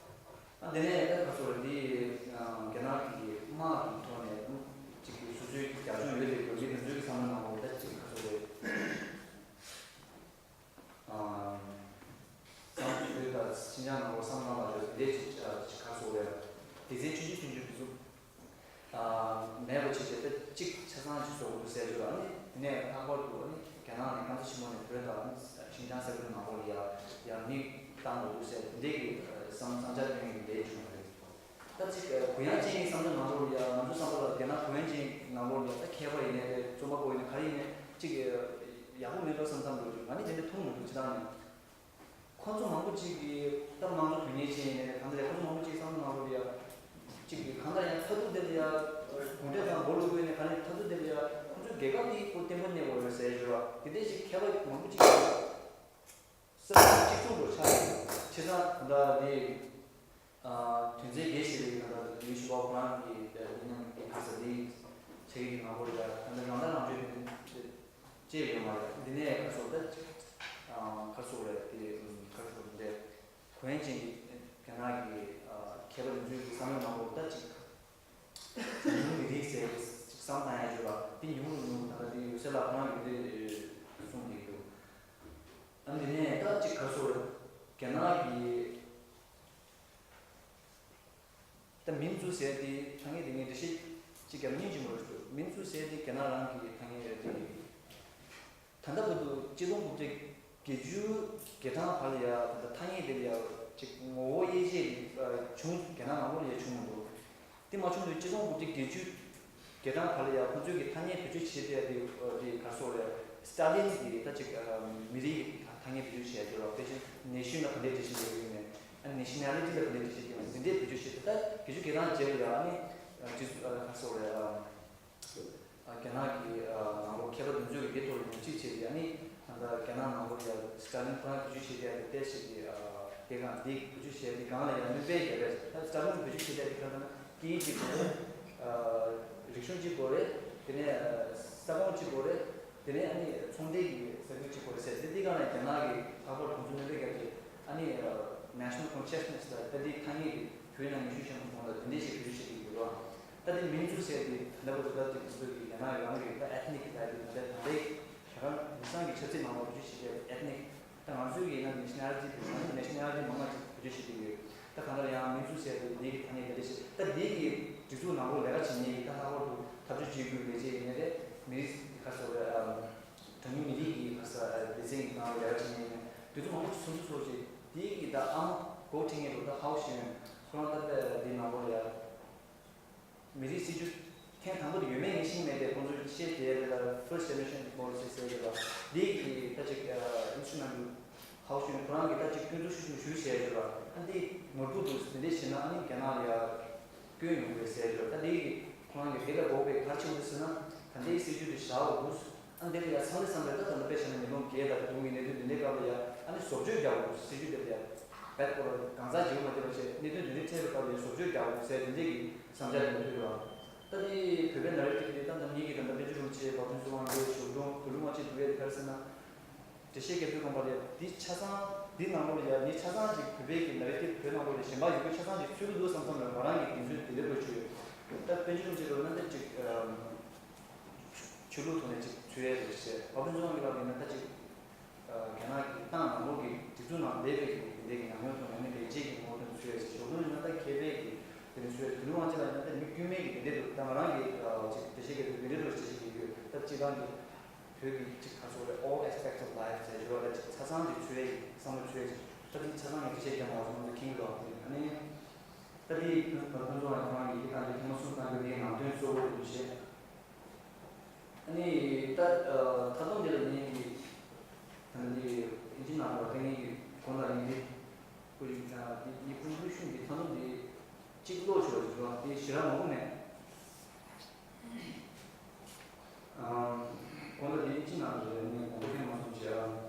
ཨ། དེ་ནས་ད་ག་ཚོད་འདི་རྒྱ་ནག་གི་དམག་གི་ཐོག་ནས་ཅིག་གི་སོ་སོའི་རྒྱབ་ལྗོངས་ཡོད་པའི་གི་མི་དེ་ཚོའི་གི་བསམ་བློ་ནང་ལོགས་ད་ཅིག་ག་ཚོད་རེད། ཨ། བསམ་ཚུལ་དང་ཤིན་ཅང་ནང་ལོགས་བསམ་བློ་ནང་ལ་ཡོད་དེ་ཅིག་ཅིག་ག་ཚོད་རེད། སྡེ་ཚན་ཆུང་ཆུང་ཆུང་ཆུང་དེ་ཚོ་མེད་པ་བྱས་བྱས་ད་ཅིག་ཆ་ཚང་ཅིག་བཟོ་དགོས་འདུག་ཟེར་རྒྱུ་ལ་ནི་དེ་ནས་ལྷག་པར་དུ་ནི་རྒྱ་ནག་ནས་སྐམ་ས་ཆེན་མོ་ནས་བོད་དང་ཤིན་ཅང་ས་ཁུལ་ནང་ལོགས་ལ་ཡ་ཡར་མི་བཏང་དགོས་འདུག་ཟེར་དེ་འདྲའི་གི་བསམ་བསམ་འཆར་སྟོན་གྱི་ལས་བྱུང་བ་རེད། ད་ཅིག་གུ་ཡངས་ཅན་གྱི་བསམ་བློ་ནང་ལོགས་ལ་ཡ་ང་ཚོ་བསམ་པ་ལ་རྒྱ་ནག་གུ་ཡངས་ཅན་ནང་ལོགས་ལ་ཡ་ད་མཁས་པ་ཡིན་ནའི་རེད། རྩོམ་པ་པོ་ཡིན་ནའི་ག་རེ་ཡིན་ནའི་ཅིག་ཡག་པོ་མེད་འགྲོ་བསམ་བསམ་འགྲོ་རྒྱུ་ང་ནི་དེ་འདྲ་མཐོང་མི་འདུག་སྤྱིར་བཏང་ནས། ཁོ་ཚོ་མང་པོ་ཅིག་གིས་ད་དམངས་གཙོ་དོན་གཉེར་ཅན་ཡིན་ནའི་གང་ལྟར་ཡང་ཁོ་ཚོ་མང་པོ་ཅིག་བསམ་བློ་ནང་ལོགས་ལ་ཡ། ཅིག་གིས་གང་ལྟར་ཡང་མཐར་ཐུག་དེ་ལ་ཡ། གུང་ཁྲན་ཏང་མགོ་ལོག་དགོས་ནས་ག་ནས་མཐར་ཐུག་དེ་ལ་ཡ་ཁོ་ཚོའི་རྒྱལ་ཁབ་དེ་ཁོ་བརྟན་པོ་གནས་དགོས་རེད་ཟེར་ཞུ་བ་དེ་འདྲ་ཞིག་མཁས་པ་མང་པོ་ཅིག་གིས་བསམ་བློ་གཅིག་མཚུངས་འགྲོ་ཆགས་ཡོད། བྱས་ཙང་ད་ལྟ་དེ། ཨ། དོན་ཚན་བརྒྱད་ཞེས་པའི་ནང་ལ་ལིའུ་ཞི་པའོ་ཁོ་རང་གི་ལས་རིམ་གྱི་ཁ་ས་དེ་ཆེད་ཀྱི་ནང་ལོགས་ལ་ད་ལྟ་རང་ལྟ་རང་སྤྱོད་དེ་ཅེས་ཡོད་མ་རེད། འདི་ནས་ཁ་སོ་ད་ཁ་སོ་རེད་དེ་ཁ་སོ་རེད། གུ་ཡངས་ཅན་གྱི་རྒྱ་ནག་གི་མཁས་པ་དེ་ཚོའི་བསམ་བློའི་ནང་ལོགས་ད་ཅིག་ཉུང་མི་རིགས་ཟེར་ཅིག་བསམ་བཏང་ཡ་ཡོད་པ་དེ་ཉུང་རུ་ཉུང་རུ་ད་ལྟ་དེ་ཡོད་ཚད་ལ་ཁོ་རང་གི་དེ་གསུངས་ཀྱི་འདུག་ཨ་འདི་ནས་ད་ཅིག་ཁ་སོ་རེད། རྒྱ་ནག་གི་ད་མིན་ཙུ་ཟེར་དེ་ཐ་སྙད་དེ་ངས་འགྲེལ་བཤད་ཅིག་བརྒྱབ་ན་སྙིང་རྗེ་མོ་རེད་འདུག་མིན་ཙུ་ཟེར་དེ་རྒྱ་ནག་རང་གི་ཐ་སྙད་རེད་དེ། ད་ལྟ་བར་དུ་གཅིག་སྟོང་དགུ་བརྒྱ་བརྒྱད་ཅུ་གྲངས་བར་ལ་ཡ་ད་ལྟ་ཐ་སྙད་དེ་ལ་ཡ་ཅིག་ངོ་བོ་དབྱེ་འབྱེད་དེ་བྱུང་རྒྱ་ནག་ནང་ལོགས་ལ་ཡ་བྱུང་མི་འདུག་དེ་མ་བྱུང་དུས་གཅིག་སྟོང་དགུ་བརྒྱ་བརྒྱད་ཅུ་གྲངས་བར་ལ་ཡ་ཁོང་ཚོས་ཀྱི་ཐ་སྙད་བེད་སྤྱོད་བྱེད་བསྡད་དེ་དེ་ག་སོགས་རེད། སི་ཏཱ་ལིན་གྱིས་ད་ཅིག་མི་རིགས་ཀྱི་ཐ་སྙད་བེད་སྤྱོད་བྱས་ཡོད་རེད། དཔེ་ཆ་ནེ་ཤན་ལ་ག་འདྲས་འགྲེལ་བཤད་བྱེད་ཀྱི་ཡོད་མེད། ཨ་ནེ་ཤ་ནལ་ཊི་ལ་ག་འདྲས་འགྲེལ་བཤད་བྱེད་ཀྱི་ཡོད་མེད། འདི་འདྲས་བེད་སྤྱོད་བྱེད་དུས་ད་བེད་སྤྱོད་བྱེད་སྟངས་རྗེས་ལ་ཡ་ཨ་ནི་ཅིག་ག་སོགས་རེད། རྒྱ་ནག་གི་ནང་ལོགས་མཁས་པ་དེ་ཚོས་ཀྱི་དེ་ཐོག་ལ་ཉམས་ཞིབ་བྱས་ཏེ་ཨ་ནི་ད་ལྟ་རྒྱ་ནག་ནང་ལོགས་ལ་ཡ་སི་ཏཱ་ལིན་ཁོ་རང་བེད་སྤྱོད་བྱེད་ཀྱི་ཡ་དེ་ཏོག་ཙམ་གྱི་དེ་སྒང་འདི་བེད་སྤྱོད་བྱས་ཏེ་སྒང་ལ་ཡ་སྣོན་པ་རྒྱབ་པས། ད་སི་ཏཱ་ལིན་བེད་སྤྱོད་བྱེད་ཀྱི་ཡ་དེ་ག་ལ་ན་སྐད་ཡིག་གཅིག་དགོས་རེད། རིག་གཞུང་གཅིག་དགོས་རེད། དེ་ནས་ས་ཁོངས་གཅིག་དགོས་རེད། དེ་ནས་ཨ་ནི་ཚོང་འབྲེལ་གྱི་ས་ཁུལ་གཅིག་པོ་རེད་ཟེར་དེ་འདི་ག་ནས་རྒྱ་ནག་གི་ལྷག་པར་དུ་ཚོ་མི་རིགས་ཀྱི་ཨ་ནི་national consciousness ལ་ད་འདི་ཐ་སྙད་ཀྱི་བོད་ནང་ཉི་ཤུ་ཤང་གོང་ལ་དེ་འདྲའི་ཞིག་བེད་སྤྱོད་བྱེད་ཀྱི་ཡོད་རེད། ད་འདི་མིན་ཙུ་ཟེར་དེ་ད་ལྟ་བར་དུ་ད་འདི་ཁོ་ཚོ་གི་རྒྱ་ནག་རང་གི་ད་ethnic ལ་དེ་ད་ལྟ་ད་ལྟའི་ད་ག་མི་སང་གི་ཆབ་སྲིད་ནང་ལ་བེད་སྤྱོད་བྱེད་ཀྱི་ethnic ད་ང་ཚོའི་གི་ན་nationality དེ་ང་ཚོ་nationality མང་ང་ཅིག་བེད་སྤྱོད་བྱེད་ཀྱི་ཡོད། ད་གང་ལྟར་ཡང་མིན་ཙུ་ཟེར་དེ་འདི་གི་ཐ་སྙད་དེ་འདྲ་ཞིག་ད་འདི་གི་སྒྲིག་འཛུགས་ནང་ལོགས་ལས་ཀ་བྱེད་མཁན་གྱི་ད་ལྷག་པར་དུ་འཐབ་ཕྱོགས་གཅིག་གྱུར་ལས་བྱེད་ཡིན་ནའི་རེད། མི་རིགས་ག་ཚོད་རེད། གྲངས་ཉུང་མི་རིགས་ཀྱི་ག་ས་སྡེ་ཚན་གྱི་ནང་ལོགས་ལས་ཀ་བྱེད་མཁན་ཡིན་ནའི་དེ་ཚོ་མང་པོ་ཞིག་སོ་སོ་སོ་ཞིག་འདི་གི་ད་ཨང་འགོ་ཁྲིད་མཁན་འདུག་ད་ཧའོ་ཤིན་ཁོ་རང་ད་ལྟ་འདི་ནང་ལོགས་ལ་ཡ། མི་རིགས་སྲིད་ཇུས་ཐེངས་དང་པོ་དེ་ཡོད་མེད་ངས་ཤེས་ཀྱི་མེད་དེ་ཁོང་ཚོས་བཤད་དེ་ཡ་དེ་ལ་first generation democracy ཟེར་ཡ་དེ་ལ་འདི་གི་ད་ཅིག་instrument ཧའོ་ཤིན་ཁོ་རང་གིས་ད་ཅིག་སྐྱོན་འཛུགས་ཤུགས་ཆེན་ཞུས་བྱས་ཡོད་ར། ཨ་འདི་ནོར་བུ་འདུག་དེ་འདྲས་བྱས་ན་ཨ་ནི་རྒྱ་ནག་ལ་ཡ་སྐྱོན་ཡོང་གི་རེད་ཟེར་ཡོད་ར། ད་འདི་གི་ཁོ་རང་གིས་དེ་ལ་དགོས་པའི་གལ་ཆེ་བོ་དེ་ཟེར་ན་ད་འདིའི་སྲིད་ཇུས་དེ་བཞག་དགོས། ཨ་འདི་ལ་ཡ་ཚང་མས་བསམ་པའི་ད་ད་ལྟ་དཔེ་བཞག་ན་ཉིས་སྟོང་བརྒྱད་དང་དེ་དུས་ཀྱི་གནད་དོན་འདི་འདྲའི་སྐབས་ལ་ཡ་ཨ་ནི་བཟོ་བཅོས་རྒྱག་དགོས། སྲིད་ཇུས་དེ་ལ་ཡ་བད་སྐོར་གང་ཟག་བྱེད་དགོས་མ་བསྡད་པ་བྱས་གནད་དོན་འདི་འདྲའི་འཕྲད་པའི་སྐབས་ལ་ཡ་བཟོ་བཅོས་རྒྱག་དགོས་ཟེར་དེ་འདྲས་ཀྱི་བསམ་འཆར་དེ་ཐོས་ཡོད་ར། ད་དེ་བོད་པའི་narrative དེ་ད་ནམ་རྒྱུན་གྱི་ད་ལྟ་པཎ་ཆེན་རིན་པོ་ཆེ་བ་དན་ཚུལ་དབང་གི་ཞབས་དྲུང་དུ་ལུང་མ་ཅིག་འདུག་གས་དེ་ག་རེ་ཟེར་ན། འགྲེལ་བཤད་རྒྱབ་དུས་སྒང་པ་ལ་ཡ་འདི་ཆ་ཚང་ འདི་ནང་ལོགས་ལ་ཡ་ནི་ཆ་ཚང་ཅིག་བོད་པའི་གི་ནཱ་རེ་ཊིབ་བོད་ནང་ལོགས་ལ་གཞན་པ་ཡོད་དགུ་ཆ་ཚང་ཅིག་ཚུད་ཀྱི་འདུག་བསམ་བསམ་ལ་ང་རང་གི་དེ་ཚོའི་དེ་འདྲ་པོ་ཅིག་ཡོད། ད་དཔེ་མཚོན་ཅིག་ལབ་ན་ད་ཅིག་ཆོས་ལུགས་ཐོག་ནས་ཅིག་ཚུད་ཡས་རེད་ཟེར། བ་ཕུན་ཚོགས་དབང་གི་ལབ་ཡིན་ན་ད་ཅིག་རྒྱ་ནག་གི་ཏང་ནང་ལོགས་ཀྱི་སྒྲིག་འཛུགས་ནང་སླེབས་པའི་གི་དེ་འདྲའི་གི་ཉམས་མྱོང་ཐོག་ནས་ནི་ལས་བྱེད་ཀྱི་ངོ་ཐོག་ཚུད་ཡས་ཟེར། ཞོགས་དུང་ཡིན་ན་ད་མཁས་པའི་གི་དེ་ནི་ཚུད་ཡས། དོན་ལུང་དབང་ཅིག་ལབ་ཡིན་ན་ད་མི་དཀྱུས་མའི་གི་དེ་འདྲའི་འདུག་ད་ང་རང་གི་ཅིག་འགྲེལ་བཤད་གི་དེ་འདྲའི་འདུག་འགྲེལ་བཤད་གི་ཡོད། ད་སྤྱིར་བཏང་གི་བོད་ཀྱི་ཅིག་ཁ་སོགས་ལ་all aspects of life ཟེར་ཞུ་བ་ལ་ཅིག་ཆ་ཚང་གི་ཚུད་ཡས་བསམ་བློ་ཚུད་ཡས་ཅིག་ད་དེ་ཆ་ཚང་གི་འགྲེལ་བཤད་རྒྱབ་མ་བ་སོང་ཚོ་མཁྱེན་གི་འདུག་དེ་ཨ་ནི་ད་དེ་ཕུན་ཚོགས་ལགས་ཁོ་རང་གིས་དེ་དང་དེ་ཐེངས་མ་གསུངས་གཏང་རྒྱུ་དེའི་ནང་དོན་གཙོ་བོ་དེ་འདུག་བཤད། ཨ་ནི་ད་ད་དུང་དེ་ལ་ངས་ཀྱི་ད་ནི་ཨིན་ཇི་ནང་ལ་ལྟ་ངན་གྱི་གོང་ལ་ཡིན་དེ་ཀུ་ཡིག་དང་དེ་ཉིད་ཀུན་ཀུན་ཤུང་གི་ད་དུང་དེ་གཅིག་ཀློག་ཆོག་ཅིག་ལ་དེ་ཞེ་དྲག་མང་པོ་མེད། ཨམ། གོང་ལ་དེ་ཅི་ནང་རེད་ནས་གོང་པོ་ཐེངས་མ་སོང་བྱས།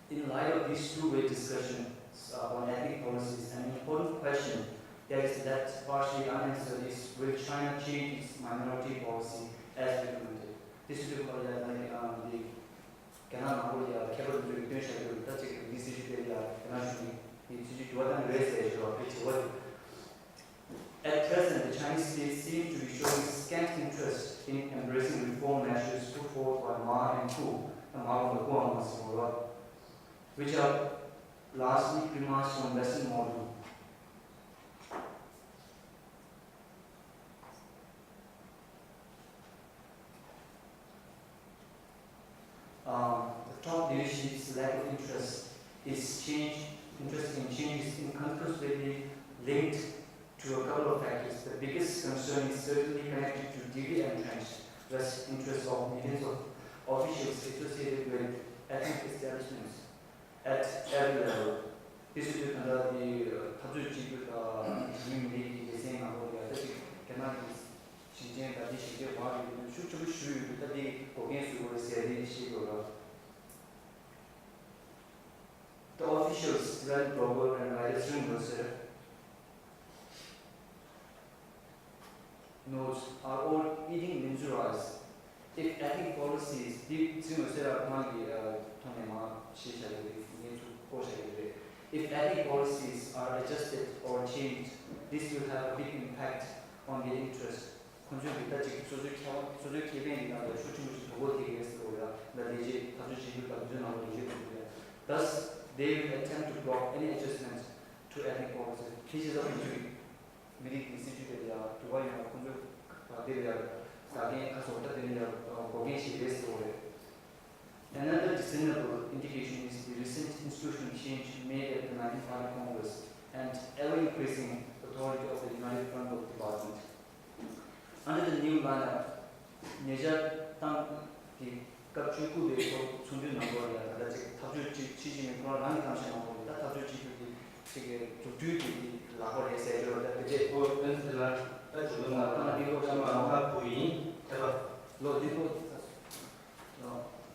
In light of these two-way discussions, uh, on ethnic policies, an important question that is left partially unanswered is, will China change its minority policy as recommended? This is the, uh, the རྒྱ་ནག་ནང་ལོགས་ལ་ཡ་མཁས་པ་དེ་ཚོས་སྟོན་བཞག་རྒྱུ་ད་ཅིག་འདི་སྲིད་ཇུས་དེ་ལ་ཡ་རྒྱ་ནག་གཞུང་གིས་འདི་སྲིད་ཇུས་འགྱུར་བ་བཏང་གི་རེད་ཟེར་ཞུ་བ་དེ་བྱེད་པ་དེ། At present, the Chinese state seems to be showing scant interest in embracing reform measures put forward by Ma and Pu, the Ma and the Pu, which are largely premised on Western model. Um, the top leadership's lack of interest is change, interest in change is incontestably linked to a couple of factors. The biggest concern is certainly connected to deeply entrenched vested interests of millions of officials associated with ethnic establishments at every level. དེ་སྲིད་དུས་ད་ལྟ་དེ་འཐབ་རྩོད་བྱེད་རྒྱུ་དང་མི་མི་རིགས་ཀྱི་སྡེ་ཚན་ནང་ལོགས་ལ་ཡ་ད་ཅིག་རྒྱ་ནག་གི་ཞིང་ཆེན་དང་དེ་ཞིང་ཆེན་བར་གྱི་ཤུགས་ཆེན་པོ་ཞུགས་ཡོད་དུས་ད་དེ་འགོག་རྐྱེན་བཟོ་དགོས་རེད་ཟེར་དེ་ཤེས་དགོས་ར། The officials, Reverend Grover and Writer Srinivasa, notes are all eating Minzu rice. If ethnic policies, འདི་ཚིག་ངོས་ཟེར་ར་ཁོང་གི་ཐོག་ནས་མ་ཤེས་བྱ་ཡོད་པའི་ངས་ཚུར་བཀོད་བྱ་ཡོད་རེད། If ethnic policies are adjusted or changed, this will have a big impact on their interest. ཁོང་ཚོས་འདི་ལྟ་ཅིག་སོ་སོའི་ཁེ་དབང་སོ་སོའི་ཁེ་ཕན་གྱི་ནང་ལ་ཤུགས་ཆེན་པོ་ཞིག་དོ་ཁུར་ཐེབས་ཀྱི་རེད་ཟེར་བ་ཡ་ལ་ལས་བྱེད་འཐབ་རྩོད་བྱེད་རྒྱུ་དང་དེ་ཚོའི་ནང་ལ་ལས་བྱེད་དགོས་ཀྱི་རེད། Thus, they will attempt to block any adjustment to ethnic policies. ཁྱེད་ཅི་ཟ་ཁོང་ཚོས་མི་རིགས་ཀྱི་སྲིད་ཇུས་དེ་ལ་ཡང་འགྱུར་བ་ཡོང་བ་ཁོང་ཚོས་དེ་ལ་ཡང་ཟ་མཁན་ཁ་སོགས་ད་དེ་ལ་ཡང་འགོག་མཁན་ཞིག་རེད་ཟེར་བ་རེད། Another discernible indication is the recent institutional change made at the nineteenth Party Congress and ever-increasing authority of the United Front Work Department. Under the new lineup, ཉེ་ཆར་ཏང་གི་སྐབས་བཅུ་དགུ་པའི་ཐོག་ཚོགས་འདུའི་ནང་ལོགས་ལ་ཡང་ད་ལྟ་ཅིག་འཐབ་རྩོད་ཅིག་ཕྱི་ཕྱི་མི་ཁོ་རང་རང་གི་གཏམ་བཤད་ནང་ལོགས་ལ་ད་འཐབ་རྩོད་ཅིག་གི་ཅིག་གི་འཛུགས་སྐྲུན་གྱི་ལག་པ་རེད་ཟེར་གྱི་རེད། ད་དེ་རྗེས་ཨོ་ཏན་ཏི་ལ་ད་ཅིག་ལོ་ན་ད་ན་འདི་ལོ་ཤ་མ་ཁ་བུ་ཡིན་ཐེ་བ་ལོ་འདི་ལོ།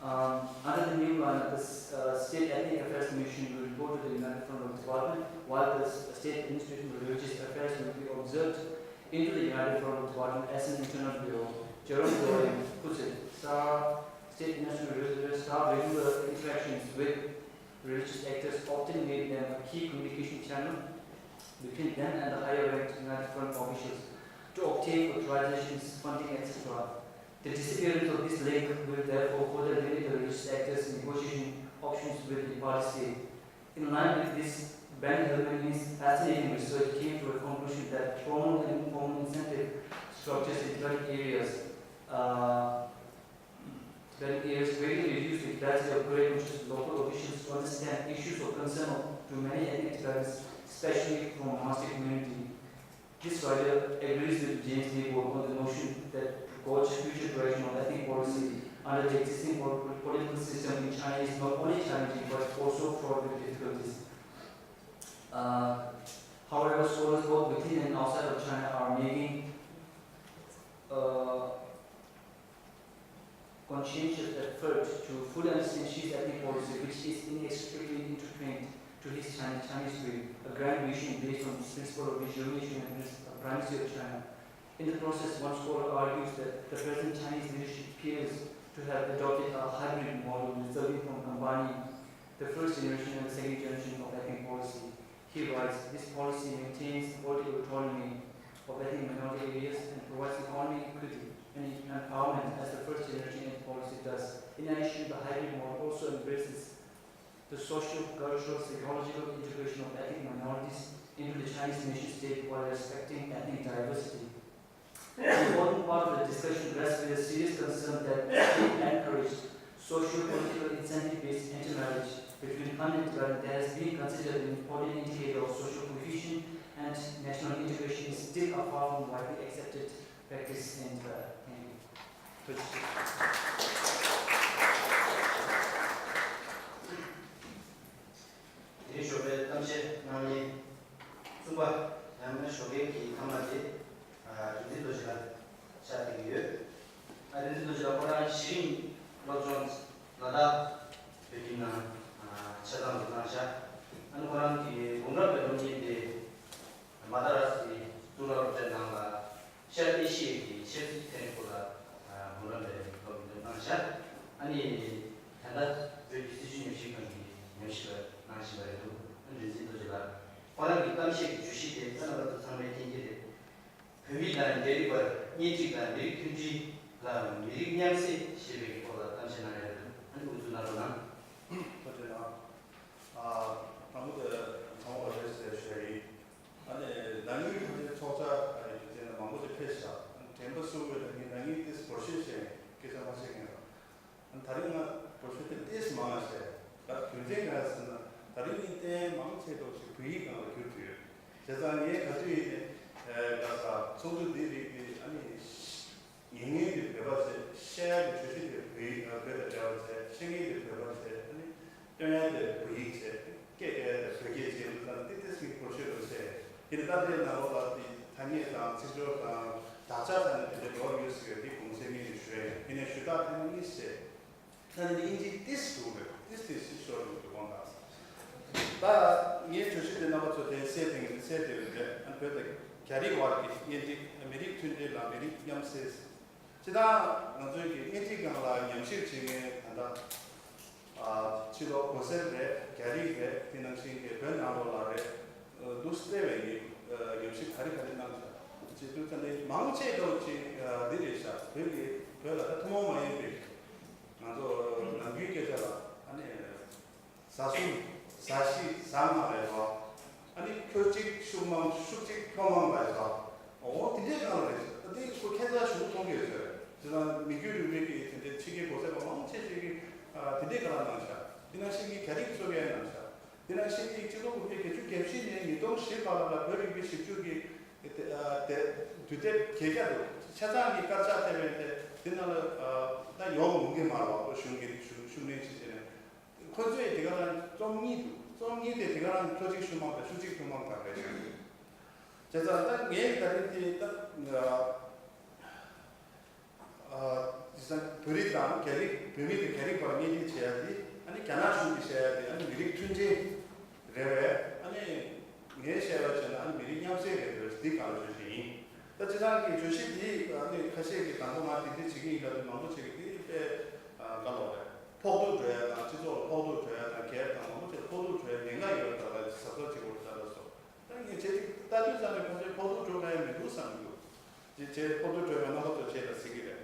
Um, under the new lineup, the uh, State Ethnic Affairs Commission will report to the United Front Work Department, while the s- State Administration for Religious Affairs will be absorbed into the United Front Work Department as an internal bureau. Jerome Doyen puts it, star State Administration will have regular interactions with religious actors, often made them a key communication channel between them and the higher ranked United Front officials to obtain authorizations, funding, et cetera. The disappearance of this link will therefore further limit the religious actors' negotiation options with the party state. In line with this, Ben Hillman, in his fascinating research, came to a conclusion that formal and informal incentive structures in developed areas, uh, developed areas greatly reduce the capacity of grey conscious local officials to understand issues of concern of, to many ethnic Tibetans, especially from monastic community. This writer agrees with James Neighbour on the notion that Koch's future direction of ethnic policy under the existing pol- political system in China is not only challenging but also fraught with difficulties. Uh, however, scholars both within and outside of China are making uh, conscientious effort to fully understand Xi's ethnic policy, which is inextricably intertwined to his Chinese, Chinese dream, a grand vision based on the principle of rejuvenation and prin- primacy of China. In the process, one scholar argues that the present Chinese leadership appears to have adopted a hybrid model resulting from combining the first generation and the second generation of ethnic policy. He writes, "This policy maintains the political autonomy of ethnic minority areas and provides economic equity and empowerment as the first generation ethnic policy does." In addition, the hybrid model also embraces the social, cultural, psychological integration of ethnic minorities into the Chinese nation state while respecting ethnic diversity. An important part of the discussion rests with a serious concern that state encouraged socio-political incentive-based intermarriage between Han and Tibetan that has been considered an important indicator of social cohesion and national integration is still a far from widely accepted practice in Tibet. Thank you. དེ་རིང་ཞོགས་པའི་གཏམ་བཤད་གནང་མཁན་གསུམ་པ་ཡང་ན་ཞོགས་ཀའི་གི་ཐ་མ་དེ། ཨ། རིག་འཛིན་རྡོ་རྗེ་ལགས་ཕྱག་བཏེག་གི་ཡོད། ཨ། རིག་འཛིན་རྡོ་རྗེ་ལགས་ཁོ་རང་གཞི་རིམ་སློབ་སྦྱོང་ལ་དྭགས་བོད་ཁྱིམ་ནང་ཆ་ཚང་དུ་གནང་བཞག་ཨ་ནི་ཁོ་རང་གི་འབུམ་རམས་པའི་སློབ་གཉེར་དེ་མ་ད་ར་སི་གཙུག་ལག་སློབ་གྲྭའི་ནང་ལ་ཤར་ཨེ་ཤི་ཡའི་གི་ཆབ་སྲིད་ཐད་སྐོར་ལ་འབུམ་རམས་པའི་སློབ་གཉེར་གནང་བཞག་ཨ་ནི་ད་ལྟ་བོད་ཀྱི་སྲིད་བྱུས་ཉམས་ཞིབ་ཁང་གི་ཉམས་ཞིབ་པ་གནང་བཞིན་པ་རེད་འདུག་ཨ་ནི་རིག་འཛིན་རྡོ་རྗེ་ལགས་ཁོ་རང་གི་གཏམ་བཤད་ཀྱི་བརྗོད་གཞི་དེ་ད་ལྟ་ང་ཚོ་ཚང་མས་མཁྱེན་གྱི་རེད། བོད་མི་དང་རྒྱ་རིགས་བར་གཉེན་སྒྲིག་དང་མི་རིགས་མཐུན་སྒྲིལ་ལ་མི་རིགས་མཉམ་བསྲེས་ཞེས་པའི་སྐོར་ལ་གཏམ་བཤད་གནང་ཡ་རེད། ཨ་ནི་དབུ་འཛུགས་གནང་རོགས་གནང་། ཐུགས་རྗེ་གནང་། ཨ། དང་པོ་དེ་ཚང་མ་ལ་རེ་ཞུ་ཡ་ཡིན། ཨ་ནི་ནང་མི་ཁ་ཤས་ཚོགས་བཅར་ཨ་ནི་དུས་ཚོད་ལ་མང་པོ་ཞིག་ཕེབས་ཤག་དྲན་པ་གསོ་བའི་ནང་མི་ནང་མི་ཏིས་བོར་ཤེས་ཤེས་སྐད་ཆ་མ་བཤད་མཁན་རེད། ད་རིང་ང་བོད་ཆོས་དེ་ཏོག་ཙམ་མང་བ་བཤད། ད་དོན་ཚན་ག་རེ་ཟེར་ན། ད་རིང་ངས་བལྟས་མང་ཆེ་ཤོས་ཅིག་བོད་ཡིག་སྒང་ལ་བསྒྱུར་ཐུབ་ཡོད། བྱས་ཙང་ངས་ག་དུས་ཡིན་ནའི་ག་ས་ཚོགས་འདུ་འདིའི་རིགས་དེ་ཨ་ནི་ཉན་མཁན་དེ་བོད་པ་བྱས། བཤད་ཡ་གི་བརྗོད་གཞི་དེ་བོད་ཡིག་བོད་དང་འབྲེལ་བ་བྱས། བཤད་མཁན་དེ་བོད་པ་བྱས། ཨ་ནི་སྟོན་ཡ་དེ་བོད་ཡིག་བྱས། སྐད་རྒྱག་ཡ་དེ་བོད་སྐད་བྱས། འདི་ལྟར་ཏོག་ཙམ་ཞིག་བོད་ཆོས་ལ་བཤད། དེ་ནི་ད་ལྟའི་ནང་ལོགས་ལ་དེ་ཐ་སྙད་དང་ཚིག་སྦྱོར་དང་དག་ཆ་ས་ནས་དེ་འདྲའི་འགྲོ་བ་ཡོད་ཟེར་བའི་དེ་དགོངས་སེལ་ངེས་ནས་ཞུ་ཡ་ཡིན། དེ་ནས་ཞུ་དག་ཐེངས་མ་གཉིས་བཤད། ད་ནི་དབྱིན་ཇི་ཏིས་འགྲོ་རེད། ཏིས་ཏིས་ཤི་ཤོར་འགྲོ་དགོངས་དག་ད་ངའི་བརྗོད་གཞི་དེ་རྣམ་པ་ཚོ་དེ་གསལ་དེ་གསལ་དེ་རེད། ཨ་ནི་བོད་དང་རྒྱ་རིགས་བར་གྱི་གཉེན་སྒྲིག་མི་རིགས་མཐུན་སྒྲིལ་ལ་མི་རིགས་མཉམ་བསྲེས། སྤྱིར་བཏང་ང་ཚོའི་གི་གཉེན་སྒྲིག་སྒང་ལ་ཉམས་ཞིབ་བྱེད་མཁན་ད་ལྟ། ཨ། ཕྱི་ལོ་གོང་གསལ་རེད། རྒྱ་རིགས་རེད། དེ་ནང་བཞིན་གྱི་བོད་ནང་ལོགས་ལ་རེད། ཨ། འདུག་སེ་བའི་ཉམས་ཞིབ་ག་རེ་ག་རེ་གནང་བྱ་ཅེས་དུས་ཙམ་ནས་མང་ཆེ་ཤོས་ཅིག་འདི་རེད་ཤག་བོད་ཀྱི་བོད་ལ་ད་ཐུན་མོང་མ་ཡིན་པའི་ང་ཚོ་ནམ་རྒྱུན་སྐད་ཆ་ལ་ཨ་ནི་བཟའ་གསུམ་བཟའ་བཞི་བཟའ་ལྔ་ལབ་ཡོད། ཨ་ནི་ཁྱོ་གཅིག་ཤུག་མང་ཤུག་གཅིག་ཁྱོ་མང་ལབ་ཡོད། འོ་དེ་འདྲའི་སྒང་ལ་རེད་ཤག་ད་དེ་ཁོ་ཁྱད་མཚར་ཞིག་མཐོང་གི་ཡོད་ཟེར། དེ་དང་མི་རྒྱུད་རིང་མོའི་གི་དེ་འདྲའི་ཕྱི་རྒྱལ་གོང་གསལ་པ་མང་ཆེ་ཤོས་ཀྱིས་དེ་འདྲའི་སྒང་ལ་གནང་ཤག་དེ་ནང་བཞིན་གྱི་རྒྱ་རིགས་ཚོ་གིས་གནང་ཤག་དེ་ནང་བཞིན་གྱི་སྤྱི་ལོ་དགུ་བརྒྱ་བརྒྱད་ཅུ་གྱ་བཞི་ནས་ཉིས་སྟོང་བཞི་བར་ལ་བོད་རིག་པའི་ཞིབ་འཇུག་གི་དེ་དེ་དུས་དེབ་བརྒྱད་བརྒྱ་འདུག་ཆ་ཚང་གི་དཀར་ཆག་ཐེབས་པའི་དེ་དེ་ནང་ལ་ད་ཡོང་མི་འདུག་མ་རེད་པ། གཞུང་གི་ཤུགས་ཤུགས་སྣོན་བྱས་བྱས་ནས་ཁོ་ཚོས་དེ་ག་རང་རྩོམ་གཉིས་འདུག་རྩོམ་གཉིས་དེ་དེ་ག་རང་ཁྱོ་གཅིག་ཤུག་མང་དང་ཤུག་གཅིག་ཁྱོ་མང་དང་རེད། བྱས་ཙང་ད་ངས་ད་རིང་དེ་ད། ཨ། དེང་སང་བོད་རིགས་དང་རྒྱ་རིགས། བོད་མི་དང་རྒྱ་རིགས་བར་གཉེན་སྒྲིག་བྱེད་ཡ་དེ་ཨ་ནི་རྒྱ་ནག་གཞུང་གིས་བཤད་ཡ་དེ་ཨ་ནི་མི་རིགས་མཐུན་སྒྲིལ་རེད་པས། ཨ་ནི་ངས་བཤད་པ་བྱས་ན་ཨ་ནི་མི་རིགས་མཉམ་བསྲེས་རེད་པས། འདི་གང་ལ་བརྗོད་བྱ་ཡིན། ད་སྤྱིར་བཏང་གི་བརྗོད་གཞི་འདི་ཨ་ནི་ཁ་ཤས་ཀྱིས་དང་པོ་ང་འདི་འདྲ་བྱེད་ཀྱི་ཡིན་ལབ་དུས་མང་པོ་ཅིག་གིས་འདི་དཔེ་དགའ་ལོག་རེད། ཕོག་ཐུག་འགྲོ་ཡ་དང་། སྤྱི་ཚོགས་ལ་ཕོག་ཐུག་འགྲོ་ཡ་དང་། སྒེར་དང་མང་པོ་ཅིག་ལ་ཕོག་ཐུག་འགྲོ་ཡ་ཉེན་ཁ་ཡོད་པ་ལྟ་བུ་ཟབ་ཟབ་ཅིག་འོ་ད་ལྟ་སོ། ད་ངས་བྱས་ཅིག་ལྟ་དུས་ཙམ་ནས་ཕལ་ཆེར་ཕོག་ཐུག་འགྲོ་ག་ཡ་མི་འདུག་བསམ་གྱི་འདུག་ཅེས་བྱས་ཕོག་ཐུག་འགྲོ་བའི་རྣམ་པ་ཚོ་བྱས་ལ་ཟེར་གྱི་རེད།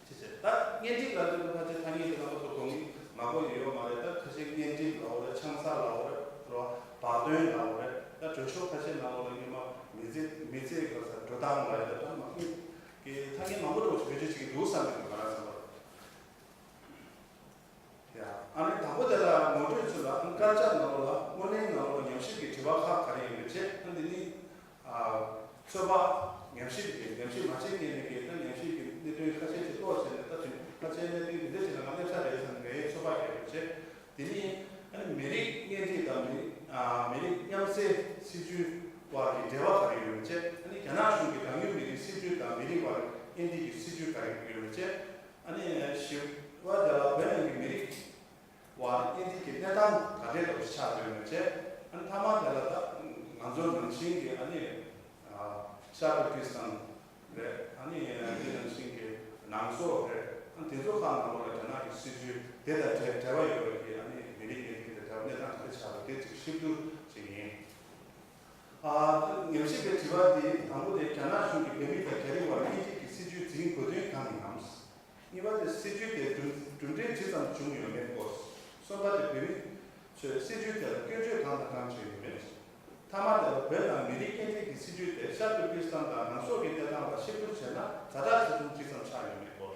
ཅེས་བྱས་ད་གཉེན་སྒྲིག་ལབ་དུས་ད་ཕལ་ཆེར་ཐ་སྙད་དེ་རྣམ་པ་ཚོ་དགོངས་ཀྱི་མ་དགོངས་ཡོད་མ་རེད། ད་ཁ་ཤས་གཉེན་སྒྲིག་ལབ་རེད། ཆང་ས་ལབ་རེད། རོ་བར་དོན་ལབ་རེད། ད་འགྲོ་ཕྱོགས་ཁ་ཤས་ནང་ལོགས་ལ་སྔོན་མ་མི་ཚེ་མི་ཚེ་ག་ས་འགྲོ་སྟངས་ལབ་རེད། ད་མ་གི་ཐ་སྙད་མང་པོ་འདྲ་བོ་ཞིག་བེད་སྤྱོད་བྱེད་ཀྱི་འདུག་བསམ་གྱི་འདུག་ང་རང་བསམ་པར། ཡ། ཨ་ནི་དང་པོ་དེ་ལ་ངོ་སྤྲོད་ཚུལ་ལ་དཀར་ཆག་ནང་ལོགས་ལ་སྔོན་གླེང་ནང་ལོགས་ལ་ཉམས་ཞིབ་ཀྱི་དྲི་བ་ཁག་ག་རེ་ཡོད་མེད་བྱས། ཨ་འདི་ནི་ཨ་ཚོད་དཔག་ཉམས་ཞིབ་ཀྱི་ཉམས་ཞིབ་མ་བྱེད་མཁན་གྱི་ད་ཉམས་ཞིབ་ཀྱི་གནད་དོན་ཁ་ཤས་ཅིག་རྟོགས་བྱས་ནས། ད་དེ་ཁ་ཤས་གནད་དོན་འདི་འདྲ་ཅིག་ལ་ང་སླེབས་ས་རེད་བསམ་ངའི་ཚོད་དཔག་བརྒྱབ་ཡོད་བྱས། དེ་ནི་ཨ་ནི་མི་རིགས་གཉེན་སྒྲིག་དང་མི་ཨ་མི་རིགས་མཉམ་བསྲེས་སྲིད་ཇུས་བར་གྱི་འབྲེལ་བ་ག་རེ་ཡོད་མེད་བྱས། ཨ་ནི་རྒྱ་ནག་གཞུང་གི་གྲངས་ཉུང་མི་རིགས་སྲིད་ཇུས་དང་མི་རིགས་བར་གཉེན་སྒྲིག་གི་སྲིད་ཇུས་ག་རེ་ཡོད་མེད་བྱས། ཨ་ནི་བཞི་པ་དེ་ལ་བོད་ནང་གི་མི་རིགས་དབར་གཉེན་སྒྲིག་གི་གནས་སྟངས་ག་འདྲས་འདྲ་པོ་ཞིག་ཆགས་ཡོད་མེད་བྱས། ཨ་ནི་ཐ་མ་དེ་ལ་ད་ང་ཚོ་ནང་བཞིན་གྱི་ཨ་ནི་ཤར་པ་ཀི་སི་ཐན་རེད། ཨ་ནི་དེ་ནང་བཞིན་གྱི་ནང་སོག་རེད། ཨ་ནི་དེ་ཚོ་ཁག་ནང་ལོགས་ལ་རྒྱ་ནག་གི་སྲིད་ཇུས་དེ་དང་འབྲེལ་འབྲེལ་བ་ཡོད་པའི་གི་ཨ་ནི་མི་རིགས་གཉེན་སྒྲིག་ གནས་སྟངས་དེ་ཆགས་པ་དེ་ཅིག་ཞིབ་ཏུ་ཅིག་ཡིན། ཨ། ཉམས་ཞིབ་པའི་དྲི་བ་དེ་དང་པོ་དེ་རྒྱ་ནག་གཞུང་གིས་བོད་མི་དང་རྒྱ་རིགས་དབར་གཉེན་སྒྲིག་གི་སྲིད་ཇུས་འཛིན་དགོས་དོན་གང་ཡིན་ནམ། གཉིས་པ་དེ་སྲིད་ཇུས་དེ་གྲུབ་གྲུབ་འབྲས་ཇི་ཙམ་བྱུང་ཡོད་མེད་སྐོར། གསུམ་པ་དེ་བོད་མི་ཚོས་སྲིད་ཇུས་དེ་ལ་སྐྱོན་བརྗོད་གང་དང་གང་བྱས་ཡོད་མེད། མཐའ་མ་དེ་ལ་བོད་ནང་མི་རིགས་སྐད་འབོད་ཀྱི་སྲིད་ཇུས་དེ་ཤར་ཏུར་ཀི་སི་ཐན་དང་ནང་སོག་གི་གནས་སྟངས་ལ་གཤིབ་བསྡུར་བྱས་ན་ཛ་དྲག་ཆེ་ཆུང་ཅི་ཙམ་ཆགས་ཡོད་མེད་སྐོར།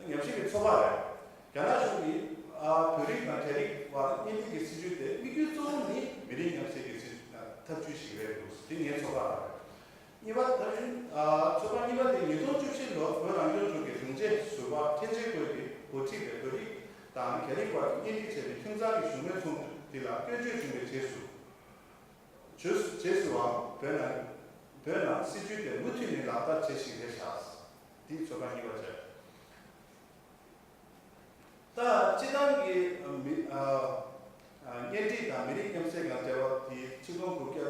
ཉམས་ཞིབ་ཀྱི་ཚོགས་པ་རེད། རྒྱ་ནག་གཞུང་གིས་ཨ་བོད་རིགས་དང་རྒྱ་རིགས་དབར་གཉེན་སྒྲིག་གི་སྲིད་ཇུས་དེ་དམིགས་ཡུལ་གཙོ་བོ་ནི་མི་རིགས་མཉམ་བསྲེས་ཀྱི་སྲིད་ཐབས་ཇུས་ཤིག་རེད་འདུག་དེ་ངའི་ཚོད་དཔག་རེད། གཉིས་པ་ད་གཞུང་ཨ་ཚོད་དཔག་གཉིས་པ་དེ་ཉིས་སྟོང་བཅུ་བཞི་ལོར་བོད་རང་སྐྱོང་ལྗོངས་ཀྱི་དྲུང་ཆེ་ཟུར་པ་ཁྲེན་ཆེ་ཀོས་ཀྱིས་འགོ་ཁྲིད་པའི་བོད་རིགས་དང་རྒྱ་རིགས་དབར་གཉེན་སྒྲིག་བྱས་པའི་ཁྱིམ་ཚང་གི་བཞུགས་མོལ་ཚོགས་འདུ་འདི་ལ་སྐྱོན་བརྗོད་བྱུང་བའི་རྗེས་སུ། རྗེས་རྗེས་སུའང་བོད་ནང་བོད་ནང་སྲིད་ཇུས་དེ་མུ་མཐུད་ནས་ལག་བསྟར་བྱེད་བཞིན་རེད་བཞག་འདི་ཚོད་དཔག་གཉིས་པ་བྱས། ད་སྤྱི་བཏང་གི་མི་ཨ་ཨ་གཉེན་སྒྲིག་དང་མི་རིགས་མཉམ་བསྲེས་ཀྱི་འབྲེལ་བ་དེ་ཆིག་སྟོང་དགུ་བརྒྱ་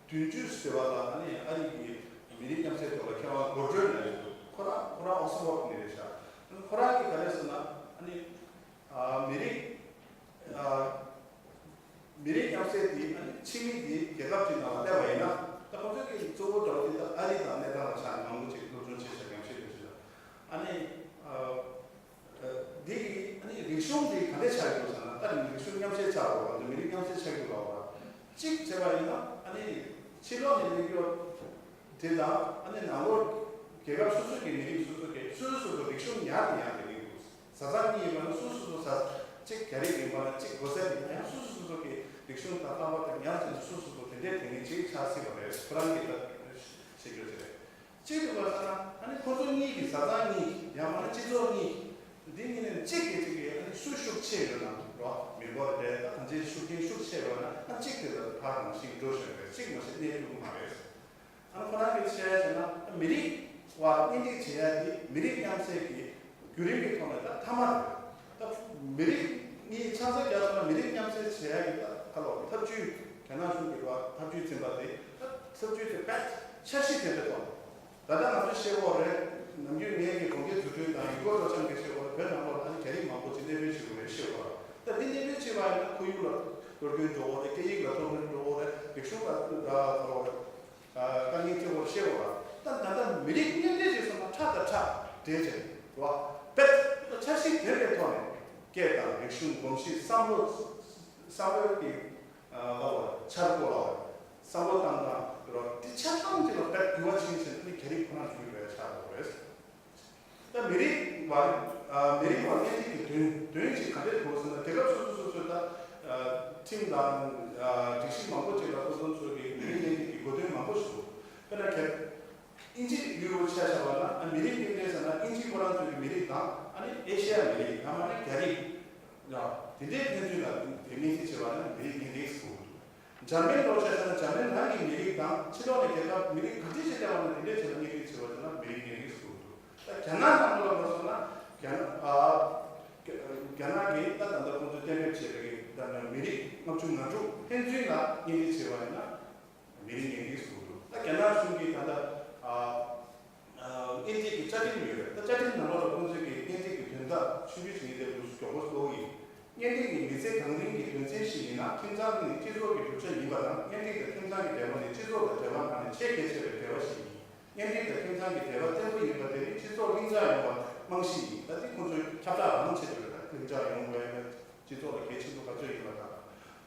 བདུན་ཅུ་ཟེར་བ་ལ་ཨ་ནི་ཨ་རི་གི་མི་རིགས་མཉམ་བསྲེས་ཐོག་ལ་མཁས་དབང་གོ་སྒྲོན་ལ་ཡོད་འདུག་ཁོ་རང་ཁོ་རང་ཨོག་སི་ཕོར་ནས་རེད་བཞག་ཁོ་རང་གིས་ག་རེ་ཟེར་ན་ཨ་ནི་ཨ་མི་རིགས་ཨ་མི་རིགས་མཉམ་བསྲེས་དེ་ཨ་ནི་ཕྱི་མི་དེ་རྒྱལ་ཁབ་ཅིག་ནང་ལ་སླེབས་པ་ཡིན་ན་ད་ཁོ་ཚོའི་གི་གཙོ་བོ་འདྲ་བོ་དེ་ད་ཨ་རི་དང་གནས་སྟངས་ལ་ཆ་ནས་མང་པོ་ཅིག་སློབ་སྦྱོང་བྱེད་ཤག་ཉམས་ཞིབ་བྱེད་ཤག་ཨ་ནི་ཨ་འདི་གི་ཨ་ནི་རིག་གཞུང་དེ་ག་འདྲས་ཆགས་ཡོད་ཟེར་ན་ད་རིག་གཞུང་མཉམ་བསྲེས་ཆགས་ཡོད་པ་འདི་མི་རིགས་མཉམ་བསྲེས་ཆགས་ཡོད་པ་བ་གཅིག་བྱས་པ་ཡིན་ན་ཨ་ནི་ཕྱི་ལོགས་ནས་སླེབས་ཡོད་དེ་དང་ཨ་ནི་ནང་ལོགས་རྒྱལ་ཁབ་སོ་སོ་གི་མི་རིགས་སོ་སོ་གི་སོ་སོ་སོ་སོ་རིག་གཞུང་ཉར་ནས་ཡང་དེ་རིགས་འདུག་བཟའ་ཚང་གཉིས་ཡིན་པ་ན་སོ་སོ་སོ་བཟའ་གཅིག་རྒྱ་རིགས་ཡིན་པ་ན་གཅིག་གོ་ས་ཡིན་ན་ཡང་སོ་སོ་སོ་སོ་གི་རིག་གཞུང་དང་ལྟ་བ་དང་ཉར་ཚུལ་སོ་སོ་སོ་དེ་འདྲའི་དེ་ནི་གཅིག་ཆགས་སྲིད་པ་རེད། ཁོ་རང་གིས་ད་ཤེས་རྒྱུ་དེ་རེད། གཅིག་ཏུ་བ་ས་ན་ཨ་ནི་ཁོ་ཚོ་གཉིས་ཀྱི་བཟའ་ཚང་གཉིས་ཡང་མ་ན་སྤྱི་ཚོགས་གཉིས་འདི་གཉིས་ནས་གཅིག་གིས་གཅིག་གིས་ཨ་ནི་སུ་ཤུགས་ཆེ་ཡོད་ན་རོ་མི་འབོར་དེ་ད་གང་ཅིའི་ཤུགས་རྐྱེན་ཤུགས་ཆེ་ཡོད་ན་ཨ་གཅིག་དེ་ལ་ཕར་རང་བཞིན་འགྲོ་བཞིན་རེད། གཅིག་མ་ཤེས་གནས་ཐུབ་ཀྱི་མ་རེད། ཨ་ནི་ཁོ་རང་གིས་བཤད་ཡ་བྱས་ན་མི་རིགས་དབར་གཉེན་སྒྲིག་བྱེད་ཡ་དེ་མི་རིགས་མཉམ་བསྲེས་ཀྱི་བརྒྱུད་རིམ་གྱི་ཐོག་ནས་ད་མཐའ་མ་རེད། ད་མི་རིགས་གཉིས་ཆང་ས་རྒྱག་སོང་ན་མི་རིགས་མཉམ་བསྲེས་བྱེད་ཡ་གི་ད་ཁ་ལོ་ཐབས་ཇུས་རྒྱ་ནག་གཞུང་གིས་ལ་ཐབས་ཇུས་འཛིན་པ་དེ་ད་ཐབས་ཇུས་དེ་དཔེ་འཆར་གཞི་དེ་འདྲ་ཐོག་ད་ལྟ་ང་ཚོས་བཤད་ཡོད་རེད། ནམ་རྒྱུན་ངས་ཀྱི་གྲོང་ཁྱེར་འཛུགས་སྐྲུན་དང་ཡུལ་སྐོར་སྤྲོ་འཆམ་གྱི་བཤད་ཡོད་རེད། བོད་ནང་ལོགས་ལ་ཨ་ནི་རྒྱ་རིགས་མང་པོ་ཅིག་གནས་སྤོས་བྱེད་དགོས་རེད་བཤད་ཡོད་རེད། ད་འདི་གནས་སྤོས་བྱེད་པ་ཡིན་ན་ཁོར་ཡུག་ལ་གཏོར་སྐྱོན་འགྲོ་གི་རེད། སྐད་ཡིག་ལ་གཏོར་སྐྱོན་འགྲོ་གི་རེད། རིག་གཞུང་ལ་ཨ་ཨ་དཀའ་ངལ་འཕྲད་ཀྱི་རེད་བཤད་ཡོད་རེད། ད་ད་ལྟ་མི་རིགས་མཉམ་འབྲེལ་བྱས་སོང་ན་ཁྲ་དང་ཁྲ་འབྲེལ་བྱས་རེད་བ། དཔེ་འཆར་གཞི་དེ་འདྲའི་ཐོག་ནས་སྐད་དང་རིག་གཞུང་གོམས་གཤིས་བསམ་བློ་བསམ་བློའི་གི་ཨ་འཆར་སྒོ་ལ་བསམ་བློ་བཏང་སྟངས་རོགས་འདི་ཆ་ཚང་གཅིག་ལ་དཔེ་འགྱུར་བ་ཕྱིན་ཕྱིན་ནི་རྒྱ་རིགས་ཁོ་རང་བརྒྱུད་པའི་ཆགས་འགྲོ་གི་རེད། ད་མི་རིགས་བར་ཨ་མི་རིགས་བར་གཉེན་སྒྲིག་གི་དོན་དོན་གཅིག་ག་འདྲས་འདུག་ཟེར་ན་རྒྱལ་ཁབ་སོ་སོ་སོ་སོས་ད་ཨ་ཁྲིམས་དང་ཨ་སྒྲིག་གཞི་མང་པོ་ཅིག་ལ་ཁོ་ཚོ་ཚོས་ཀྱི་མི་རིགས་གཉེན་སྒྲིག་གི་དགོས་དོན་མང་པོ་ཞིག་འདུག་དཔེར་ན་རྒྱ་དབྱིན་ཇི་ཡུལ་དུ་ཆ་བཞག་པ་ན་ཨ་མི་རིགས་གཉེན་སྒྲིག་ཟེར་ན་དབྱིན་ཇི་ཁོ་རང་ཚོའི་གི་མི་རིགས་དང་ཨ་ནི་ཨེ་ཤེ་ཡ་མི་རིགས་ཡང་མིན་ན་རྒྱ་རིགས་ཡ་དེ་འདྲའི་ཕན་ཚུན་ལ་དེ་གཉེན་སྒྲིག་བྱེད་པ་ན་མི་རིགས་གཉེན་སྒྲིག་ཟེར་གྱི་འདུག་འཇར་མན་ལོགས་བྱས་ན་འཇར་མན་རང་གི་མི་རིགས་དང་ཕྱི་ལོགས་ནས་རྒྱལ་ཁབ་མི་རིགས་ག་འདྲ་ཞིག་བསྡད་པ་ན་དེ་འདྲ་བྱས་ན་གཉེན་སྒྲིག་བྱེད་པ་བྱས་ན་མི་རིགས་གཉེན་སྒྲིག་ཟེར་གྱི་འདུག་ད་རྒྱ་ནག་ནང་ལོགས་ལ་མ་སོང་ན་རྒྱ་ནག་ཨ་རྒྱ་རྒྱ་ནག་གིས་ད་ད་ལྟ་ཁོང་ཚོས་གཏན་འབེབས་བྱས་པའི་ད་ནི་མི་རིགས་ལྔ་བཅུ་ང་དྲུག་ཕན་ཚུན་ལ་གཉེན་སྒྲིག་བྱས་པ་ཡིན་ན་མི་རིགས་གཉེན་སྒྲིག་ཟེར་གྱི་འདུག་ད་རྒྱ་ནག་གཞུང་གིས་ད་ལྟ་ཨ། ཨ་གཉེན་སྒྲིག་གི་བཅའ་ཁྲིམས་ཡོད་རེད། ད་བཅའ་ཁྲིམས་ནང་ལོགས་ལ་ཁོང་ཚོས་ཀྱི་གཉེན་སྒྲིག་གི་དོན་དག་ཆུང་ཆུང་ཞིག་ཡིན་ཏེ་འདུག་མགྱོགས་པོ་གཙོ་བོ་ཡིན། གཉེན་སྒྲིག་ནི་མི་ཚེ་གང་རིང་གི་དོན་ཚན་ཞིག་ཡིན་ན་ཁྱིམ་ཚང་ནི་སྤྱི་ཚོགས་ཀྱི་གྲུབ་ཆ་ཡིན་པ་དང་གཉེན་སྒྲིག་དང་ཁྱིམ་ཚང་གི་འབྲེལ་བ་ནི་སྤྱི་ཚོགས་དང་འབྲེལ་བ་ནང་ནས་ཆེས་གལ་ཆེ་བའི་འབྲེལ་བ་ཞིག་ཡིན། གཉེན་སྒྲིག་དང་ཁྱིམ་ཚང་གི་འབྲེལ་བ་བརྟན་པོ་ཡིན་པ་དེ་ནི་སྤྱི་ཚོགས་ལྷིང་འཇགས་ཡོང་བར་རྨང་གཞི་ཡིན། ད་དེ་ཁོང་ཚོས་ཁྱབ་བསྒྲགས་རང་བྱེད་དགོས་རེད། ད་ལྷིང་འཇགས་ཡོང་དགོས་ཡ་སྤྱི་ཚོགས་ལ་གལ་ཆེན་པོ་ག་ཚོད་ཡིན་པ་དང་།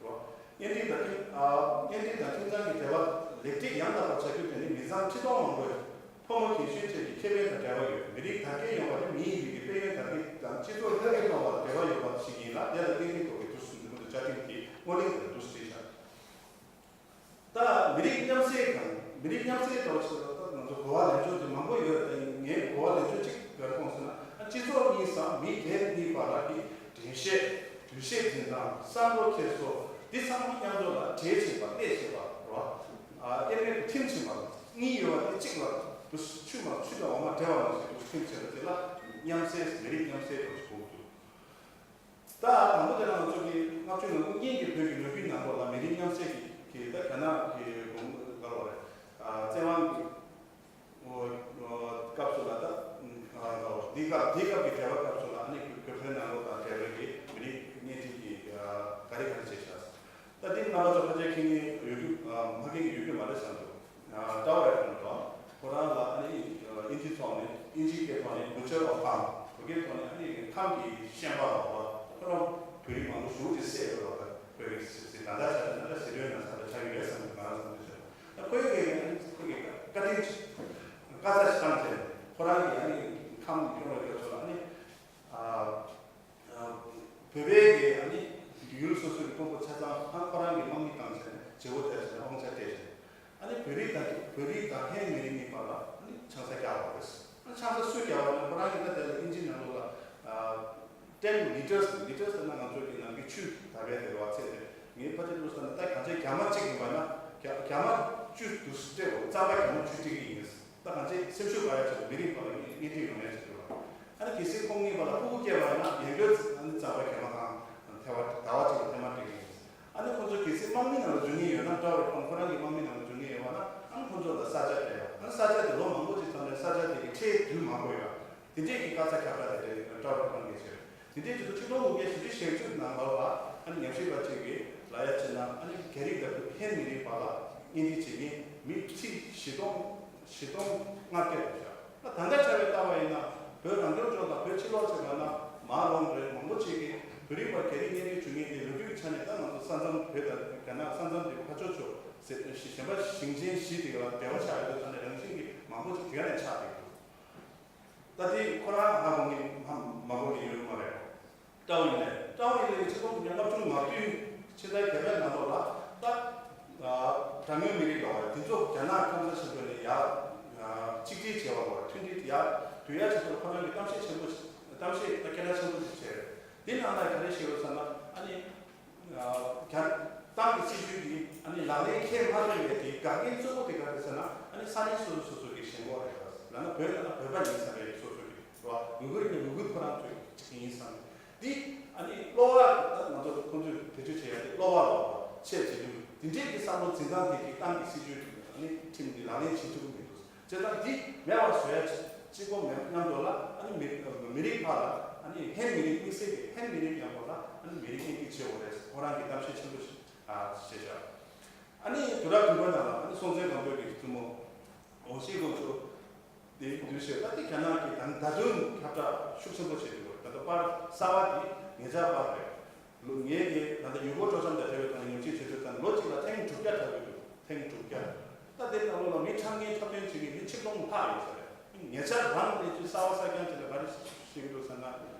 རོ། གཉེན་སྒྲིག་དང་ཁྱིམ་ཨ་གཉེན་སྒྲིག་དང་ཁྱིམ་ཚང་གི་འབྲེལ་བ་ལེགས་སྒྲིག་ཡང་དག་པར་བྱ་རྒྱུ་དེ་ནི་མི་ཚང་ཁྲི་སྟོང་མང་པོས་ཕོ་མོ་རྒན་གཞོན་བཅས་ཀྱི་ཁེ་ཕན་དང་འབྲེལ་བ་ཡོད། མི་རིགས་དར་རྒྱས་ཡོང་བ་ནི་མིའི་རིགས་ཀྱི་དཔལ་ཡོན་དར་རྒྱས་དང་སྤྱི་ཚོགས་འཕེལ་རྒྱས་གཏོང་བ་ལ་འབྲེལ་བ་ཡོད་པ་ཞིག་ཡིན་ལ། དེ་ལ་གནད་འགག་ཐོག་གི་དུས་སུ་འདི་མོ་དུ་བཅའ་ཁྲིམས་ཀྱི་སྔོན་གླེང་དང་དུས་སུ་བྲིས་བཞག་ད་མི་རིགས་མཉམ་བསྲེས་དང་། མི་རིགས་མཉམ་བསྲེས་ཐོག་ཆེད་ལ་ད་ང་ཚོ་གོ་བ་ལེན་ཕྱོགས་དེ་མང་པོ་ཡོད་རེད། ད་ངས་གོ་བ་ལེན་ཕྱོགས་གཅིག་ག་རེ་མཐོང་ཟེར་ན། ཨ་སྤྱི་ཚོགས་གཉིས་སམ་མི་སྒེར་གཉིས་བར་ལ་གི་འགྲེལ་བཤད། འདུ་ཤེས་འཛིན་སྟངས། བསམ་བློ་འཁྱེར་སོ། འདི་ཚང་མ་མཉམ་དུ་ལ་འབྲེལ་བྱེད་པ། གནས་བྱེད་པ་རོ། ཨ་དབྱེར་མེད་དུ་ཁྲིམས་བྱེད་པ། གཉིས་ཡོད་པ་དེ་གཅིག་ལ་དུ་ཆུ་མ་ཆུ་དང་འོ་མ་འདྲེས་པ་ནང་བཞིན་དུ་ཁྲིམས་བྱེད་པ་དེ་ལ་མཉམ་བསྲེས། མི་རིགས་མཉམ་བསྲེས་ཐོག་ཆེད་གོ་དགོས་འདུག་ད་དང་པོ་དེ་ལ་ང་ཚོ་གི་ལྔ་བཅུ་ང་དགུ་སྔོན་གྱི་བོད་ཀྱི་ལོ་རྒྱུས་ནང་ལོགས་ལ་མི་རིགས་མཉམ་བསྲེས་ཀྱི་གི་ད་རྒྱ་ནག་གི་དགོངས་དག་ལོ་རེད། ཨ་བཙན་དབང་གི་སྐབས་སུ་ལ་ད་ཨ་ལོ་འདི་སྐབས་འདི་སྐབས་ཀྱི་འབྲེལ་བ་སྐབས་སུ་ལ་ཨ་ནི་གུ་གུ་ཕན་ནང་ལོགས་དང་འབྲེལ་བའི་གི་མི་རིགས་གཉེན་སྒྲིག་གི་ཨ་ག་རེ་ག་རེ་ ཀྲའོ་ཨེ་ཁོང་ལ་ཁོ་རང་ལ་ཨ་ནི་ཨིན་ཇིའི་ཐོག་ནས་ཨིན་ཇིའི་སྐད་ཐོག་ནས་Butcher of Ham བོད་སྐད་ཐོག་ནས་ཨ་ནི་ཁམས་ཀྱི་ཤན་པ་ལ་ཁོ་རང་བོད་རིགས་མང་པོ་ཞེ་པོ་ཅིག་བསད་ཡོད་པ་བོད་རིགས་ཟེར་ད་ལྟ་ཆ་ན་ཟེར་དོན་ན་ས་ཆ་ཆགས་ཀྱི་རེད་བསམ་གྱི་ང་རང་བསམ་ཚུལ་བྱས། ད་ཁོའི་གི་ཨ་ནི་ཁོ་གི་བཀའ་དྲིན་བཀའ་རྩ་ཞིག་བཏང་བྱས་ཁོ་རང་གི་ཨ་ནི་ཁམས་སྐྱོང་བའི་སྐབས་སུ་ལ་ཨ་ནི། བོད་པའི་གི་ཨ་ནི་ཡུལ་སོ་སོའི་ཕུང་པོ་ཆ་ཚང་ཨ་ཁོ་རང་གི་དམག་མི་བཏང་བྱས་ནས་བྱེད་སྒོ་བྱས་བྱས་ནས་དབང་ཆ་སྤྲད་བྱས་ཨ་ནི་བོད་རིགས་དང་བོད་རིགས་དང་ཧན་མི་རིགས་གཉིས་བར་ལ་ཨ་ནི་ཆང་ས་བཀྱག་པ་རེད། ཨ་ཆང་ས་སུས་བཀྱག་པ་ན་ཁོ་རང་གི་ད་དེ་ལ་ཨིན་ཇི་ནང་ལོགས་ལ་ཏེན་ལི་ཊར་སི་ལི་ཊར་སི་ལབ་ན་ང་ཚོ་གི་ནམ་གྱི་ཆུ་ད་བས་དེ་ར་བ་ཚད་དེ་ངའི་ཕ་ཆེ་ཏུ་ས་ན་ད་གང་ཆེ་རྒྱ་མ་གཅིག་ཡིན་པ་ན་རྒྱ་རྒྱ་མ་བཅུ་དུ་སྤྲད་འོ་རྩམ་པ་རྒྱ་མ་བཅུ་སྤྲད་ཀྱི་ཡིན། ད་གང་ཅི་སེམས་ཤུགས་སྤར་ཡ་ཆེད་དུ་མི་རིགས་བར་ལ་གཉེན་སྒྲིག་ཡོང་ཡ་ཆེད་དུ་ལ། ཨ་ནི་གལ་སྲིད་ཁོང་གཉིས་བར་ལ་ཕྲུ་གུ་སྐྱེས་པ་ཡིན་ན་ཡང་བསྐྱར་ཨ་ནི་རྩམ་པ་གྱོན་མ་གང་ཐལ་བ་ཟླ་བ་གཅིག་ལ་ཐེངས་མ་སྤྲད་ཀྱི་ཡིན། ཨ་ནི་ཁོང་ཚོ་གལ་སྲིད་དམག་མི་ནང་ལ་འཛུལ་མཁན་ཡོད་ན་ཀྲའོ་ཨེ་ཁོང་ཁོ་རང་གི་དམག་མི་ནང་ལ་འཛུལ་མཁན་ཡོད་པ་ན་ཨ་ནི་ཁོང་ཚོ་ལ་ས་ཆ་སྤྲད་ཡ། ཨ་ནི་ས་ཆ་དེ་ལོ་མང་པོ་ཅིག་ཐམ་ནས་ས་ཆ་དེ་གི་ཁྲལ་བསྡུ་མ་དགོས་ཡ། དེ་འདྲས་ཀྱི་དཀའ་ཚེགས་ཁྱབ་བསྒྲགས་དེ་འདྲས་ཀྲའོ་ཨེ་ཁོང་གིས་བྱས། དེ་འདྲས་ཀྱི་ཚོ་ཆིག་སྟོང་དགུ་བརྒྱ་བཞི་བཅུ་ཞེ་གཅིག་ནང་ལོགས་ལ་ཨ་ནི་ཉམས་ཞིབ་པ་གཅིག་གིས་ལབ་ཡ་བྱས་ན་ཨ་ནི་རྒྱ་རིགས་དང་ཧན་མི་རིགས་བར་ལ་གཉེན་སྒྲིག་བྱེད་མཁན་མི་ཁྲི་བཞི་སྟོང་བཞི་སྟོང་ལྔ་བརྒྱ་རེད་ཤག་ད་ད་ལྟ་ཆ་བའི་ལྟ་བ་ཡིན་ན་བོད་རང་སྐྱོང་ལྗོངས་དང་བོད་ཕྱི་ལོགས་བྱས་པ་ན་མར་ལོང་རེད། མང་པོ་ཅིག་གིས་བོད་རིགས་བར་རྒྱ་རིགས་གཉེན་སྒྲིག་བྱུང་མཁན་དེ་ལོ་རྒྱུས་ཀྱི་ཆ་ནས་ད་ང་ཚོ་ས་མཚམས་བོད་དང་རྒྱ་ནག་ས་མཚམས་དེ་ཕར་ཕྱོགས་ཕྱོགས་ཟེར་གཞན་པ་ཞིང་ཆེན་བཞི་དེ་ག་ལ་འབྲེལ་བ་ཆགས་ཡོད་པའི་ཐོག་ནས་རང་བཞིན་གྱིས་མང་པོ་ཅིག་དེ་ག་ནས་ཆགས་བསྡད་འདུག་ད་དེ་ཁོ་རང་ཧ་གོ་ངེས་མ་མ་གོ་ངེས་ཡོད་མ་རེད། ཀྲའོ་ཨིན་ལེ། ཀྲའོ་ཨིན་ལེ་གི་ཆིག་སྟོང་དགུ་བརྒྱ་ལྔ་བཅུ་ང་བདུན་ཕྱི་ཟླ་བརྒྱད་པའི་ནང་ལོགས་ལ་ད་གྲངས་ཉུང་མི་རིགས་ལ་དེ་ཚོ་རྒྱ་ནག་ཁམས་ས་ཆེན་པོ་ནས་ཡར་གཅིག་སྒྲིལ་བྱས་པ་ལ་མཐུན་སྒྲིལ་ཡར་བསྡུ་ཡ་ཆེད་དུ་ཁོ་རང་གི་གཏམ་བཤད་ཆེན་པོ་གཏམ་བཤད་ད་སྐད་གྲགས་ཆེན་པོ་ཞིག་བྱས་རེད། དེ་ནང་ལ་ག་རེ་བཤད་ཡོད་ཟེར་ན་ཨ་ནི། རྒྱ་ཏང་གི་སྲིད་ཇུས་འདི་ཨ་ནི་ལག་ལེན་འཁེལ་མ་ཐུབ་པའི་དེའི་འགག་རྐྱེན་གཙོ་བོ་དེ་ག་རེ་ཟེར་ན་ཨ་ནི་ས་གནས་སོ་སོ་སོ་སོ་གི་ཞེན་ཁོག་རེད་ལབ་ན་བོད་ལ་ན་བོད་པ་ཡིན་བསམ་པའི་སོ་སོ་གི་རེད་བ། ཡུ་གུར་ཡིན་ན་ཡུ་གུར་ཁོ་རང་ཚོའི་ཅིག་ཡིན་བསམ་པའི་འདི་ཨ་ནི་གློ་བ་ད་ང་ཚོ་ཁོང་ཚོས་བེད་སྤྱོད་བྱེད་ཡ་དེ་གློ་བ་ལོག་པ་ཆེད་བྱེད་རྒྱུ་འདི་འདྲས་ཀྱི་བསམ་བློ་འཛིན་སྟངས་དེ་གི་ཏང་གི་སྲིད་ཇུས་དེ་ཨ་ནི་ཁྲིམས་འདི་ལག་ལེན་བྱེད་ཐུབ་ཀྱི་མི་འདུག་བྱས་ཙང་འདི་མེད་པ་བཟོ་ཡ་གཅིག་པོ་མེད་མཉམ་དུ་ལ་ཨ་ནི་མི་མི་རིགས་ཁག་ལ་ཨ་ནི་ཧན་མི་རིགས་དམིགས་བསལ་གྱི་ཧན་མི་རིགས་མཉམ་དུ་ལ་ཨ་ནི་མི་རིགས་གཉེན་སྒྲིག་བྱེད་དགོས་རེད། ཁོ་རང་གི་གཏམ་བཤད་ཆེན་པོ་ཞིག་ཨ་བྱས་ཤག་ཨ་ནི་དུས་རབས་བདུན་པ་ནང་ལ་ཨ་ནི་སྲོང་བཙན་སྒམ་པོའི་གི་བཙུན་མོ་ཝང་ཤིས་ཀོང་ཇོ་དེ་འདུས་བྱས་ད་ལྟ་རྒྱ་ནག་གི་ད་ད་དུང་ཁྱབ་བསྒྲགས་ཤུགས་ཆེན་པོ་བྱེད་ཀྱི་ཡོད་རེད། ད་ལྟ་པར་གསར་པ་དེ་ཉེ་ཆར་པར་རེད། ལོ་ངེད་ཀྱིས་ད་ལྟ་ཡུལ་སྐོར་སྤྲོ་འཆམ་དང་འབྲེལ་བའི་ཐོག་ནས་ཉམས་ཞིབ་བྱེད་དུས་ཙམ་ལོ་གཅིག་ལ་ཐེངས་དྲུག་བརྒྱ་འཁྲབ་ཀྱི་འདུག་ཐེངས་དྲུག་བརྒྱ། ད་དེ་ནང་ལོགས་ལ་མི་འཁྲབ་མཁན་འཁྲབ་སྟོན་བྱེད་མཁན་མི་ཆིག་སྟོང་ལྷག་ཡོད་ས་རེད། ཉེ་ཆར་རང་གནས་ཚུལ་གསར་པ་གསར་རྐྱང་ཅིག་ལ་ག་རེ་བཤད་ཀྱི་འདུག་ཟེར་ན།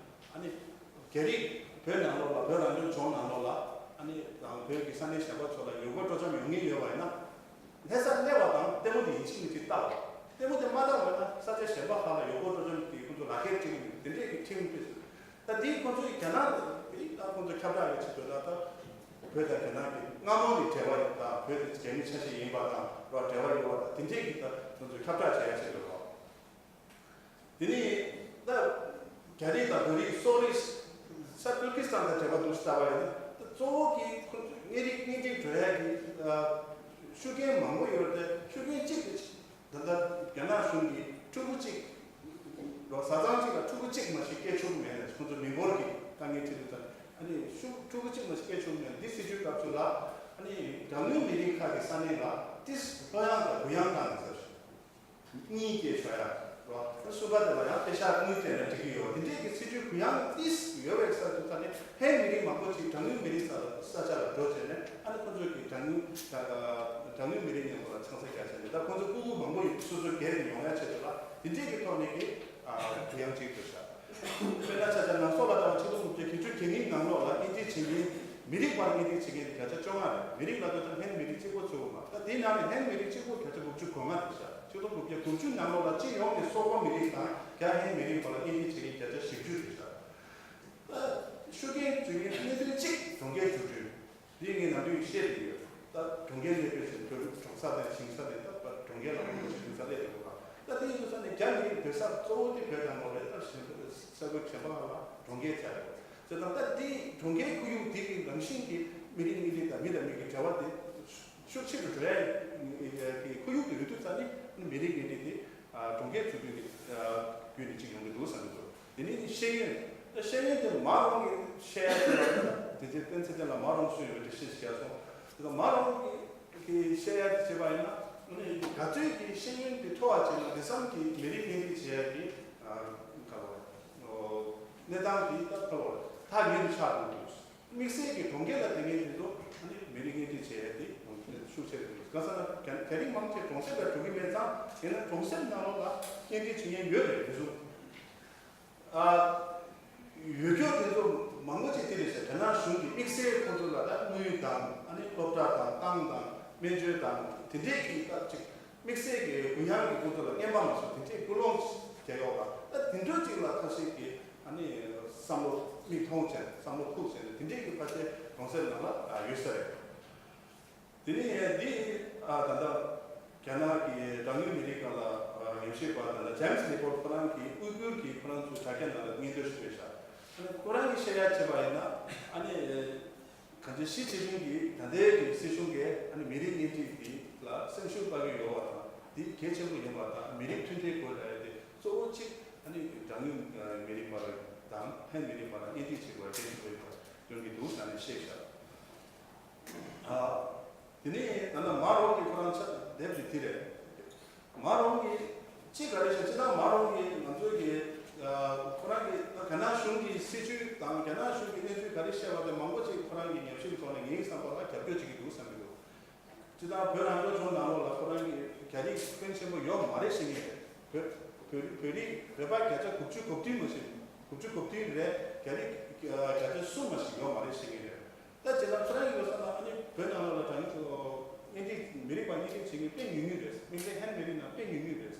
ཨ་ནི་རྒྱ་རིགས་བོད་ནང་ལོགས་ལ་བོད་རང་སྐྱོང་ལྗོངས་ནང་ལོགས་ལ་ཨ་ནི་རང་བོད་ཀྱི་ས་གནས་གཞན་པ་ཚོ་ལ་ཡུལ་སྐོར་སྤྲོ་འཆམ་ཡོང་མཁན་ཡོད་པ་ཡིན་ན། ལྷ་སར་གནས་པ་དང་ལྟད་མོ་དེ་ཡིན་གཅིག་མིན་གཅིག་ལྟ་བ། ལྟད་མོ་དེ་མ་ལྟ་བ་ན་ས་ཆ་གཞན་པ་ཁག་ལ་ཡུལ་སྐོར་སྤྲོ་འཆམ་གྱི་ཁོང་ཚོ་ལག་ཁྱེར་སྤྲད་ཀྱི་མི་འདུག་དེ་འདྲས་ཀྱི་ཁྲིམས་དཔེ་སྲིད། ད་དེའི་ཁོང་ཚོའི་རྒྱ་ནག་དེ་ད་ཁོང་ཚོ་ཁྱབ་བསྒྲགས་ཡོད་ཆེད་དུ་ད་ལྟ་བོད་དང་རྒྱ་ནག་གི་སྔ་མོ་ནས་འབྲེལ་བ་ཡོད་ད་བོད་དེ་རྒྱ་མི་ཆ་ཤས་ཡིན་པ་དང་རོགས་འབྲེལ་བ་ཡོད་པ་དང་དེ་འདྲས་ཀྱི་ད་ཁོང་ཚོ་ཁྱབ་བསྒྲགས་བྱེད་ཡ་ཆེད་དུ་རོགས། དེ་ནས་ད་རྒྱ་རིགས་དང་བོད་རིགས་སོག་རིགས་ས་ཏུར་ཀི་སི་ཐན་དང་འབྲེལ་བ་འདུག་ལྟ་བ་ཡིན་ན་ད་གཙོ་བོ་གི་ཁོང་ཚོས་གཉེན་རིགས་གཉེན་སྒྲིག་འགྲོ་ཡ་གི་ཤུགས་རྐྱེན་མང་པོ་ཡོད་རེད། ཤུགས་རྐྱེན་གཅིག་དེ་ད་ལྟ་རྒྱ་ནག་གཞུང་གིས་ཕྲུ་གུ་གཅིག་རོགས་བཟའ་ཚང་གཅིག་ལ་ཕྲུ་གུ་གཅིག་མ་ཞིག་སྐྱེ་ཆོག་གི་མེད་ལ་ཁོང་ཚོ་མི་འབོར་གྱི་དཀའ་ངལ་འཕྲད་དུས་ཙང་ཨ་ནི་ཕྲུ་གུ་གཅིག་མ་ཞིག་སྐྱེ་ཆོག་གི་མེད་ལ་འདི་སྲིད་ཇུས་སྐབས་སུ་ལ་ཨ་ནི་གྲངས་ཉུང་མི་རིགས་ཁག་གི་ས་གནས་ལ་ཏིས་ལྷོད་ཡངས་དང་གུ་ཡངས་བཏང་ནས་ཟེར། གཉིས་སྐྱེས་ཤོག་ཡ། རོ། གསུམ་པ་དེ་ལ་ཡང་པེ་ཤག་དངུལ་སྤྲད་ན་འགྲིག་གི་ཡོད། དེ་འདྲས་ཀྱི་སྲིད་ཇུས་གུ་ཡངས་ཏིས་ཡོད་པའི་ས་ཁུལ་ཁག་ནས་ཧན་མི་རིགས་མང་པོ་ཅིག་གྲངས་ཉུང་མི་རིགས་ས་ལ་ས་ཆ་ལ་འགྲོ་བྱས་ནས་ཨ་ནི་ཁོ་ཚོས་ཀྱི་གྲངས་ཉུང་གྲངས་ཉུང་མི་རིགས་མཉམ་པོ་ལ་ཆང་ས་རྒྱག་བྱས་ནས་ད་ཁོ་ཚོ་ཕྲུ་གུ་མང་པོ་ཡོད་སོ་སོ་སྒེར་ནས་ཡོང་ཡ་ཆེད་དུ་ལ་དེ་འདྲས་ཀྱི་ཐོག་ནས་ཀྱི་གུ་ཡངས་ཅིག་འགྲོ་ཤག་དཔེར་ན་ཆ་བཞག་ནང་སོག་ལ་ལྟ་བ་ཆིག་སྟོང་དགུ་བརྒྱ་བརྒྱད་ཅུ་གྱ་གཉིས་ནང་ལོགས་ལ་ཨིན་ཇི་བྱེད་མཁན་མི་རིགས་བར་གཉེན་སྒྲིག་བྱེད་མཁན་དེ་བརྒྱ་ཆ་བཅོ་ལྔ་རེད། མི་རིགས་ལ་ལྟོས་དང་ཧན་མི་རིགས་གཅིག་པོ་ཚུད་ཡོད་མ་རེད། ད་དེའི་ནང་ནས་ཧན་མི་རིགས་གཅིག་པོ་བརྒྱ་ཆ་དགུ་བཅུ་གོ་ལྔ་རེད་ཤག་ཆིག་སྟོང་དགུ་བརྒྱ་དགུ་བཅུ་ནང་ལོགས་ལ་སྤྱི་ཡོངས་ནས་སོག་པོ་མི་རིགས་དང་རྒྱ་ཧན་མི་རིགས་བར་ལ་གཉེན་སྒྲིག་བྱེད་མཁན་བརྒྱ་ཆ་བཞི་བཅུ་རེད་ཤག་ད་ཤུགས་རྐྱེན་བྱུང་མཁན་གནད་དོན་གཅིག་གྲོང་ཁྱེར་འཛུགས་སྐྲུན། འདི་ངས་ནམ་རྒྱུན་བཤད་བསྡད་ཡོད། ད་གྲོང་ཁྱེར་གནས་སྤོས་བྱས་བོད་རིགས་གྲོང་གསར་དང་ཞིང་ས་དེ་ད་གྲོང་ཁྱེར་ལ་དབང་བསྒྱུར་བྱེད་དུས་ས་ལས་ཡོད་པ། ད་དེ་ཡིན་དུས་ས་ནས་རྒྱ་མི་རིགས་བོད་ས་གཙོ་བོ་དེ་བོད་དང་ལོ་རེ་ལྟར་ཞིང་ས་ཁུལ་གཞན་པ་ལ་གྲོང་ཁྱེར་བྱ་ཡོད། ཟེར་ད་ལྟ་འདི་གྲོང་ཁྱེར་ཁོར་ཡུག་འདི་གི་རང་བཞིན་གྱི་མི་རིགས་གཉིས་རིགས་དང་མི་དང་མི་གི་འབྲེལ་བ་དེ་ཤུགས་ཆེ་རུ་འགྲོ་ཡ་གི་ཁོར་ཡུག་དེ་ཡོད་དུས་ས་ནས་མི་རིགས་གཉིས་རིགས་དེ་གྲོང་ཁྱེར་ཚུགས་རྒྱུ་གི་རྒྱུ་ནི་གཅིག་ཡོང་གི་འདུག་བསམ་གྱི་འདུག་དེ་ནས་ནི་ཤེས་ཡོན། ད་ཤེས་ཡོན་དེ་མ་རུང་གི་བཤད་ཡ་དེ་ལ་དེ་རྗེས་བསྟན་ཚེ་བརྟན་ལ་མ་རུང་སུ་ཡོད་འགྲེལ་བཤད་ཞིག་བྱས་སོང་། དེ་ལ་མ་རུང་གི་བཤད་ཡ་དེ་བྱས་པ་ཡིན་ན་ ནི་དགའ་སྤྲོའི་གི་ཤེས་ཡོན་དེ་མཐོ་བ་བྱས་ན་ལས་བསམ་གྱི་མི་རིགས་གཉེན་སྒྲིག་བྱེད་ཡ་གི་ཨ་ག་ལ་བ་གནས་སྟངས་དེ་ད་ག་ལ་བ་ཐག་ཉེ་རུ་ཆགས་འགྲོ་འདུག་དམིགས་བསལ་གྱི་གྲོང་ཁྱེར་ལ་དེ་ངེས་དེ་ཚོ་ཨ་ནི་མི་རིགས་གཉེན་སྒྲིག་བྱེད་ཡ་དེ་ཤུགས་ཆེ་རུ་འདུག་གང་ཟེར་ན་རྒྱ་རྒྱ་རིགས་མང་ཆེ་གྲོང་གསེབ་ལ་འགྲོ་གི་མེད་ཙང་ཡིན་ན་གྲོང་གསེབ་ནང་ལོགས་ལ་གཉེན་སྒྲིག་བྱེད་མཁན་ཡོད་རེད་དེ་ཚོ། ཨ། ཡོད་སྐྱོ་དེ་ཚོ་མང་པོ་ཅིག་དེ་རེད་ཟེར། རྒྱ་ནག་གཞུང་གིས་དམིགས་བསལ་ཁོང་ཚོ་ལ་ད་དངུལ་དང་ཨ་ནི་སློབ་གྲྭ་དང་ཏང་དང་སྨན་བཅོས་དང་དེ་འདྲས་ཀྱི་ད་ཅིག་དམིགས་བསལ་གྱི་གུ་ཡངས་ཀྱི་ཁོང་ཚོ་ལ་རྔན་པ་མ་སོགས་དེ་འདྲས་སྐུལ་སློང་བྱས་ཡོད་པ་ད་དེ་འདྲ་ཅིག་ལ་ཐབས་ཤེས་ཀྱི་ཨ་ནི་བསམ་བློ་མིག་མཐོང་བྱས་ནས་བསམ་བློ་ཁུག་བྱས་ནས་དེ་འདྲས་ཀྱི་ཕལ་ཆེར་གྲོང་གསེབ་ནང་ལ་ཡོད་ས་རེད། དེ་ནས་འདི་ཨ་ད་ལྟ་རྒྱ་ནག་གི་གྲངས་ཉུང་མི་རིགས་སྒང་ལ་ཨ་ཉམས་ཞིབ་པ་ད་ལྟ་ཇེམ་སི་ལི་པོར་ཁོ་རང་གིས་ཨུ་གུར་གྱི་ཁོ་རང་ཚོའི་དྲ་རྒྱ་ནང་ལ་སྙན་ཐོ་ཞིག་སྤེལ་ཤག་ཨ་ནི་ཁོ་རང་གིས་བཤད་ཡ་བྱས་པ་ཡིན་ན་ཨ་ནི་གང་ཅི་ཞི་ཅིན་ཕིང་གིས་ད་ལྟའི་གི་སྲིད་གཞུང་གིས་ཨ་ནི་མི་རིགས་གཉེན་སྒྲིག་འདི་ལ་སེམས་ཤུགས་སྤར་གྱི་ཡོད་པ་དང་འདི་གལ་ཆེན་པོ་ཡིན་པ་དང་མི་རིགས་མཐུན་སྒྲིལ་དགོས་ལབ་ཡ་དེ་གཙོ་བོ་གཅིག་ཨ་ནི་གྲངས་ཉུང་མི་རིགས་བར་དང་ཧན་མི་རིགས་བར་གཉེན་སྒྲིག་བྱེད་དགོས་པ་གལ་ཆེན་པོ་ཡིན་པ་སྟོན་གྱི་འདུག་ཟེར་ནས་བཤད་ཤག་ཨ། དེ་ནས་ད་ལྟ་མ་རོང་གི་ཁོ་རང་ཆ་དེབ་ཀྱི་དེ་རེད། མ་རོང་གི་ཅི་ག་རེ་བཤད་ཅི་ད་མ་རོང་གི་ང་ཚོའི་གི་ཨ་ཁོ་རང་གི་ད་རྒྱ་ནག་གཞུང་གི་སྲིད་བྱུས་དང་རྒྱ་ནག་གཞུང་གི་གནས་ཚུལ་ག་རེ་བཤད་པ་དེ་མང་པོ་ཅིག་ཁོ་རང་གི་ཉམས་ཞིབ་ཐོག་ནས་ངའི་བསམ་པ་ལ་རྒྱབ་སྐྱོར་བྱེད་ཀྱི་འདུག་བསམ་གྱི་འདུག་ཅི་ད་བོད་རང་སྐྱོང་ལྗོངས་ནང་ལོགས་ལ་ཁོ་རང་གི་རྒྱ་རིགས་ཕོན་ཆེན་པོ་ཡོད་མ་རེད་ཤེས་ངེས་རེད། བོད་བོད་རིགས་བོད་རིགས་བོད་པ་བརྒྱ་ཆ་དགུ་བཅུ་གོ་བདུན་མ་ཞིག་དགུ་བཅུ་གོ་བདུན་རེད། རྒྱ་རིགས་བརྒྱ་ཆ་གསུམ་མ་ཞིག་ཡོད་མ་རེད་ཤེས་ངེས་རེད། ད་བྱས་ན་ཁོ་རང་གི་ཡོད་ས་ན་ཨ་ནི་བོད་ནང་ལོགས་ལ་དྲང་གནས་མི་རིགས་མི་རིགས་པ་གཉིས་ཀ་བྱེད་མཁན་དཔེ་ཉུང་ཉུང་རེད། དམིགས་བསལ་ཧན་མི་རིགས་ནང་དཔེ་ཉུང་ཉུང་རེད་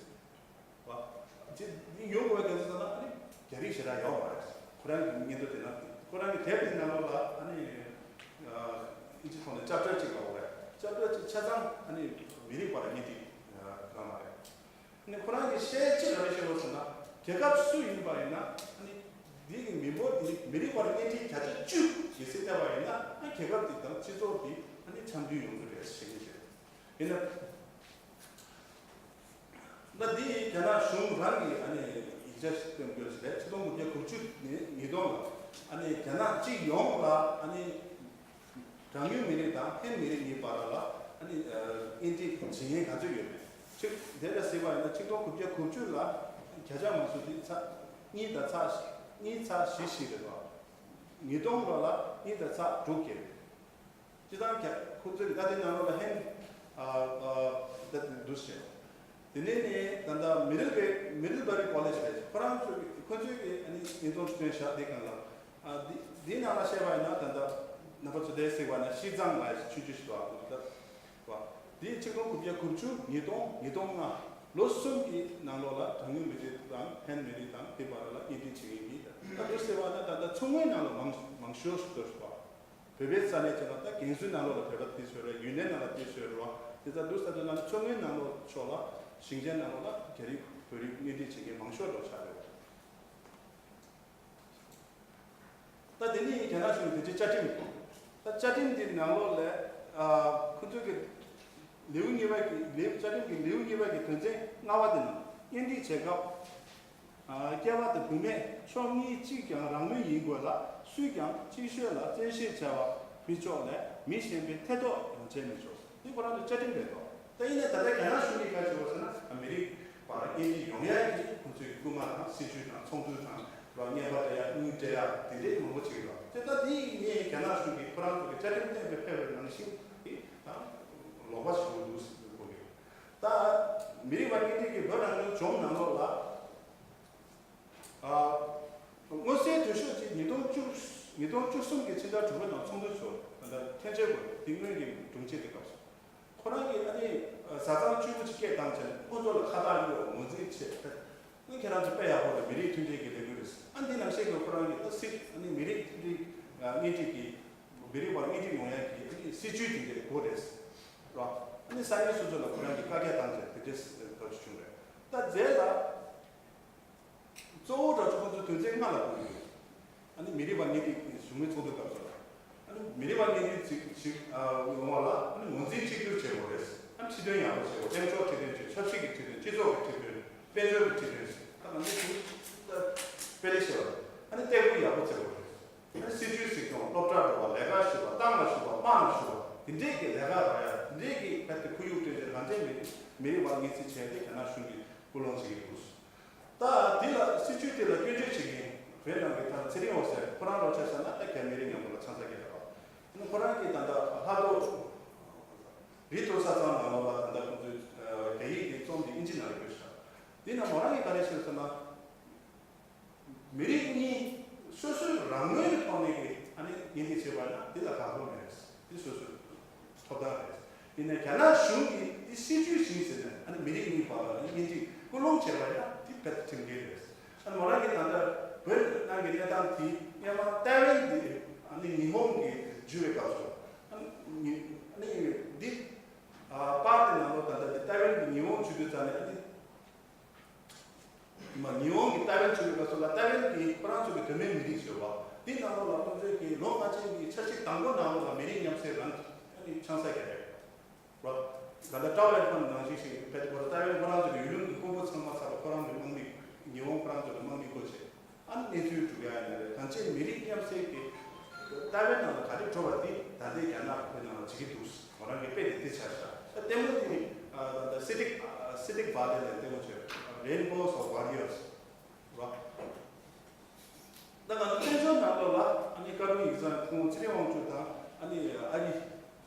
བ། ཅི་འདི་ཡོང་དགོས་པའི་ག་ཚོད་ཟེར་ན་ཨ་ནི་རྒྱ་རིགས་ཞེ་དྲག་ཡོད་མ་རེད། ཁོ་རང་གི་སྙན་ཐོ་དེ་ན་ཁོ་རང་གི་དེབ་དེ་ནང་ལོགས་ལ་ཨ་ནི་ཨིན་ཇི་ཐོག་ནས་ཅབ་ཊར་གཅིག་ལ་འོ་རེད། ཅབ་ཊར་གཅིག་ཆ་ཚང་ཨ་ནི་མི་རིགས་པར་གཉེན་སྒྲིག་གང་མ་རེད། ནི་ཁོ་རང་གི་བཤད་ཅི་ར་བཤད་པ་ཟེར་ན་རྒྱལ་ཁབ་སུ་ཡིན་པ་ཡིན་ན་ནི་འདི་གི་མི་འབོར་འདི་མི་རིགས་བར་གཉེན་སྒྲིག་བརྒྱ་ཆ་བཅུ་གི་སྲིད་བལྟས་པ་ཡིན་ན་ཨ་རྒྱལ་ཁབ་འདི་དང་སྤྱི་ཚོགས་འདི་ཨ་ནི་འཆམ་མཐུན་ཡོང་གི་རེད་ཞེས་ནི་བཤད། ཡིན་ན་ད་འདི་རྒྱ་ནག་གཞུང་རང་གི་ཨ་ནི་ཡིག་ཆ་ཞིག་བཏོན་དགོས་ཞེས་ཆིག་སྟོང་དགུ་བརྒྱ་དགུ་བཅུ་ནས་ཉིས་སྟོང་ལ་ཨ་ནི་རྒྱ་ནག་སྤྱི་ཡོངས་ལ་ཨ་ནི། གྲངས་ཉུང་མི་རིགས་དང་ཧན་མི་རིགས་གཉིས་བར་ལ་ཨ་ནི་གཉེན་སྒྲིག་བྱེད་མཁན་ག་ཚོད་ཡོད་མེད། གཅིག་དེ་ལ་གཟིགས་པ་ཡིན་ན་ཆིག་སྟོང་དགུ་བརྒྱ་དགུ་བཅུ་ལ་བརྒྱ་ཆ་མ་སུ་དེ་ཚ་གཉིས་དང་ཚ་གཉིས་ཚ་བཞི་བཞི་རེད་བ། ཉིས་སྟོང་ལོ་ལ་གཉིས་དང་ཚ་དྲུག་བརྒྱད་རེད། སྤྱི་བཏང་རྒྱ་ཁོ་ཚོས་ད་ལྟའི་ནང་ལོགས་ལ་ཧན་ཨ་ཨ་ད་འདུ་ཤེས། དེ་ནས་ནི་ད་ལྟ་མི་ཌལ་བེ་མི་ཌལ་བེ་རི་ཀོ་ལེཇ་རེད། ཁོ་རང་ཚོས་ཁོ་ཚོས་ཀྱི་ཨ་ནི་བརྙན་ཐུང་སྟོན་བཞག་དེ་སྒང་ལ་ཨ་འདི་འདིའི་ནང་ལ་བཤད་པ་ཡིན་ན་ད་ལྟ་རྣམ་པ་ཚོ་དེ་གཟིགས་པ་ན་ཤིས་ཙང་ལ་ཆུང་ཆུང་ཞིག་འདུག་ཨ་ཁོ་ཚོ་ད་བ་འདི་ཆིག་སྟོང་དགུ་བརྒྱ་དགུ་བཅུ་ཉིས་སྟོང་ཉིས་སྟོང་ལྔ་ལོ་གསུམ་གྱི་ནང་ལོགས་ལ་གྲངས་ཉུང་མི་རིགས་དང་ཧན་མི་རིགས་དང་དེ་བར་ལ་གཉེན་སྒྲིག་བྱེད་མཁན་གྱི་ད་འདུག་ཟེར་བ་ན་ད་ལྟ་མཚོ་སྔོན་ནང་ལ་མང་མང་ཤོས་ཤིག་འདུག་ཟེར་བ། བོད་པའི་ས་གནས་ཚོ་ལ་ད་ཀན་སུའུ་ནང་ལོགས་ལ་བོད་པ་དེ་ཚོ་རེད། ཡུན་ནན་ནང་ལ་དེ་ཚོ་རེད་བ། དེ་ཚ་འདུག་ས་དེ་ལ་མཚོ་སྔོན་ནང་ལོགས་ཕྱོགས་ལ་ཞིང་ཆེན་ནང་ལོགས་ལ་རྒྱ་རིགས་བོད་རིགས་གཉེན་སྒྲིག་བྱེད་མཁན་མང་ཤོས་འགྲོ་ཆགས་རེད་བ། ད་དེ་ནི་རྒྱ་ནག་གཞུང་གི་དེ་ཚོའི་བཅའ་ཁྲིམས། ད་བཅའ་ཁྲིམས་དེ་ནང་ལོགས་ལ་ཨ་ཁོ་ཚོས་ཀྱི་ལེའུ་གཉིས་པ་གི་ལེའུ་བཅའ་ཁྲིམས་ཀྱི་ལེའུ་གཉིས་པ་གི་དོན་ཚན་ལྔ་པ་དེ་ནང་གཉེན་སྒྲིག་བྱེད་སྐབས། སྐྱེས་པ་དང་བུད་མེད་ཕྱོགས་གཉིས་གཅིག་ཀྱང་རང་མོས་ཡིན་དགོས་ལ། སུས་ཀྱང་གཅིག་ཤོས་ལ་བཙན་ཤེད་བྱ་བ་མི་ཆོག་ལས་མི་གཞན་པའི་ཐེ་གཏོགས་ཡང་བྱས་མི་ཆོག་འདི་ཁོ་རང་ཚོའི་བཅའ་ཁྲིམས་རེད་དོ། ད་ཡིན་ནའི་ད་ལྟ་རྒྱ་ནག་གཞུང་གིས་ག་བྱེད་པ་ཟེར་ན་མི་རིགས་བར་གཉེན་སྒྲིག་ཡོང་ཡ་གི་ཁོ་ཚོའི་སྐུལ་མ་དང་སྲིད་ཇུས་དང་ཚོགས་འདུ་དང་རོགས་བརྙན་པར་སྤྲད་ཡ་དངུལ་སྤྲད་ཡ་དེ་འདྲའི་མང་པོ་བྱེད་ཀྱི་རེད། དེ་ད་འདི་ངས་རྒྱ་ནག་གཞུང་གིས་ཁོ་རང་ཚོ་གི་བཅའ་ཁྲིམས་གཏན་དུ་ཕེབས་པའི་ནང་བཞིན་གྱི་ད་ལོག་པ་ཞིག་འདུག་ཟེར་གོ་གི། ད་མི་རིགས་བར་གཉེན་སྒྲིག་གི་བོད་རང་སྐྱོང་ལྗོངས་ནང་ལོགས་ལ། ཨ། མངོན་གསལ་དོད་ཤོས་ཅིག་ཉིས་སྟོང་བཅུ་ཉིས་སྟོང་བཅུ་གསུམ་གྱི་ཕྱི་ཟླ་དྲུག་པའི་ནང་ཚོགས་འདུ་ཚོགས་ད་ལྟ་ཐེན་ཅེ་གོ་དེ་སྔོན་གྱི་དྲུང་ཆེ་དེ་སྐབས་སུ། ཁོ་རང་གིས་ཨ་ནི་བཟའ་ཚང་བཅུ་པོ་ཅིག་སྐད་བཏང་བྱས་ནས་ཁོ་ཚོ་ལ་ཁ་བཏགས་གཡོགས་ངོས་འཛིན་བྱས་ཨ་ནི་ཁྱེད་རང་ཚོ་དཔེ་ཡག་པོ་རེད། མི་རིགས་མཐུན་སྒྲིལ་གྱི་ལས་འགུལ་རེད། ཨ་འདི་ནང་བཤད་དགོས་ཁོ་རང་གིས་ད་སྲིད་ཨ་ནི་མི་རིགས་མཐུན་སྒྲིལ་གཉིས་སྒྲིལ་གྱི་མི་རིགས་བར་གཉིས་སྒྲིལ་ཡོང་ཡ་གི་ཨ་ནི་སྲིད་ཇུས་དེ་འདྲའི་དགོས་རེད་ར། ཨ་ནི་ས་གནས་སོ་སོ་ལ་ཁོ་རང་གིས་བཀའ་རྒྱ་བཏང་བྱས་དེ་འདྲའི་ཐབས་ཇུས་བྱུང་རེད། ད་རྗེས་ལ། གཙོ་བོ་དྲག་ཆུ་ཁོང་ཚོའི་དོན་ཚན་ལྔ་ལ་གོ་ཡོད། ཨ་ནི་མི་རིགས་པ་གཉིས་ཀྱི་བཞུགས་མོལ་ཚོགས་འདུ་སྐབས་སུ། ཨ་ནི་མི་རིགས་པ་གཉིས་ཀྱི་ཅིག་ཅིག་ཡོང་བ་ལ་ཨ་ནི་ངོས་འཛིན་གཅིག་གྱུར་བྱེད་དགོས་རེད། ཨ་ནི་ཁྲིད་སྟོན་ཡག་པོ་བྱེད་དགོས། དཔལ་འབྱོར་ཁྲིད་སྟོན་བྱེད། ཆབ་སྲིད་ཀྱི་ཁྲིད་སྟོན། སྤྱི་ཚོགས་ཀྱི་ཁྲིད་སྟོན། དཔལ་འབྱོར་གྱི་ཁྲིད་སྟོན། ད་ང་ཚོ་གཞུང་ད་དཔེ་ལེགས་བཤད་པ་རེད། ཨ་ནི་སྟེགས་བུ་ཡག་པོ་བྱེད་དགོས་རེད། ཨ་ནི་སྲིད་བྱུས་སྲིད་སྐྱོང་། སློབ་གྲྭ་འགྲོ་བ། ལས་ཀ་ཞུ་བ། ཏང་ལ་ཞུ་བ། དམངས་ལ་ཞུ་བ། དེ་འདྲས་ཀྱི་ལས་ཀ་རག་ཡ། རེས་ཀྱི་ཕལ་ཏེ་ཁོར་ཡུག་སྟོན་ཏེ་རང་བཙན་མི་མི་རིགས་པ་ངོས་འཛིན་བྱས་ཏེ་རྒྱ་ནག་གཞུང་གིས་སྐུལ་སློང་བྱེད་ཀྱི་འདུག་ད་དེ་ལ་སྲིད་བྱུས་དེ་ལ་སྐྱོན་བརྗོད་བྱེད་མཁན་བོད་ནང་གི་ད་ཚེ་རིང་འོད་ཟེར་ཁོ་རང་ལོ་ཆ་བཞག་ན་ད་རྒྱ་མི་རིགས་མཉམ་དུ་ལ་ཆང་ས་རྒྱག་པ། ཁོ་རང་གིས་ད་ལྟ་ལྷག་ཏུ་རི་ཐོར་ས་ཚང་ནང་ལོགས་ལ་ད་ལྟ་ཁོང་ཚོས་རྒྱ་ཡིག་དེ་རྩོམ་དེ་ཨིན་ཇི་ནང་ལ་བཀོད་ཤག་དེ་ན་མོ་རང་གིས་ག་རེ་བཤད་ཟེར་ན། མི་རིགས་གཉིས་སོ་སོའི་རང་ངོས་ཀྱི་ཐོག་ནས་ཀྱི་ཨ་ནི་གཉེན་སྒྲིག་བྱས་པ་ན་འདི་ལ་དགག་པ་མེད། འདི་སོ་སོའི་ཐོབ་ཐང་རེད། ཡིན་ནའི་རྒྱ་ནག་གཞུང་གིས་འདི་སྲིད་བྱུས་ཤིག་ཟེར་ནས་ཨ་ནི་མི་རིགས་གཉིས་བར་ལ་གཉེན་སྒྲིག་སྐུལ་སློང་བྱས་པ་ཡིན་ན་འདི་རྦད་དེ་ཁྲིམས་འགལ་རེད། ཨ་ནི་མོ་རང་གིས་ད་ལྟ་བོད་ནང་གི་གནས་སྟངས་དེ་སྔོན་མ་ཏའེ་ཝན་འདི་ཨ་ནི་ཉི་ཧོང་གིས་འཇུས་པའི་སྐབས་སུ་ཨ་ནི་ཨ་ནི་འདི་པར་དེ་ནང་ལོགས་ད་ལྟ་འདི་ཏའེ་ཝན་གྱི་ཉི་ཧོང་འཇུས་དུས་ཙམ་ནས་ཨ་ནི། མ་ཉི་ཧོང་གི་ཏའེ་ཝན་ཆོས་ལུགས་པ་ཚོ་ལ་ཏའེ་ཝན་གྱི་ཁོ་རང་ཚོ་གི་གདོད་མའི་མི་རིགས་ཡོད་པ། འདི་ནང་ལོགས་ལ་ཁོང་ཚོས་ཀྱི་ལོ་ལྔ་ཅན་གྱི་འཆར་གཞི་དང་པོ་ནང་ལོགས་ལ་མི་རིགས་མཉམ་བསྲེས་རང་ཨ་ནི་ཆང་ས་རྒྱག་རེད་རོ། ད་ལྟ་ཀྲའོ་ལེ་ཕོན་ནང་བཞིན་ཞིག་ཕེད་ཁོ་ར་ཏའེ་ཝན་ཁོ་རང་ཚོ་གི་ཡུལ་ལུང་གི་ཕུང་པོ་ཚང་མ་ཚར་ལ་ཁོ་རང་གི་དམག་མི་ཉི་ཧོང་ཁོ་རང་ཚོ་གི་དམག་མི་བསྐོ་བྱས། ཨ་ནི་གནས་ཚུལ་སྒྲུབ་ཡ་ཡིན་ན་རེད། གང་ཅི་མི་རིགས་མཉམ་བསྲེས་ཀྱི་ཏཱ་ཝན་ནང་ལ་ག་རེ་འགྲོ་བ་དེ་ད་ལྟའི་རྒྱ་ནག་གི་ནང་ལ་བྱེད་ཀྱི་འདུག་ཁོ་རང་གི་དཔེ་དེ་དེ་ཆགས་ཤག་ལྟད་མོ་དེ་ནི་ད་ལྟ་སི་ཏིག་སི་ཏིག་བ་ལེ་ལ་ལྟད་མོ་བྱས། Rainbows of Warriors ར། ད་ང་ཚོ་བཙན་བྱོལ་ནང་ལོགས་ལ་ཨ་ནི་བཀའ་དྲུང་ཡིག་ཚང་ཁོང་ཚེ་རིང་དབང་ཕྱུག་དང་ཨ་ནི་ཨ་རི།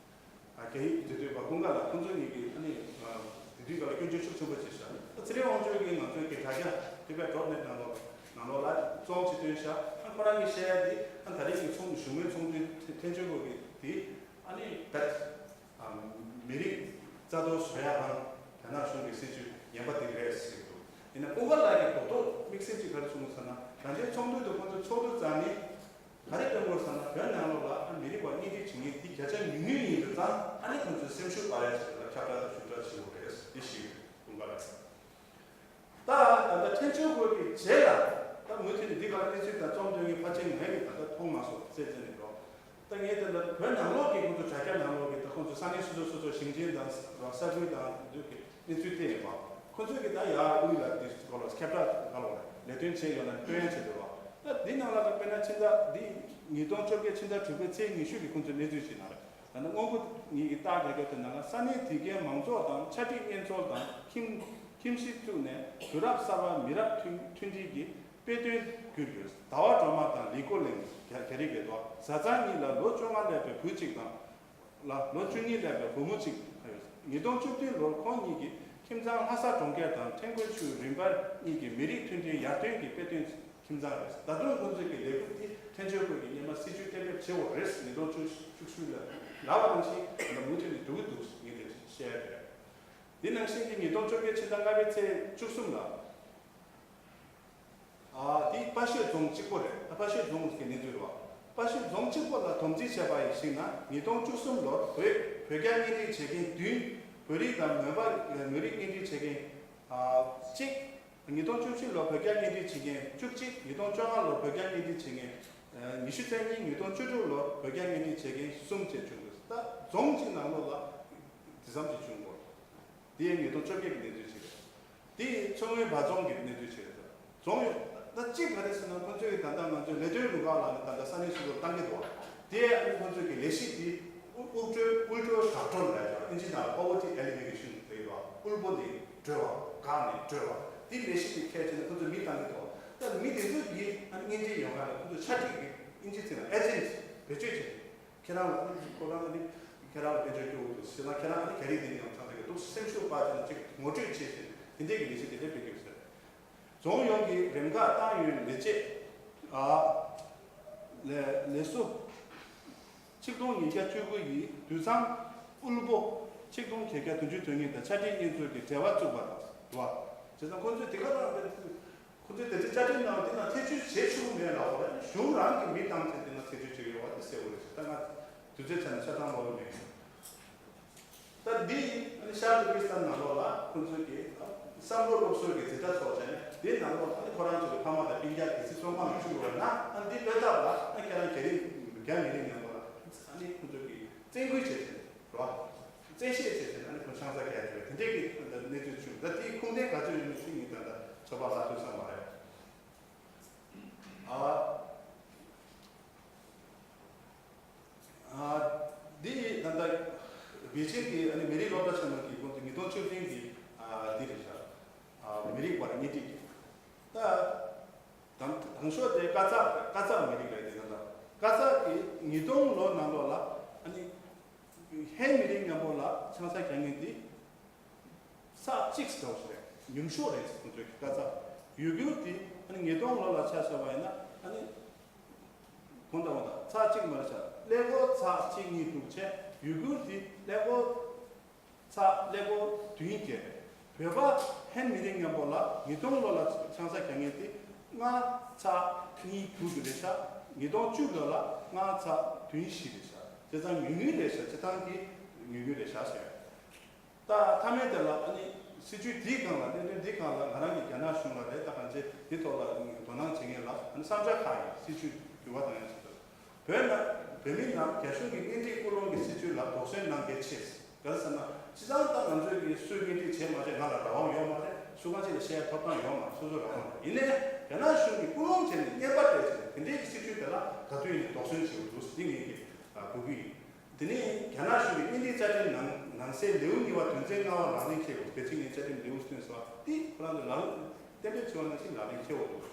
ཨ་རྒྱ་ཡིག་འབྲི་དུས་པ་ཀུན་དགའ་ལགས་ཁོང་ཚོ་གཉིས་ཀྱིས་ཨ་ནི་དེ་དུས་ག་ལ་སྐྱོན་བརྗོད་ཤུགས་ཆེན་པོ་བྱས་ཤག་ཨ་ཚེ་རིང་དབང་ཕྱུག་གིས་ང་ཚོའི་གི་དྲ་རྒྱ་དེ་བས་ཌོཊ་ནེཊ་ནང་ལོགས་ནང་ལོགས་ལ་རྩོམ་ཅིག་བཏོན་ཤག་ཨ་ཁོ་རང་གིས་བཤད་ཡ་དེ་ཨ་ད་རེས་ཀྱི་ཚོགས་བཞུགས་མོལ་ཚོགས་འདུའི་ཐེ་ཐེན་ཆོས་གོ་གི་དེ་ཨ་ནི་བེད་མི་རིགས་རྩ་གཏོར་བཟོ་ཡ་རང་རྒྱ་ནག་གཞུང་གི་སྲིད་བྱུས་ངན་པ་དེ་རེད་ཟེར་གི་འདུག་ཡིན་ན་ཀུན་དགའ་ལགས་ཀྱིས་རྡོག་རྡོག་དམིགས་བསལ་ཅིག་ག་རེ་གསུངས་ཟེར་ན་ད་ལྟའི་ཚོགས་འདུ་དུ་ཁོང་ཚོ་ཚོགས་དུས་ཙམ་ནི། ག་རེ་སྟོན་དགོས་ཟེར་ན་བོད་ནང་ལོགས་ལ་ཨ་མི་རིགས་པ་གཉེན་སྒྲིག་བྱེད་མཁན་དེ་བརྒྱ་ཆ་ཉུང་ཉུང་ཡིན་པ་ཙང་ཨ་ནི་ཁོང་ཚོས་སེམས་ཤུགས་སྤར་ཡ་ཆེད་དུ་ལ་ཁྱབ་བསྒྲགས་དང་ཞུ་དག་བྱེད་དགོས་རེད་དེ་ཞིག་ཀུན་དགའ་ལགས། ད་ད་ལྟ་ཕྲན་ཆེན་པོ་གི་རྗེས་ལ་ད་མུ་མཐུད་ནས་འདི་ག་གནས་ཚུལ་དང་རྩོམ་འདོན་མཁན་ཕལ་ཆེར་ངས་ཀྱི་ད་ལྟ་མཐོང་མ་སོང་བཙལ་བཙལ་ནས་འགྲོ། ད་ངས་ད་ལྟ་བོད་ནང་ལོགས་ཀྱི་ཁོང་ཚོ་དྲ་རྒྱ་ནང་ལོགས་ཀྱི་ད་ཁོང་ཚོ་ས་གནས་སོ་སོ་སོ་སོ་ཞིང་ཆེན་དང་ས་ཁུལ་དང་དེ་ཚོ་གི་གནས་ཚུལ་དེ་ཡིན་པ། ཁོ་ཚོས་ཀྱི་ད་ཡར་དབུས་ལ་དེ་སྐོར་ལ་ཁྱབ་བསྒྲགས་ག་ལ་ལས་དོན་བྱས་ཡོད་ན་སྟོན་ཡ་བྱེད་འདུག་བ། ད་འདི་ནང་ལ་ད་དཔེར་ན་ཕྱི་ཟླ་འདི་ཉིས་སྟོང་བཅོ་བརྒྱད་ཕྱི་ཟླ་དྲུག་པའི་ཚེས་ཉི་ཤུ་གི་ཁོ་ཚོའི་གནས་ཚུལ་ཞིག་ནང་རེད། ད་ནི་སྔོན་པོ་ངེད་ཀྱི་རྟགས་རྒྱག་རྒྱུ་དེ་ནང་ལ་ས་གནས་དེ་གའི་མང་ཚོགས་དང་ཕྱག་བྲིས་བརྙན་འཚོལ་དང་ཁྱིམ་ཁྱིམ་གཞིས་བཙུགས་ནས་དུས་རབས་གསར་པ་མི་རབས་མཐུན་མཐུན་སྒྲིལ་གྱི་དཔེ་སྟོན་བསྒྱུར་ཡོད། ཟླ་བ་སྒྲོལ་མ་དང་ལི་ཀོ་ལིང་རྒྱ་རྒྱ་རིགས་རེད་དོ། བཟའ་ཚང་གཉིས་ལ་ལོ་བཅོ་ལྔ་སླེབས་པའི་བུ་གཅིག་དང་། ལ་ལོ་བཅུ་གཉིས་སླེབས་པའི་བུ་མོ་གཅིག་ཡོད། ཉིས་སྟོང་བཅུ་བདུན་ལོར་ཁོང་གཉིས་ཀྱི་ཁྱིམ་ཚང་ལྷ་ས་གྲོང་ཁྱེར་དང་ཁྲེང་ཀོན་ཆུས་རིམ་པར་གཉིས་ཀྱི་མི་རིགས་མཐུན་སྒྲིལ་ཡར་ཐོན་གྱི་དཔེ་སྟོན་ཁྱིམ་ཚང་རེད། ད་དུང་ཁོང་ཚོས་ཀྱི་ལས་འགུལ་འདི་ཕྲན་ཆེན་པོ་གི་སྔོན་མ་སྲིད་བྱུས་གཏན་འབེབས་བྱེད་དགོས་རེད། ཉིས་སྟོང་བཅུ་བཅུ་གཅིག་ལ་ལབ་པ་ནང་བཞིན་ད་མུ་མཐུད་ནས་འགྲོ་གི་འདུག་ངས་དེ་བཤད་ཡ་རེད། འདི་ནང་བཞིན་གྱི་ཉིས་སྟོང་བཅོ་བརྒྱད་ཕྱི་ཟླ་ལྔ་པའི་ཚེས་བཅུ་གསུམ་ལ། ཨ། འདི་དཔའ་ཤོད་རྫོང་གཅིག་པོ་རེད། ཨ། དཔའ་ཤོད་རྫོང་གི་གནས་ཚུལ་རེད་བ། དཔའ་ཤོད་རྫོང་གཅིག་པོ་ལ་དོམ་རྩིས་བྱས་པ་ཡིན་ཞིག་ན་ཉིས་སྟོང་བཅུ་གསུམ་ལོར་བོད་བོད་རྒྱ་གཉེན་སྒྲིག་བྱེད་མཁན་བདུན། བོད་རིགས་དང་མོན་པ་མོན་རིགས་གཉེན་སྒྲིག་བྱེད་མཁན་ཨ། གཅིག་ཉིས་སྟོང་བཅུ་བཞི་ལོར་བོད་རྒྱ་གཉེན་སྒྲིག་བྱེད་མཁན་བཅུ་གཅིག་ཉིས་སྟོང་བཅོ་ལྔ་ལོར་བོད་རྒྱ་གཉེན་སྒྲིག་བྱེད་མཁན་ཉི་ཤུ་རྩ་གཉིས། ཉིས་སྟོང་བཅུ་དྲུག་ལོར་བོད་རྒྱ་གཉེན་སྒྲིག་བྱེད་མཁན་གསུམ་བཅས་བྱུང་འདུག་ད་རྫོང་གཅིག་ནང་ལོགས་ལ་དེ་ཙམ་གྱིས་བྱུང་དགོས། དེ་ཡང་ཉིས་སྟོང་བཅོ་བརྒྱད་ཀྱི་གནས་ཚུལ་ཅིག་རེད། དེ་ཡི་མཚོ་སྔོན་བ་རྫོང་གི་གནས་ཚུལ་ཅིག་རེད། རྫོང་ཡོད། ད་གཅིག་ག་རེ་ཟེར་ན་ཁོ་ཚོས་ད་ལྟ་ང་ཚོའི་ལས་དོན་རུ་ཁག་ལ་ནི་ད་ལྟ་ས་གནས་སོ་སོར་བཏང་གི་འདུག་དེ་ཡང་ཁོ་ཚོས་ཀྱི་ལས་གཞི་དེ་དབུལ་སྒྲོལ་དབུལ་སྒྲོལ་དྲག་སྤྲོ་ལབ་ཡོད། ཨིན་ཇི་ནང་poverty alleviation ལབ་ཡོད། དབུལ་པོ་ནས་སྒྲོལ་བ། འགག་ནས་སྒྲོལ་བ། དེ་ལས་གཞི་དེ་ཁས་བྱས་ནས་ཁོ་ཚོས་མི་བཏང་གི་འདུག་ད་མི་དེ་ཚོས་ཀྱི་གཉེན་སྒྲིག་ཡོང་ག་ལ་ཁོ་ཚོས་ཕྱག་བྲིས་ཀྱི་ཨིན་ཇི་ཚིག་ལ་agent བེད་སྤྱོད་བྱས། ཁྱེད་རང་ལ་ཁོ་རང་ནི་ཁྱེད་རང་ལ་དཔལ་འབྱོར་སྐྱོ་བོ་འདུག་ཟེར་ན་ཁྱེད་རང་ནི་ག་རེ་དེ་ནི་ཡང་ཚང་ཚིག་གི་འདུག་སེམས་ཤུགས་སྤར་བྱས་ནས་ཅིག་ངོ་སྤྲོད་བྱས་ཤིང་དེ་འདྲས་ཀྱི་ལས་གཞི་དེ་འདྲས་སྤེལ་གྱི་ཡོད་ཟེར། རྫོང་ཡོངས་ཀྱི་རིམ་ཁག་ཏང་ཡོན་ལས་བྱེད་ཨ་ལས་ལས་བཟོ་ཆིག་སྟོང་ཉིས་བརྒྱ་བཅུ་དགུ་ཡིས་དུད་ཚང་དབུལ་པོ་ཆིག་སྟོང་བརྒྱད་བརྒྱ་བདུན་ཅུ་དོན་གཉིས་དང་ཕྱག་བྲིས་བརྙན་འཚོལ་གྱི་འབྲེལ་བ་བཙུགས་པ་དང་འདུག་བ། བྱས་ཙང་ཁོང་ཚོས་དེ་ག་རང་དཔེ་ཁོ་ཚོས་དེ་ཚོ་བཅའ་ཁྲིམས་ནང་དེ་ན་ཐེ་བྱུས་བྱེད་ཆོག་མེད་ལ་འོ་ན་གཞུང་རང་གི་མི་བཏང་ཚེ་དེ་ན་ཐེ་བྱུས་བྱེད་ཡོད་བ་དེ་གསལ་བོ་རེད། ད་ང་དུས་ཚོད་ཆ་ནས་ཆ་ཚང་ལོ་ལོ་མེད། ད་འདི་ཨ་ནི་ཤར་ཏུར་ཀི་སི་ཐན་ནང་ལོགས་ལ་ཁོ་ཚོས་ཀྱི་བསམ་བློ་སློབ་གསོའི་གི་འཛིན་གྲྭ་ཚོགས་བྱས་ནས་དེའི་ནང་ལོགས་ཨ་ནི་ཁོ་རང་ཚོ་གི་ཕ་མ་དང་སྤུན་ཀྱག་གི་སྲིད་ཚོགས་དམངས་བཅུག་ཡོད་ན་ཨ་ནི་འདི་སྤེལ་ཐབས་ལ་ཨ་ནི་ཁྱེད་རང་རྒྱ་རིགས་རྒྱ་མི་རིགས་མཉམ་པོ་ལ་ཨ་ནི་ཁོ་ཚོས་ཀྱི་བཙན་སྐུལ་བྱས་ཏེ། རོ། བཙན་ཤེད་བྱས་ཏེ་ཨ་ནི་ཁོ་ཆང་ས་རྒྱག་གི་རེད། དེ་འདྲས་ཀྱི་གནས་ཚུལ་བྱུང་། ད་དེའི་ཁུངས་ལྡན་ག་ཚོད་ཡོད་མེད་ཅིག་ངས་ད་ལྟ་ཚོད་དཔག་ལ་ཐུབ་ས་མ་རེད། ཨ་ཨ་འདི་ད་ལྟ་ པེ་ཅིང་གི་ཨ་ནི་མི་རིགས་སློབ་གྲྭ་ཆེན་མོ་གི་ཁོང་ཚོ་ཉིས་སྟོང་བཅུ་བདུན་གྱི་ཨ་འདི་རེད་ཤག་ཨ་མི་རིགས་པར་སྙན་སྒྲིག་གི། ད་དང་དང་ཤོས་དེ་ཀ་ཙག་རེད། ཀ་ཙག་མི་རིགས་རེད། དེ་ག་ད་ཀ་ཙག་གི་ཉིས་སྟོང་ལོ་ནང་ལོགས་ལ་ཨ་ནི་ཧན་མི་རིགས་མཉམ་པོ་ལ་ཆང་ས་རྒྱག་མཁན་དེ་ཚེག་གཅིག་ཙམ་ཞིག་རེད། ཉུང་ཤོས་རེད། ཁོང་ཚོའི་ཀ་ཙག་ཡུ་གུར་དེ་ཨ་ནི་ཉིས་སྟོང་ལོ་ལ་ཆ་བཞག་པ་ཡིན་ན་ཨ་ནི། གོང་དང་གོང་དང་ཚེག་གཅིག་མ་རེད་ཤག་ཀླད་ཀོར་ཚེག་གཅིག་གཉིས་འདུག་བྱས། ཡུ་གུར་དེ་ཀླད་ཀོར་ཚེག་ཀླད་ཀོར་བདུན་བརྒྱད། བོད་པ་ཧན་མི་རིགས་མཉམ་པོ་ལ་ཉིས་སྟོང་ལོ་ལ་ཆང་ས་རྒྱག་མཁན་དེ་ལྔ་ཚེག་གཉིས་དྲུག་རེད་ཤག་ཉིས་སྟོང་བཅུ་ལོ་ལ་ལྔ་ཚེག་བདུན་བཞི་རེད་ཤག་བྱས་ཙང་ཉུང་ཉུང་རེད་ཤག་སྤྱིར་བཏང་གི་ཉུང་ཉུང་རེད་ཤག་ཟེར། ད་མཐའ་མའི་དེ་ལ་ཨ་ནི་སྲིད་བྱུས་འདིའི་སྒང་ལ། གནད་དོན་འདིའི་སྒང་ལ་ང་རང་གིས་རྒྱ་ནག་གཞུང་ལ་རེད། ད་གང་ཅི་འདི་ཐོག་ལ་དོ་སྣང་བྱེད་མཁན་ལ་ཨ་ནི་བསམ་འཆར་ཁག་ཡིན། སྲིད་བྱུས་འགྱུར་བ་གཏོང་ཡ་ཆེད་དུ། བོད་ནང་བོད་མི་རྣམས་རྒྱ་གཞུང་གི་གཉེན་སྒྲིག་སྐུལ་སློང་གི་སྲིད་བྱུས་ལ་དོགས་ཟོན་གནང་གལ་ཆེ། ག་རེ་ཟེར་ན། སྤྱིར་བཏང་ད་ང་ཚོས་ཀྱི་སུས་གཉེན་སྒྲིག་བྱས་མ་བྱས་ང་ལ་རང་དབང་ཡོད་མ་རེད། སུ་གང་ཅིག་ལ་བཤད་ཐོབ་ཐང་ཡོད་མ་རེད། སོ་སོའི་རང་དབང་རེད། ཡིན་ནའི་རྒྱ་ནག་གཞུང་གིས་སྐུལ་སློང་བྱས་ནས་བརྙན་པར་སྤྲད་བྱས་ནས་དེ་འདྲའི་གི་སྲིད་བྱུས་དེ་ལ་ག་དུས་ཡིན་ནའི་དོགས་ཟོན་བྱེད་དགོས་འདུག་ཟེར་ངེད་ཀྱིས་འབོད་སྐུལ་ཡིན། དེ་ནས་རྒྱ་ནག་གཞུང་གིས་དབྱིན་ལིའི་བཅའ་ཁྲིམས་ནང་ནང་གསེས་ལེའུ་གཉིས་པ་དོན་ཚན་ལྔ་པ་ལག་ལེན་འཁེལ་དགོས། དེ་ཚིག་ནི་བཅའ་ཁྲིམས་ལེའུ་སྟོན་ཟེར་བ་དེ་ཁོ་རང་ཚོས་ལག་ལེན་གཏན་འབེབས་བྱས་པ་ནང་བཞིན་ལག་ལེན་འཁེལ་དགོས་འདུག་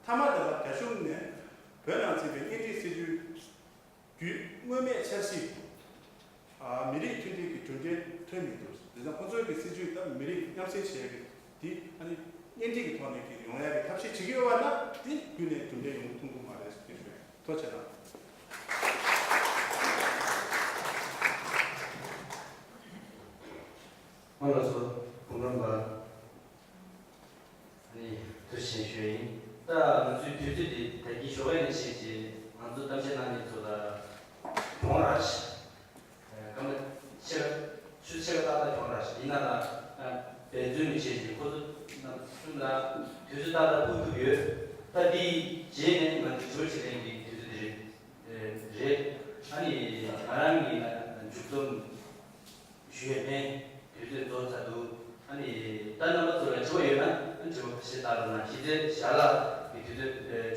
མཐའ་མ་དེ་ལ་རྒྱ་གཞུང་ནས་བོད་ནང་བཙུགས་པའི་གཉེན་སྒྲིག་སྲིད་བྱུས་བརྒྱུད་མངོན་མེད་འཆར་གཞི། ཨ། མི་རིགས་མཐུན་སྒྲིལ་གྱི་གྲུབ་འབྲས་ཐོན་མི་འདུག་དེ་ཙང་ཁོ་ཚོའི་གི་སྲིད་བྱུས་དང་མི་རིགས་མཉམ་བསྲེས་བྱས་ཀྱི་དེ་ཨ་ནི་གཉེན་སྒྲིག་གི་ཐོག་ནས་ཀྱི་ཡོང་ཡ་གི་ཐབས་ཤེས་བྱེད་ཀྱི་ཡོད་པ་ན་དེ་བརྒྱུད་ནས་གྲུབ་འབྲས་ཡོང་གི་མཐོང་གི་མ་རེད་ཟེར་གྱི་ཞུ། ཐུགས་རྗེ་གནང་། ཨ། ལགས་སོ། གོང་རིམ་པ། ནི་ཐུགས་རྗེ་ཆེ་ཞུ་ཡ་ཡིན། ད་ང་ཚོའི་དུས་ཚོད་འདི་ད་གིན་ཞོགས་ཀས་ནས་བྱས་རྗེས་ང་ཚོ་གཏམ་བཤད་གནང་མཁན་ཚོ་ལ་གྱོང་རག་ཤག་སྐར་མ་ཕྱེད་ཀ། ཆུ་ཚོད་ཕྱེད་ཀ་ཏག་ཏག་གྱོང་རག་ཤག་ཡིན་ན་ལ་འབད་བརྩོན་མི་བྱས་རྗེས་ཁོ་ཚོ་རྣམ་གསུམ་ལ་དུས་ཚོད་ཏག་ཏག་ཕུལ་ཐུབ་ཡོད། ད་འདི་རྗེས་ནས་ང་ཚོ་དྲི་བ་དྲིས་ལན་གྱི་དུས་ཚོད་འདི་རེད། རེད། ཨ་ནི་ང་རང་གི་ན་མཇུག་སྡོམ་ཞུ་ཡས་མེད། དུས་ཚོད་རྫོགས་ཚར་འདུག་ཨ་ནི་ད་རྣམ་པ་ཚོ་ལ་དྲི་བ་ཡོད་ན་ཨ་དྲི་བ་ཁ་ཤས་བཏང་རོགས་གནང་། གཞི་རྩའི་ཞལ་ལག་གི་དུས་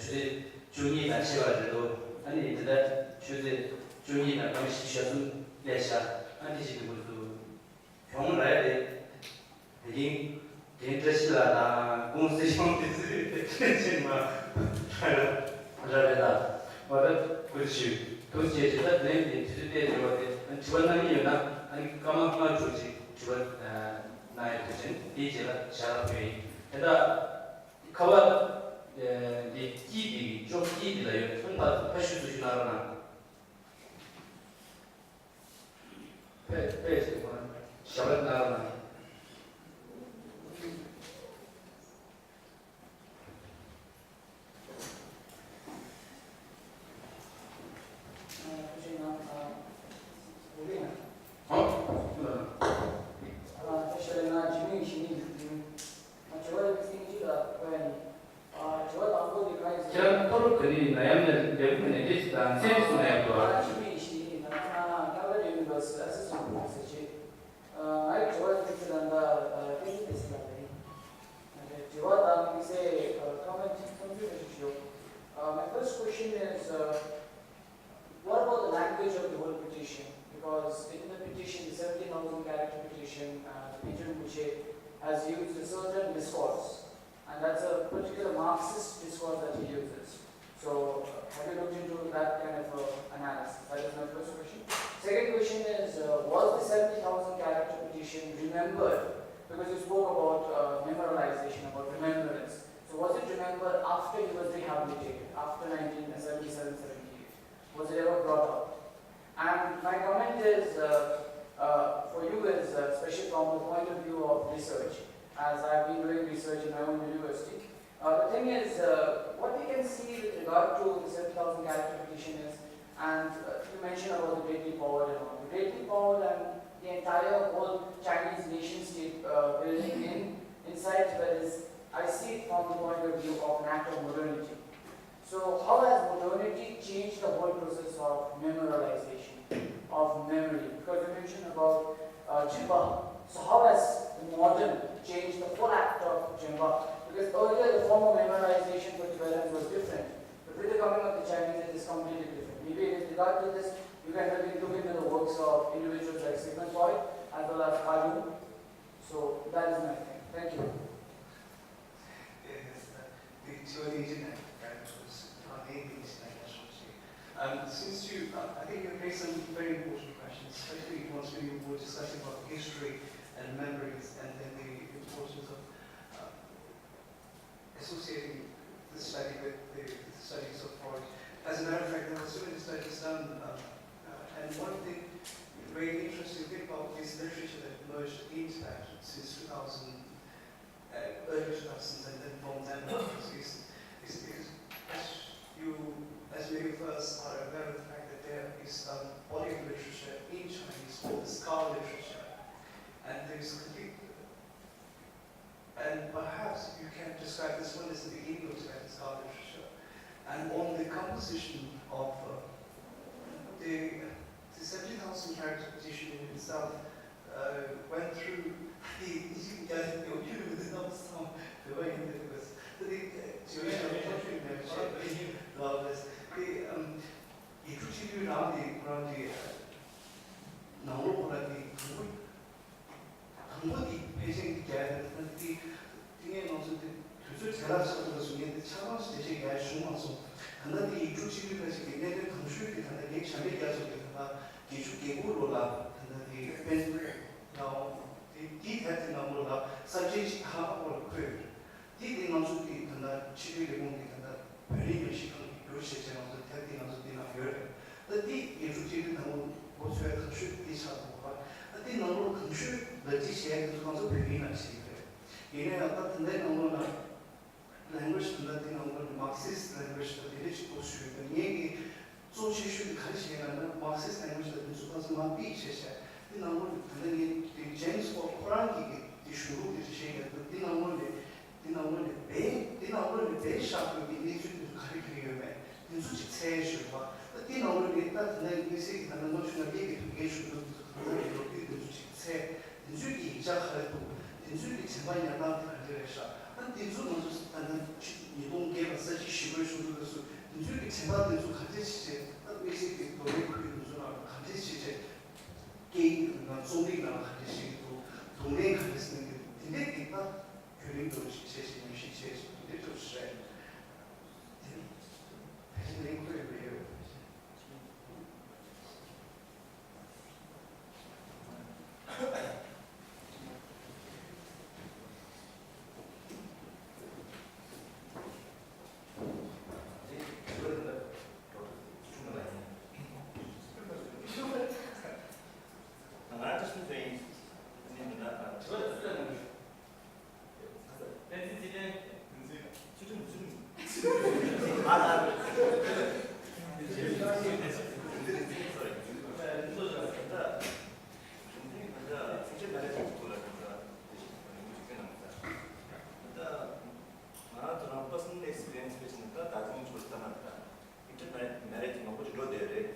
ཚོད་ཆུ་ཚོད་བཅུ་གཉིས་དང་ཕྱེད་ཀ་རེད་འདུག་ཨ་ནི་དེ་འདྲ་ཆུ་ཚོད་བཅུ་གཉིས་དང་སྐར་མ་བཞི་བཅུ་ཞེ་གསུམ་སླེབས་ཤག་ཨ་དེ་བཞིན་དུ་ཁོ་ཚོ་གྱོང་རག་ཡ་རེད། དེ་རིང་དྲན་བཀྲ་ཤིས་ལགས་དང་ཀུང་སི་ཡོང་དེ་ཚོས་ཕྱིན་མ་ར་རེད་ད། འོ་ད་གུས་ཞུ། ཐུགས་རྗེ་ཆེ། ད་དེ་རིང་དེ་དུས་ཚོད་ཏོག་ཙམ་འགོར་བ་དེ་དྲི་བ་གནང་གི་ཡོད་ན་ཨ་ནི་སྐར་མ་ལྔ་དྲུག་ཅིག་དྲི་བ་གནང་ཡ་ཐུགས་ཆེན། དེའི་རྗེས་ལ་ཞལ་ལག་ཕུལ་ཡིན། དེ་ད་ཁ་པར་འདི་དཀྱིལ་འདི་ཅོག་དཀྱིལ་འདི་ལ་ཡོད། ཨ་ནི་ཕར་ཕར་བཤུས་ཚུར་བཤུས་གནང་རོགས་གནང་། ཕེབས་ཕེབས་ཞེས་ཞབས་པད་གནང་རོགས་གནང་། ཨ། ཐུགས་རྗེ་གནང་། ཨ། འོ་ལེ། ཨ། ཐུགས་རྗེ་གནང་། ཇི་མི་ཞི་མི་ཡིན། ཨ། དྲི་བ་ཡོད་པའི་སེང་ཅི་ལ་ཕོག་ཡ་ཡིན། ཨ། དྲི་བ་དང་པོ་དེ་ག་ཡིན་ཟེར། ཁྱེད་རང་ཐོ་རུ་ག་རེ་ནད་ཡམས་ནས་འདེབས་ཁུལ་ནས་སྐད་ཆ་དང་མཚན་གསུང་ན་ཡག་འདུག་ཨ། ཨ། ཇི་མི་ཞི་ཡིན། ད་ང་Harvard University Assistant Professor བྱས། ཨ། ངའི་དྲི་བ་དེ་ཚོ་ད་ལྟ་ཨ་ཏིང་ཏིང་ཏེ་ཟེར་ལ་རེད། དྲི་བ་དང་དམིགས་བསལ་ཨ་ཁོ་མེན་ཊི་གསུམ་བཅུ་ཞིག་ཞུ། ཨ། My first question is, uh, what about the language of the whole petition? Because in the petition, the seventy thousand character petition, uh, the patron Buche has used a certain discourse, and that's a particular Marxist discourse that he uses. So, uh, have you looked into that kind of uh, analysis? That is my first question. Second question is, uh, was the seventy thousand character petition remembered? Because you spoke about uh, memorization, about remembrance. So, was it remembered after he was rehabilitated, after nineteen seventy-seven seventy-eight? Was it ever brought up? And my comment is uh, uh, for you is, uh, especially from the point of view of research, as I've been doing research in my own university. Uh, the thing is, uh, what we can see with regard to the seven thousand character petition is, and uh, you mentioned about the Greatly Powered and all. The Greatly Powered and the entire whole Chinese nation state uh, building in inside Tibet is, I see it from the point of view of an act of modernity. So how has modernity changed the whole process of memorization, of memory? Because you mentioned about uh, Jinpa. So how has the modern changed the whole act of Jinpa? Because earlier the form of memorization for Tibetans was different. But with the coming of the Chinese, it is completely different. Maybe with regard to this You guys have been looking at the works of individuals like Sigmund Freud as well as Carl Jung. So that is my thing. Thank you. Yes, uh, the two engine and characters, uh, the engine and characters. Um, since you, uh, I think you raised some very important questions, especially once we were discussing about history and memories, and then the importance of, uh, associating the study with the, the studies of Freud. As a matter of fact, there were so many studies done, um, uh, and one thing, very interesting thing about this literature that emerged in Tibet since two thousand, uh, early two thousands, and then from then on, is, is because as you, as many of us are aware of the fact that there is a body of literature in Chinese called the Scar literature, and there is complete and perhaps you can describe this one as the beginning of Tibetan Scar literature. And on the composition of, uh, the, the seventy thousand character petition in itself, uh, went through the, you can get it, you know, the number some, the way in the, the, the, uh, Jewish literature, the, um, ཡིག་འབྲུ་སྤྱི་འཐུས་རང་གི་ཁོ་རང་གི་ནང་ལོགས་ཁོ་རང་གི་དང་པོ། དང་པོ་དེ་ཕལ་ཆེར་གྱི་རྒྱལ་ཡོད་ན་དེ་དེ་ངས་ང་ཚོ་དེ་དུས་ཚོད་བྲེལ་བ་ཆགས་འདུག་ལ་སོང་ངས་དེ་ཆ་ཚང་ཞིག་དེ་བྱས་རྒྱལ་བྱུང་མ་སོང་། ད་ལྟ་དེ་ཡིག་འབྲུ་སྤྱི་འཐུས་ཁ་ཅིག་གི་གནད་དོན་དང་ཤོས་དེ་ད་ལྟ་ངས་བྱམས་པའི་རྒྱ་མཚོ་གི་ད་ལྟ་བརྒྱད་ཅུ་གྱ་དགུ་ལོ་ལ་ད་ལྟ་དེ་དཔེ་མཛོད་ལ་འོང་དེ་དེའི་དེབ་དེ་ནང་ལོགས་ལ་གསར་བརྗེའི་ཆིག་ཐག་ཁོ་ལ་འཁོད་ཡོད། དེ་དེ་ང་ཚོ་གི་ད་ལྟ་ཕྱི་དྲིལ་ལས་ཁུངས་ཀྱི་ད་ལྟ་བོད་རིགས་ཉམས་ཞིབ་ཁང་གིས་བསྒྱུར་བྱས་བྱས་ང་ཚོ་དེབ་དེ་ང་ཚོ་འདི་ནང་ཡོད་རེད། ད་འདི་ཡིག་འབྲུ་སྤྱི་འཐུས་དང་པོ་འགོ་ཚུགས་དང་ཤོས་འདི་ཆགས་འདུག་པ། ད་འདི་ནང་ལོགས་གང་ཤོས་ལ་འདི་བྱས་འདི་ཚོ་ང་ཚོ་བོད་ཡིག་ནང་བྲིས་ཡོད་རེད། ཡིན་ན་ཡང་ད་ད་ལྟའི་ནང་ལོགས་ལ་language ད་ལྟ་འདི་ནང་ལོགས་ནས་Marxist language ད་དེ་འདྲ་ཞིག་འགོ་ཚུགས་ཡོད་པ་ངེད་ཀྱི་གཙོ་ཆེ་ཤོས་དེ་ག་རེ་བྱས་ན་ན་Marxist language ད་འདི་ཚོ་ད་ཚོ་མ་པི་བྱས་བྱས་འདི་ནང་ལོགས་ནས་ད་ལྟ་ངེད་ཀྱི་James Ford ཁོ་རང་གིས་འདི་གཞུང་ལུགས་འདི་བྲིས་བྱས་ཡོད་འདུག་འདི་ནང་ལོགས་ནས། དེ་ནང་ལོགས་ནས་བེད་དེ་ནང་ལོགས་ནས་བེད་བཞག་དགོས་ཀྱི་གནས་ཚུལ་དེ་ཚོ་ག་རེ་ག་རེ་ཡོད་མེད་དེ་ཚོ་ཅིག་འཚོལ་ཞུ་བ། ད་དེ་ནང་ལོགས་ནས་ད་དེ་ནས་དམིགས་བསལ་གྱི་ད་ནང་ལོགས་ཆུང་ན་སླེབས་ཀྱི་དོན་རྐྱེན་ཞུ་འདུག་དེ་ཚོ་གང་ལྟར་ཡོད་དེ་དེ་ཚོ་ཅིག་འཚོལ། དེ་ཚོའི་གི་ཡིག་ཆ་ག་རེ་འདུག་དེ་ཚོའི་གི་དྲན་པ་ཉར་སྟངས་དེ་ག་འདྲ་རེད་ཤག་ཨ་དེ་ཚོ་ང་ཚོ་ད་ནང་ཕྱི་ཉིས་སྟོང་བརྒྱད་པ་ས་བྱི་ཞི་རྒོལ་ཆུང་ཆུང་དེ་ཚོ་དེ་ཚོའི་གི་དྲན་པ་དེ་ཚོ་ག་འདྲ་ཞིག་བྱས་ད་དམིགས་བསལ་གྱི་མདོ་སྨད་ཁུལ་དེ་ཚོ་ནང་ག་འདྲ་ཞིག་བྱས། སྐད་ཡིག་དང་རྩོམ་རིག་ནང་ལ་ག་འདྲ་ཞིག་འདུག་རྡུང་ལེན་ག་འདྲ་ཞིག་གནང་གི་འདུག་དེ་འདྲའི་གི་ད་བརྒྱུད་རིམ་འདྲ་བོ་ཞིག་བྱས་ཤིང་ཉམས་ཞིབ་བྱས་ཤིང་དེ་འདྲ་འདྲ་བོ་ཞིག་རེད། དེ་ཕལ་ཆེར་ལན་ཁུར་ཡོད་མེད་ཡོད། ང་རང་ཚོ་རང་personal experience བྱས་ན་ད་ད་ཐེངས་ཚོ་ལྟ་ན་ད་intermarriage མང་པོ་ཅིག་འགྲོ་བསྡད་རེད།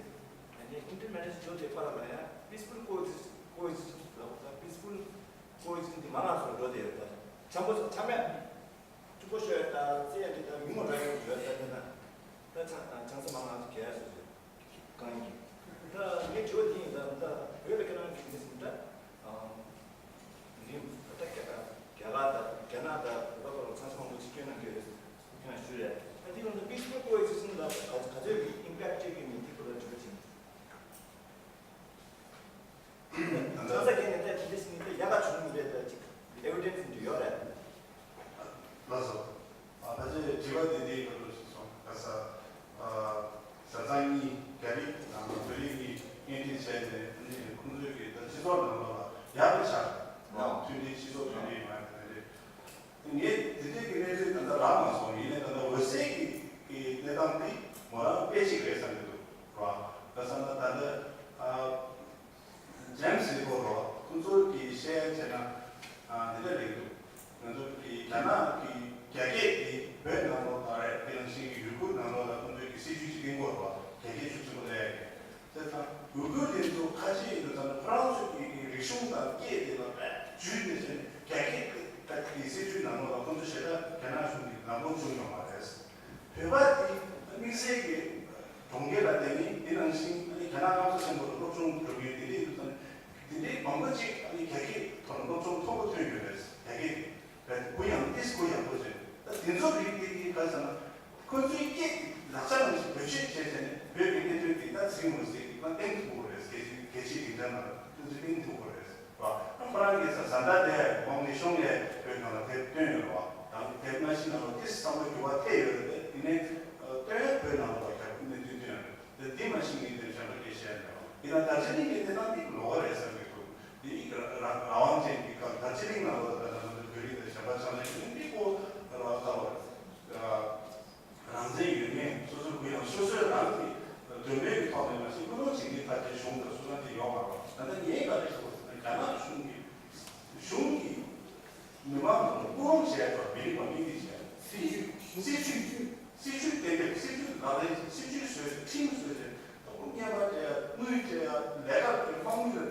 ཨ་ནི་intermarriage འགྲོ་བསྡད་པ་ལ་ཡང་peaceful coexist coexistence ལབ་ད་peaceful coexistence འདི་མང་ང་ཚོ་འགྲོ་བསྡད་ཡོད་ད། འཆམ་པོ་འཆམ་ཡ་གཅིག་པོ་ཤོད་ད་རྩེ་ཡ་འདི་ད་ཉུང་མ་འགྲོ་ཡ་ཡོད་ད་འདི་ན་ད་ཆང་ཆང་ས་མང་ང་ཚོ་རྒྱག་ཡ་སོ་སོ། གང་ཡིན། ད་ངའི་དྲི་བ་འདི་ཡིན་ད་ད་བོད་ལ་ཁྱེད་རང་གིས་འདི་ཟིན་ད། འདི་ད་རྒྱ་རྒྱ་གར་ད་རྒྱ་ནག་ད་བོད་པ་ཚོ་ལ་ཚང་ཚང་མང་པོ་ཅིག་སྐྱོན་གནང་གི་ཡོད། ཁྱེད་རང་ཞུ་རེད། ད་འདི་ལ་ད་peaceful coexistence ལ་ག་ག་ཚོད་ཀྱི་impact སྤྲད་ཀྱི་མིན་འདི་ཁོ་ལ་དྲི་བ་ཅིག་ད་ལྟ་ས་ཁྱེད་ནས་ད་དེ་འདྲ་ཟིན་ད་ཡག་ག་བྱུང་མི་རེད་ད་ཅིག་evidence འདི་ཡོད་རེད། ལགས་སོ། ཨ་ཕལ་ཆེར་དྲི་བ་དེ་འདི་ལྟ་བུ་ཞིག་སོང་ག་ས། ཨ་བཟའ་ཚང་གཉིས་རྒྱ་རིགས་དང་བོད་རིགས་གཉིས་གཉེན་སྒྲིག་བྱས་ནས་ཨ་ནི་ཁོང་ཚོའི་གི་ད་སྤྱི་ཚོགས་ནང་ལོགས་ལ་ཡག་པོ་ཆགས་རོགས་མཐུན་སྒྲིལ་སྤྱི་ཚོགས་མཐུན་སྒྲིལ་མ་ཡོད་པ་དེ་རེད། ངས་དེ་འདྲའི་གི་གནས་ཚུལ་ད་ལྟ་རག་མ་སོང་ཡིན་ནའི་ད་ལྟ་འོད་གསལ་གྱི་གི་གནས་སྟངས་འདི་མོ་རང་དཔེ་གཅིག་རེད་བསམ་གྱི་འདུག་རོགས་ག་ས་ན་ད་ལྟ་ཨ། ཇེམ་སི་ཧྥོར་རོ་ཁོང་ཚོར་གྱི་བཤད་ཡ་བྱས་ན་འདི་འདྲ་རེད་འདུག་ང་ཚོ་གི་རྒྱ་ནག་གི་རྒྱ་སྐད་དེ་བོད་ནང་ལོགས་དང་རེད་དེ་ནང་བཞིན་གྱི་ཡུ་གུར་ནང་ལོགས་ལ་ཁོང་ཚོའི་གི་སྲིད་ཇུས་ཅིག་བཏིང་གོ་རོ་རྒྱ་སྐད་ཤུགས་ཆེན་པོ་སླེབས་ཡ་གི་དེ་དང་ཡུ་གུར་དེ་ཚོ་ཁ་ཤས་ཡིན་དུས་ཙམ་ན་ཁོ་རང་ཚོ་གི་གི་རིག་གཞུང་དང་སྐད་དེ་ལ་རྦད་འཇུས་ཏེ་བྱས་ནས་རྒྱ་སྐད་གི་སྲིད་ཇུས་ནང་ལོགས་ལ་ཁོང་ཚོ་ཞེ་དྲག་རྒྱ་ནག་གཞུང་གི་ལམ་ལྷོང་བྱུང་ཡོད་མ་རེད། བོད་པ་དེ་དམིགས་བསལ་གྱི་གྲོང་ཁྱེར་ལ་བསྡད་མཁན་དེ་ནང་བཞིན་ཨ་ནི་རྒྱ་ནག་སྐམ་ས་ སློབ་སྦྱོང་མཐོན་པོ་ཐོན་ཡོད་རེད། དེ་གས་ད་གུ་ཡངས་ཏིས་གུ་ཡངས་པོ་རེད། ད་དེ་ཚོ་རིགས་དེ་གི་ག་ཟེར་ན། ཁོ་ཚོའི་སྐད་ལག་ཆ་ནང་བཞིན་བེད་སྤྱོད་བྱས་བྱས་ནས་བོད་ཀྱི་གནད་དོན་དེ་ད་ཚིག་མུ་ཟིག་ད་གཏན་དུ་དགོས་རེད། གལ་ཆེ་གལ་ཆེ་གི་འདྲ་ན་ཁོ་ཚོས་གཏན་དུ་དགོས་རེད་བ། ཨ་ཁོ་རང་གིས་ས་ཟ་འདྲ་དེ་གོང་ནས་གཞུང་ནས་བོད་ནང་ལ་དེབ་བཏོན་ཡོད་རེད་བ། ད་དེབ་ནང་བཞིན་ནང་ལ་དེ་བསམ་བློ་འགྱུར་བ་ཐེབས་ཡོད་རེད། དེ་ནས་བཏོན་བོད་ནང་ལ་བ་ཁྱབ་གནད་དོན་བཏོན་ཡོད་རེད། དེ་འདི་མ་ཤེས་ངེས་དོན་གཞན་པ་སྐད་བཤད་ཡོད་རེད་བ། དེ་ན་དར་ཅི་ལིང་གི་དེ་ན་མིག་ལོག་རེད་བསམ་གི་འདུག་དེ་ཡིག་རང་རང་དབང་ཅན་གྱི་སྐབས་དར་ཅི་ལིང་ནང་ལ་ད་ལྟ་ང་ཚོ་བོད་རིགས་དང་གཞན་པ་ཆགས་ན་ཡིན་པའི་སྐོར་ལ་ལྟ་བ་རེད། རང་བཙན་ཡོད་མེད་སོ་སོའི་གུ་ཡངས་སོ་སོའི་རང་གི་འདོད་མོས་ཀྱི་ཐོག་ནས་མ་ཟད་ཀུན་སློང་བྱེད་ཀྱི་ཐབས་ཀྱི་གཞུང་དང་སུ་ལ་དེ་ཡོང་བ་རེད། ད་ལྟ་ངའི་བཀའ་འདྲི་ཞུ་བ་ཟེར་ན་རྒྱ་ནག་གཞུང་གིས་གཞུང་གིས་མི་མང་ཚོ་ལ་སྐུལ་སློང་བྱས་པ་མི་རིགས་པ་མི་རིགས་བྱས་སྲིད་ཇུས་སྲིད་ཇུས་སྲིད་ཇུས་གཏན་འབེབས་སྲིད་ཇུས་ལག་ལེན་སྲིད་ཇུས་བཟོས་ཁྲིམས་བཟོས་ཏེ་ད་ཁོ་བརྙས་པ་སྤྲད་ཡ་དངུལ་སྤྲད་ཡ་ལས་ཀ་སྤྲད་དམག་མི་ལ་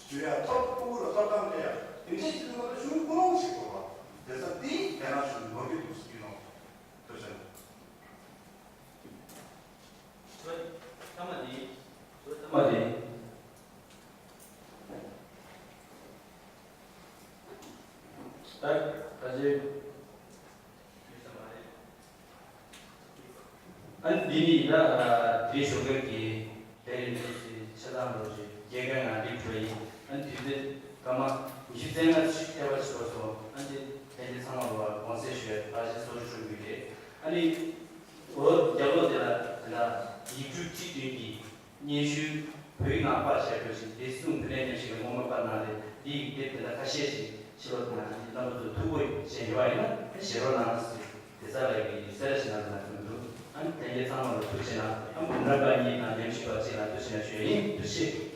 བཅོལ་ཡ་ཐོབ་ཕྲུ་གུ་ལ་ཐོབ་ཐང་སྤྲད་ཡ་དེ་འདྲས་ཀྱི་ཐོག་ལ་གཞུང་སྐུལ་སློང་བྱེད་དགོས་པ་དེ་ཚ་འདི་རྒྱ་ནག་གཞུང་ནོར་གྱི་འདུག་ཟེར་གྱི་ནོ། ཐུགས་རྗེ་ཆེ། ཐ་མ་དེ། ཐ་མ་དེ། ད་ད་ཅི། ཨ་ནི་འདི་ནི་ད་དེ་ཞོགས་ཀས་ཀྱི་དེ་རིང་འདི་ཞིག་ཆ་ཚང་རོགས་ཞིག་དགེ་རྒན་ང་འདི་བྲོས་ཡིན། ཨ་ནི་དུས་ཚོད་སྐར་མ་ཉི་ཤུ་རྩ་ལྔ་ཞིག་ཐེ་བ་ཞིག་བར་སོང་། ཨ་ནི་དེ་དེ་ཚང་མ་ལ་དགོངས་སེལ་ཞུ་བའི་བཀའ་ཆད་སོགས་ཞུ་དགོས་རེད། ཨ་ནི། འོ་རྒྱབ་ལོགས་དེ་ལ་དེ་ལ་ཡིག་འབྲུ་གཅིག་བདུན་གྱི་སྙན་ཞུ་བོད་ཡིག་ནང་ཕར་བཞག་རྒྱུ་ཞིག་བདེ་སྲུང་བོད་གནས་ཉམས་ཞིབ་ཀྱི་སྔོན་མ་པར་གནང་སྟེ་འདི་ཡི་དེབ་དེ་འདྲ་ཁ་ཤས་ཤིག་ཕྱི་ལོགས་དེ་ན་འདི་རྣམ་པ་ཚོ་ཐུགས་དགོས་བྱས་ཡོད་པ་ཡིན་ན་བཞེས་རོགས་གནང་ཟེར་དེ་ཚ་ལ་གི་ཡི་གསལ་བཤད་གནང་ཟེར་ན་ཐུག་འདུག་ཨ་ནི་དེ་འདྲའི་ཚང་མ་ལ་ཐུགས་རྗེ་གནང་། ཨ་ནི་བུ་འདྲ་པ་གཉིས་དང་ཉམས་ཞིབ་པ་གཅིག་ལ་ཐུགས་རྗེ་གནང་ཞུ་ཡ་ཡིན། ཐུགས་རྗེ་ཆེ།